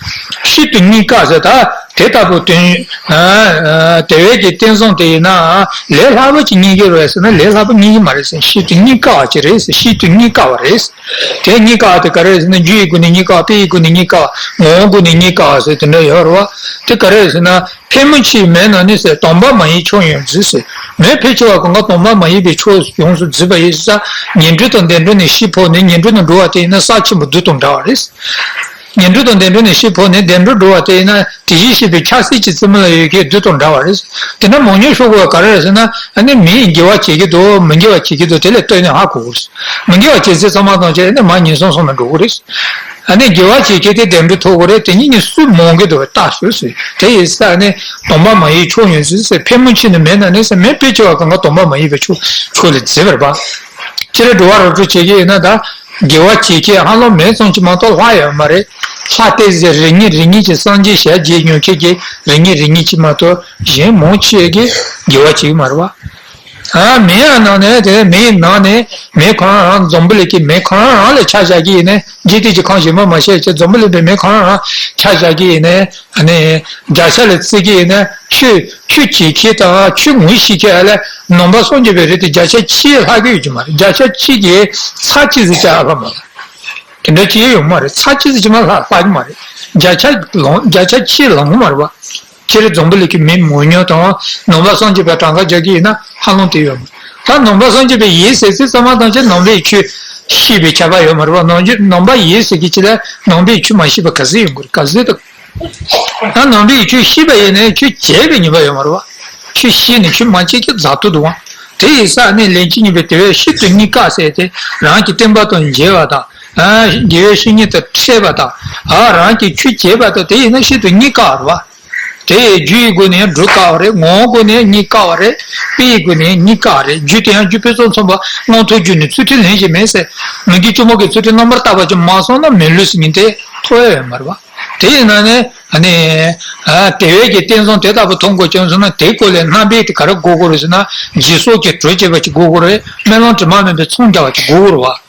ཤིན་ཏུ་རྙེད་དཀའ་ཟེར། ད་ དེ་ལྟ་བུ་དོན། ཨ། ཨ། དེ་བས་ཀྱི་རྟེན་བཟང་དེ་ཡིན་ན། ལས་སླ་པོ་ཅིག་རྙེད་ཀྱི་རེད་ཟེར་ན། ལས་སླ་པོ་རྙེད་ཀྱི་མ་རེད་ཟེར། ཤིན་ཏུ་རྙེད་དཀའ་བ་ཅིག་རེད་ཟེར། ཤིན་ཏུ་རྙེད་དཀའ་བ་རེད་ཟེར། དེ་རྙེད་དཀའ་བ་དེ་ག་རེ་རེད་ཟེར་ན། རྒྱུ་ཡི་སྒོ་ནས་རྙེད་དཀའ་བ། དཔེ་ཡི་སྒོ་ནས་རྙེད་དཀའ་བ། ངོ་བོའི་སྒོ་ནས་རྙེད་དཀའ་བ་ཟེར་དེ་འདྲ་ཡོད་རེད་བ། དེ་ག་རེ་རེད་ཟེར་ན། ཕལ་མོ་ཆེའི་མེད་ན་ནི་ཟེར། སྡོམ་པ་མ་ཡིན་ཆོས་ཡོད་རྫུས་ཟེར། མེ་ཕལ་ཆེ་བ་གང་ག་སྡོམ་པ་མ་ཡིན་པའི་ཆོས་ཡོངས་སུ་རྫུས་པ་ཡིན་ཟེར། ཉན་ཐོས་དང་བདེ་འགྲོ་ནས་ཤི་འཕོས་ནས་ཉན་ཐོས་ནང་འགྲོ་བ་དེ་ཡིན་ན་ས་ཆེན་པོ་རྡུལ་དང་འདྲ་བ་རེད། ཉན་ཐོས་དང་བདེ་འགྲོ་ནས་ཤི་འཕོས་ནས་བདེ་འགྲོར་འགྲོ་བ་དེ་ཡིན་ན། དེ་བཞིན་གཤེགས་པའི་ཆ་ཤས་ཀྱི་རྩེ་མོ་ལ་ཡོད་མཁན་རྡུལ་དང་འདྲ་བ་རེད། དེ་འདྲ་མང་ཉུང་ཤོད་དགོས་པ་ག་རེ་རེད་ཟེར་ན། ཨ་ནི་མི་དགེ་བ་བྱེད་ཀྱི་འདུག་མི་དགེ་བ་བྱེད་ཀྱི་འདུག་དེ་ལས་ལྟོས་ནས་ཧ་གོ་དགོས། མི་དགེ་བ་བྱེད་ཚད་ཚང་མ་ཐམས་ཅད་ནི་མར་ངན་སོང་གསུམ་ལ་འགྲོ་གི་རེད། ཨ་ནི་དགེ་བ་བྱེད་མཁན་དེ་བདེ་འགྲོ་ཐོབ་ཀྱི་རེད། དེ་གཉིས་ནི་སུས་མང་གི་འདུག་བལྟ་ཤོག་ཟེར། དེ་ཡིན་ཙང་ནི་སྡོམ་པ་མ་ཡིན་ཆོས་ཡོད་རྫུས་ཟེར། ཕལ་མོ་ཆེ་ནི་མེད་ན་ནི་ཟེར། མེ་ཕལ་ཆེ་བ་གང་ག་སྡོམ་པ་མ་ཡིན་པའི་ཆོས་ཆོས་ལ་རྫུས་པ་རེད་པ། སྤྱིར་འགྲོ་བ་རབ་སྒྲོལ་བྱེད་ཀྱི་ཡིན་ན། ད་དགེ་བ་བྱེད་མཁན་ཧ་ལམ་མེད་ཙམ་ཅིག་མ་གཏོགས་ལྷག་ཡོད་མ་རེད། ལྷག་བལྟས་ཟེར། རེ་གཉིས་རེ་གཉིས་ཀྱི་སངས་རྒྱས་ཞལ་མཇལ་མྱོང་མཁན་གྱི་རེ་གཉིས་རེ་གཉིས་ཅིག་མ་གཏོགས་གཞན་མང་ཆེ་གིས་དགེ་བ་བྱེད་ཀྱི་མ་རེད་པ། ཨ། མེ་ཡང་ནང་ནས། དེ་མེ་ཡི་ནང་ནས་མེ་ཁོ་རང་རང་། འཛམ་བུ་གླིང་གི་མེ་ཁོ་རང་རང་ལ་ཆ་བཞག་གི་ཡིན་ན། འཇིག་རྟེན་གྱི་ཁམས་གཞན་པ་མ་བཤད་ཀྱི། འཛམ་བུ་གླིང་པའི་མེ་ཁོ་རང་རང་ཆ་བཞག་གི་ཡིན་ན། ཨ་ནི་བརྒྱ་ཆ་ལ་བརྩི་གི་ཡིན་ན། ཆོས་ཆོས་བྱེད་མཁན་དང་ཆོས་ངོ་ཤེས་མཁན་ལ་ནང་པ་སངས་རྒྱས་པའི་རིགས་དེ་བརྒྱ་ཆ་གཅིག་ལྷག་གི་ཡོད་ཀྱི་མ་རེད། བརྒྱ་ཆ་གཅིག་གིས་ཚར་གཅིག་ཟིག་ཅིག་ལྷག་མ་རེད། དེ་འདྲ་ཅིག་ཡོད་མ་རེད། ཚར་གཅིག་ཟིག་ཅིག་མ་ལྷག་ལྷག་གི་མ་རེད། བརྒྱ་ཆ་ལོངས། བརྒྱ་ཆ་གཅིག་ལོངས་མ་རེད་པ། སྤྱིར་འཛམ་བུ་གླིང་གི་མི་མང་ཉུང་དང་ནང་པ་སངས་རྒྱས་པའི་གྲངས་ཀ་རྒྱག་གི་ཡིན་ན་ཧ་ལམ་དེ་ཡོད་མ་རེད། ད་ནང་པ་སངས་རྒྱས་པའི་ཡིན་ཟེར་ཚེ་ཚང་མ་ཐམས་ཅད་ནང་པའི་ཆོས་ཤེས་པའི་ཁྱད་པར་ཡོད་མ་རེད་པ། ནང་ཆོས་ནང་པ་ཡིན་ཟེར་གི་ཅི་ལ་ནང་པའི་ཆོས་མ་ཤེས་པ་ག་ཚོད་ཡོང་གི་རེད། ག་ཚོད་འདུག་ད་ནང་པའི་ཆོས་ཤེས་པ་ཡིན་ནའི་ཆོས་བྱས་པའི་ངེས་པ་ཡོད་མ་རེད་པ། ཆོས་ཤེས་ནས་ཆོས་མ་བྱས་ཀྱི་རྫ་ཐོ་འདུག་པ། དེ་ཡིན་ཙང་ནི་ལན་གཅིག་གཉིས་པའི་དེ་བས་ཤིན་ཏུ་རྙེད་དཀའ་ཟེར་ཏེ། རང་གི་བསྟན་པ་དང་མཇལ་བ་དང་། ཨ། དགེ་བའི་བཤེས་གཉེན་དང་འཕྲད་པ་དང་། ཨ། རང་གིས་ཆོས་བྱས་པ་དང་། དེ་ཡིན་ན་ཤིན་ཏུ་རྙེད་དཀའ་རེད་པ། དེ་རྒྱུ་ཡི་སྒོ་ནས་སྒྲུབ་དཀའ་བ་རེད། ངོ་བོའི་སྒོ་ནས་རྙེད་དཀའ་བ་རེད། དཔེ་ཡི་སྒོ་ནས་རྙེད་དཀའ་བ་རེད། རྒྱུ་དེ་ཡང་རྒྱུ་དཔེ་སོགས་མཚུངས་པ། མངོན་མཐོ་རྒྱུ་ནི་ཚུལ་ཁྲིམས་ལེན་བྱེད་མིན་ཟེར། མི་དགེ་བཅུ་སྤོང་གི་ཚུལ་ཁྲིམས་རྣམ་པར་དག་པ་ཅིག་མ་སོང་ན་མི་ལུས་སུ་ཉིན་དེ་ཐོབ་ཡ་ཡོད་མ་རེད་པ། དེ་ཡིན་ན་ནི། ཨ་ནི། ཨ། དེ་བས་ཀྱི་རྟེན་བཟང་དེ་ལྟ་བུ་མཐོང་དགོས་བྱུང་སོང་ན། དེའི་སྐོར་ལ་རྣམ་པའི་དེ་ག་རེ་དགོས་དགོས་རེད་ཟེར་ན། སྦྱིན་སོགས་ཀྱི་གྲོས་བྱེད་པ་ཅིག་དགོས་དགོས་རེད། སྨོན་ལམ་དྲི་མ་མེད་པའི་ཚོམས་རྒྱག་པ་ཅིག་དགོས་དགོས་རེད་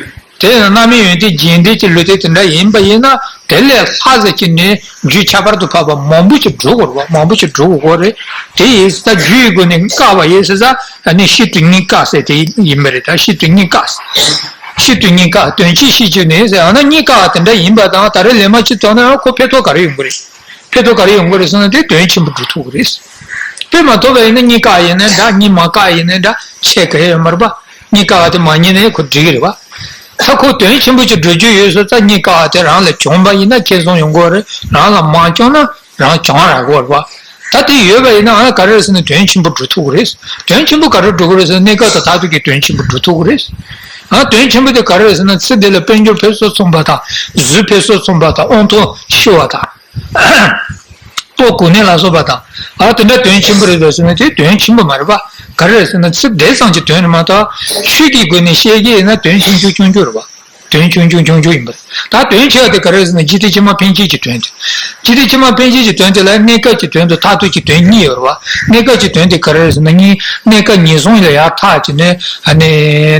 པ། དེ་ཡང་རྣམ་སྨིན་ཡོན་ཏན་རྒྱས་འབྲིང་གི་ལུས་རྟེན་དེ་འདྲ་ཡིན་པ་ཡིན་ན། དེ་ལས་ལྷག་ཟེར་གྱི་ནི་རྒྱུ་ཁྱད་པར་དུ་འཕགས་པ་མང་པོ་ཅིག་སྒྲུབ་དགོས་རེད་པ། མང་པོ་ཅིག་སྒྲུབ་དགོས་རེད། དེ་ཡིན་ཙང་རྒྱུ་ཡི་སྒོ་ནས་དཀའ་བ་ཡིན་ཟེར་ཙང་། ཨ་ནི་ཤིན་ཏུ་རྙེད་དཀའ་ཟེར་དེ་ཡིན་པ་རེད། ད་ཤིན་ཏུ་རྙེད་དཀའ། ཤིན་ཏུ་རྙེད་དཀའ། དོན་ཆེན་ཤེས་བྱས་ནས་ཟེར། ཨ་ན་རྙེད་དཀའ་བ་དེ་འདྲ་ཡིན་པ་དང་། ད་རེས་ལན་མ་གཅིག་བཏང་ན་ཡང་ཁོ་ཕན་ཐོགས་ག་རེ་ཡོང་གི་རེད། ཕན་ཐོགས་ག་རེ་ཡོང་གི་རེད་ཟེར་ན། དེ་དོན་ཆེན་པོ་སྒྲུབ་ཐུབ་ཀྱི་རེད། དཔེ་མ་ཐོབ་པ་ཡིན་ན་རྙེད་དཀའ་ཡིན་ནའི་འདྲ། རྙེད་མ་དཀའ་ཡིན་ནའི་འདྲ། ཁྱད་ག་ཡོད་མ་རེད་པ། རྙེད་དཀའ་བ་དེ་མ་རྙེད་ནའི་ཁོ་འགྲིག་གི་རེད་པ། ད་ཁོ་དོན་ཆེན་པོ་ཅིག་སྒྲུབ་རྒྱུ་ཡོད་སོང་ཙང་། རྙེད་དཀའ་བ་དེ་རང་ལ་བྱུང་བ་ཡིན་ན་ཁེ་བཟང་ཡོང་གི་རེད། རང་ལ་མ་བྱུང་ན་རང་བྱང་རག་གི་རེད་པ། ད་དེ་ཡོད་པ་ཡིན་ན། ཨ། ག་རེ་རེད་ཟེར་ན། དོན་ཆེན་པོ་སྒྲུབ་ཐུབ་ཀྱི་རེད། དོན་ཆེན་པོ་ག་རེ་སྒྲུབ་ཀྱི་རེད་ཟེར་ན། གནས་སྐབས་དང་མཐར་ཐུག་གི་དོན་ཆེན་པོ་སྒྲུབ་ཐུབ་ཀྱི་རེད། ཨ། དོན་ཆེན་པོ་དེ་ག་རེ་རེད་ཟེར་ན། ཚེ་འདི་ལ་དཔལ་འབྱོར་ཕུན་སུམ་ཚོགས་པ་དང་། གཟུགས་ཕུན་སུམ་ཚོགས་པ་དང་། དབང་ཐང་ཤེས་པ་དང་། ལྟོ་གོས་གནས་ལ་སོགས་པ་དང་། ཨ། དེ་འདྲ་དོན་ཆེན་པོ་རེད་པས་ཟེར་ན། དེ་དོན་ཆེན་པོ་མ་རེད་པ། ག་རེ་རེད་ཟེར་ན། ཚིག་དེ་ཙམ་གྱི་དོན་རེད་མ་གཏོགས། ཆོས་ཀྱི་སྒོ་ནས་བཤད་ཀྱི་ཡིན་ན་དོན་ཆུང་ཆུང་ཆུང་ཆུང་རེད་པ། དོན་ཆུང་ཆུང་ཆུང་ཆུང་ཡིན་པ་རེད། ད་དོན་ཆེ་བ་དེ་ག་རེ་རེད་ཟེར་ན། འཇིག་རྟེན་ཕྱི་མ་ཕན་ཆད་ཀྱི་དོན་དེ། འཇིག་རྟེན་ཕྱི་མ་ཕན་ཆད་ཀྱི་དོན་དེ་ལ་གནས་སྐབས་ཀྱི་དོན་དང་མཐར་ཐུག་གི་དོན་གཉིས་ཡོད་རེད་པ། གནས་སྐབས་ཀྱི་དོན་དེ་ག་རེ་རེད་ཟེར་ན། གནས་སྐབས་ངན་སོང་ལས་ཡར་ཐར་བྱས་ནས། ཨ་ནི་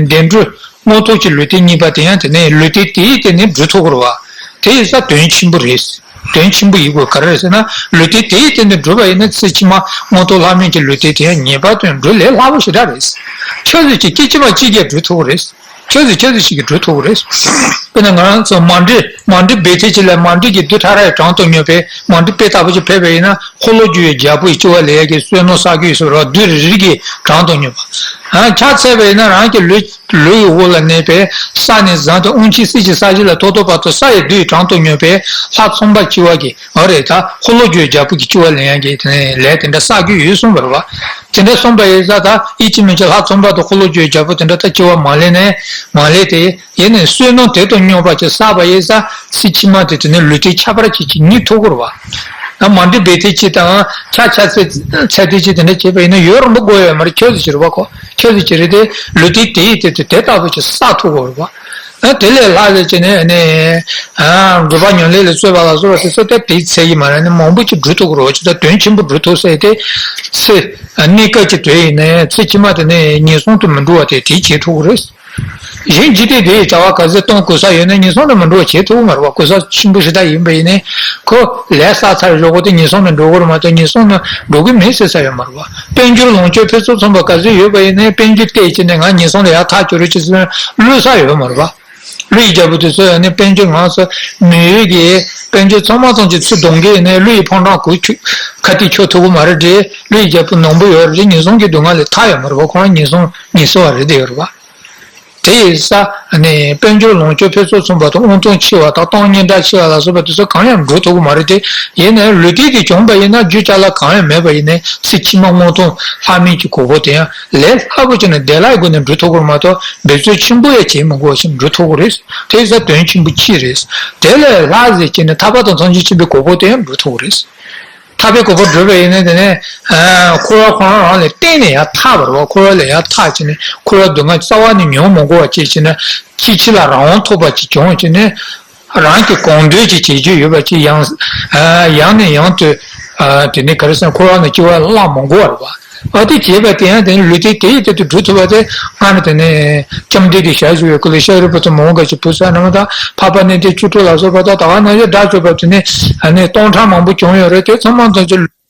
བདེ་འགྲོ། མངོན་མཐོ་གི་ལུས་རྟེན་རྙེད་པ་དེ་ཡང་དེ་ནས་ལུས་རྟེན་དེའི་སྟེང་ནས་སྒྲུབ་ཐུབ་ཀྱི་རེད་པ། དེ་ཡིན་ཙང་དོན་ཆེན་པོ་རེད། དོན་ཆེན་པོ་ཡིན་དགོས། ག་རེ་རེད་ཟེར་ན། ལུས་རྟེན་དེའི་སྟེང་ནས་སྒྲུབ་པ་ཡིན་ན། ཚེ་ཕྱི་མ་མངོན་མཐོ་ལྷ་མིན་གྱི་ལུས་རྟེན་དེ་ཡང་ངེས་པར་དུ་འགྲུབ། ལས་སླ་པོ་ཞེ་དྲག་རེད། ཆོས་ཟེར་གྱི་སྐད་ཅིག་མ་གཅིག་གིས་སྒྲུབ་ཐུབ་ཀྱི་རེད། ཆོས་ཟེར་ཆོས་ཟེར་ཞིག་གིས་སྒྲུབ་ཐུབ་ཀྱི་རེད། དཔེར་ན་ང་རང་ཚོ་མ་འདྲེ། མ་འདྲེ་སྦལ་ཏ་ཅིག་ལ། མ་འདྲེ་གི་རྡུལ་ཕྲ་རབ་གྲངས་དང་སྙོམས་པས། མ་འདྲེ་དཔེ་ལྟ་བུ་ཅིག་ཕེབས་པ་ཡིན་ན། འཁོར་ལོས་སྒྱུར་བའི་རྒྱལ་པོ་ཡི་སྤྱི་བོ་ལ་ཡ་གི་བསོད་ནམས་བསགས་རྒྱུ་ཡིན་ཟེར་བ། རྡུལ་རེ་རེ་གི་གྲངས་དང་སྙོམས་པ། ཨ། ཕྱག་འཚལ་བ་ཡིན་ན། རང་གི་ལུས། ལུས་ཀྱི་འོག་ལ་གནས་པའི་ས་ནས་བཟུང་སྟེ་དབང་ཆེན་སྲིད་ཀྱི་ས་གཞི་ལ་ཐོག་ཐོག་བར་དུ་ས་ཡི་རྡུལ་གྲངས་དང་སྙོམས་པས། ལྷ་ཚངས་པ་སྤྱི་བོ་གི། ཨ། རེད། ད་འཁོར་ལོས་སྒྱུར་བའི་རྒྱལ་པོ་གི་སྤྱི་བོ་ལ་ཡ་གི་དེ་ནས་ལས་དེ་འདྲ་བསགས་རྒྱུ་ཡོད་གསུངས་པ་རེད་པ། དེ་འདྲ་གསུངས་པ་ཡིན་ཙང་། ད་ཡིད་ཀྱིས་མི་བྱེད་ལྷ་ཚངས་པ་དང་། འཁོར་ལོས་སྒྱུར་བའི་རྒྱལ་པོ་དེ་འདྲ་ད་སྤྱི་བོ་མ་ལེན་ནས་མ་ལེན་ཏེ། ཡིན་ནའི་བསོད་ནམས་དེ་དང་སྙོམས་པ་ཅིག་བསགས་པ་ཡིན་ཙང་། ཚེ་ཕྱི་མ་དེ་དེ་ནས་ལུས་རྟེན་ཁྱད་པར་ཅན་ཅིག་རྙེད་ཐུབ་ཀྱི་རེད་པ། ཨ། མ་འདྲེ་སྦལ་ཏ་ཅིག་དང་ཕྱག་ཕྱག་འཚལ་འཚལ་ཏེ་ཅིག་དེ་འདྲ་བྱས་པ་ཡིན་ན། ཡུན་རིང་པོ་འགོར་ཡོད་མ་རེད། ཆོས་ཟེར་གྱི་རེད་པ། ཁོ་ཆོས་ཟེར་གྱི་རེད་དེ། ལུས་རྟེན་དེ་ཡི་དེ་དེ་དེ་ལྟ་བུ་ཅིག་བསགས་ཐུབ་ཀྱི་རེད་པ། ཨ། དེ་ལས་ལྷག་ཟེར་གྱི་ནས་ནི། ཨ། སྒྲུབ་པ་ཉམས་ལེན་ལ་རྩོལ་བ་ལ་སོགས་པ་དེ་ཚོ་ད་དེའི་ཚད་ཀྱི་མ་རེད། ནི་མང་པོ་ཅིག་སྒྲུབ་ཐུབ་ཀྱི་རེད་པ། ཅིག་ད་དོན་ཆེན་པོ་སྒྲུབ་ཐུབ་ཟེར་དེ། ཚེ། ཨ། གནས་སྐབས་ཀྱི་དོན་ཡིན་ནའི། ཚེ་ཕྱི་མ་དེ་ནས་ངན་སོང་དུ་མི་འགྲོ་བ་དེ་དེ་བྱེད་ཐུབ་ཀྱི་རེད། གཞན་འཇིག་རྟེན་འདི་ཡི་བྱ་བ་ག་ཚོད་གཏོང་དགོས་ས་ཡོད་ན་ངན་སོང་ལ་མི་འགྲོ་བ་བྱེད་ཐུབ་ཀྱི་མ་རེད་བ། གོ་ས་ཆེན་པོ་ཞེ་དྲག་ཡིན་པ་ཡིན་ནའི་ཁོ་ལས་བསགས་ཚར་ཞོག་གོ་དེ་ངན་སོང་ལ་འགྲོ་དགོས་རེད་མ་གཏོགས་ངན་སོང་ལ་འགྲོ་གི་མེད་ཟེར་ས་ཡོད་མ་རེད་བ། དཔལ་འབྱོར་ལོངས་སྤྱོད་ཕུན་སུམ་ཚོགས་པ་ག་ཚོད་ཡོད་པ་ཡིན་ནའི་དཔལ་འབྱོར་བལྟས་བྱས་ནས་ང་ངན་སོང་ལ་ཡར་ཐག་གཅོད་རོགས་བྱེད་ཟེར་ན་བློས་ས་ཡོད་མ་རེད་བ། ཀླུ་ཡི་རྒྱལ་པོ་དེ་ཚོ་ཡང་ནི་དཔལ་འབྱོར་ང་ཚོ་མི་ཡུལ་གྱི་དཔལ་འབྱོར་ཚང་མ་ཚང་གི་ཚུར་གཏོང་གི་ཡིན་ནའི་ཀླུ་ཡི་ཕོ་བྲང་གུ་ཁྱུ་ཁ་ཐིག་ཁྱོ་ཐུབ་ཀྱི་མ་རེད་དེ། ཀླུ་ཡི་རྒྱལ་པོ་ནོར་བུ་ཡོད་རེད། ངན་སོང་གི་སྡུག་བསྔལ་ལས་ཐར་ཡོད་མ་རེད་བ། ཁོ་རང་ངན་སོང་ངན་སོང་བ་རེད་དེ་ཡོད་རེད་བ། དེ་ཡིན་ཙང་ནི་དཔལ་འབྱོར་ལོངས་སྤྱོད་ཕུན་སུམ་ཚོགས་པ་དང་དབང་ཐང་ཆེ་བ་དང་སྟོང་ཉིད་འདྲ་ཆེ་བ་ལ་སོགས་པ་དེ་ཚོ་གང་ཡང་འགྲོ་ཐུབ་ཀྱི་མ་རེད་དེ། ཡིན་ནའི་ལུས་རྟེན་དེ་བྱུང་པ་ཡིན་ན་རྒྱུ་ཅ་ལག་གང་ཡང་མེད་པ་ཡིན་ནའི་ཚེ་ཕྱི་མ་དངོས་དང་ལྷ་མིན་གྱི་གོ་འཕང་དེ་ཡང་ལས་སླ་པོ་བྱས་ནས་བདེ་བླག་སྒོ་ནས་འགྲོ་ཐུབ་ཀྱི་རེད་མ་གཏོགས་འབད་རྩོལ་ཆེན་པོ་ཡང་བྱེད་མི་དགོས་པ་ཞིག་འགྲོ་ཐུབ་ཀྱི་རེད། དེ་ཡིན་ཙང་དོན་ཆེན་པོ་གཅིག་རེད། དེ་ལས་ལྷག་ཟེར་བྱས་ནས་ཐར་པ་དང་ཐམས་ཅད་མཁྱེན་པའི་གོ་འཕང་དེ་ཡང་འགྲོ་ཐུབ་ཀྱི་རེད། ཐར་པའི་གོ་འཕང་བགྲོད་པ་ཡིན་ན་དེ་ནས་འཁོར་བ་ཁོ་རང་རང་ལས་གཏན་ནས་ཡར་ཐར་བ་རེད་བ། འཁོར་བ་ལས་ཡར་ཐར་བྱས་ནས་འཁོར་བ་སྡུག་བསྔལ་རྩ་བ་ནས་མྱོང་མི་དགོས་པ་བྱས་བྱས་ནས་ཅི་ཕྱི་ལ་རང་དབང་ཐོབ་པ་ཅིག་བྱུང་བྱས་ནས། རང་གི་གང་འདོད་ཅིག་བྱེད་རྒྱུ་ཡོད་པ་ཅིག་ཡང་ཡང་ནས་ཡང་དུ་དེ་ནས་ག་རེ་ཟེར་འཁོར་བ་ནས་སྐྱེ་བ་བླངས་མི་དགོས་པ་རེད་བ། ཨ་དེ་བྱས་པ་དེ་ཡང་དེ་ནི་ལུས་རྟེན་དེ་ཡི་དེ་དུ་འགྲོ་ཐུབ་པ་དེ་སྔ་ནས་དེ་ནས་བཅོམ་ལྡན་འདས་ཞལ་བཞུགས་པའི་སྐུ་ལ་ཤཱ་རིའི་བུ་དང་མོའུ་འགལ་གྱི་བུ་ཟེར་རྣམས་དང་འཕགས་པ་གནས་བརྟན་བཅུ་དྲུག་ལ་སོགས་པ་དང་ད་ག་ནང་བཞིན་དགྲ་བཅོམ་པ་དེ་ནས་ཨ་ནི་སྟོང་ཕྲག་མང་པོ་བྱུང་ཡོད་རེད། དེ་ཚང་མ་ཚང་ཆུ་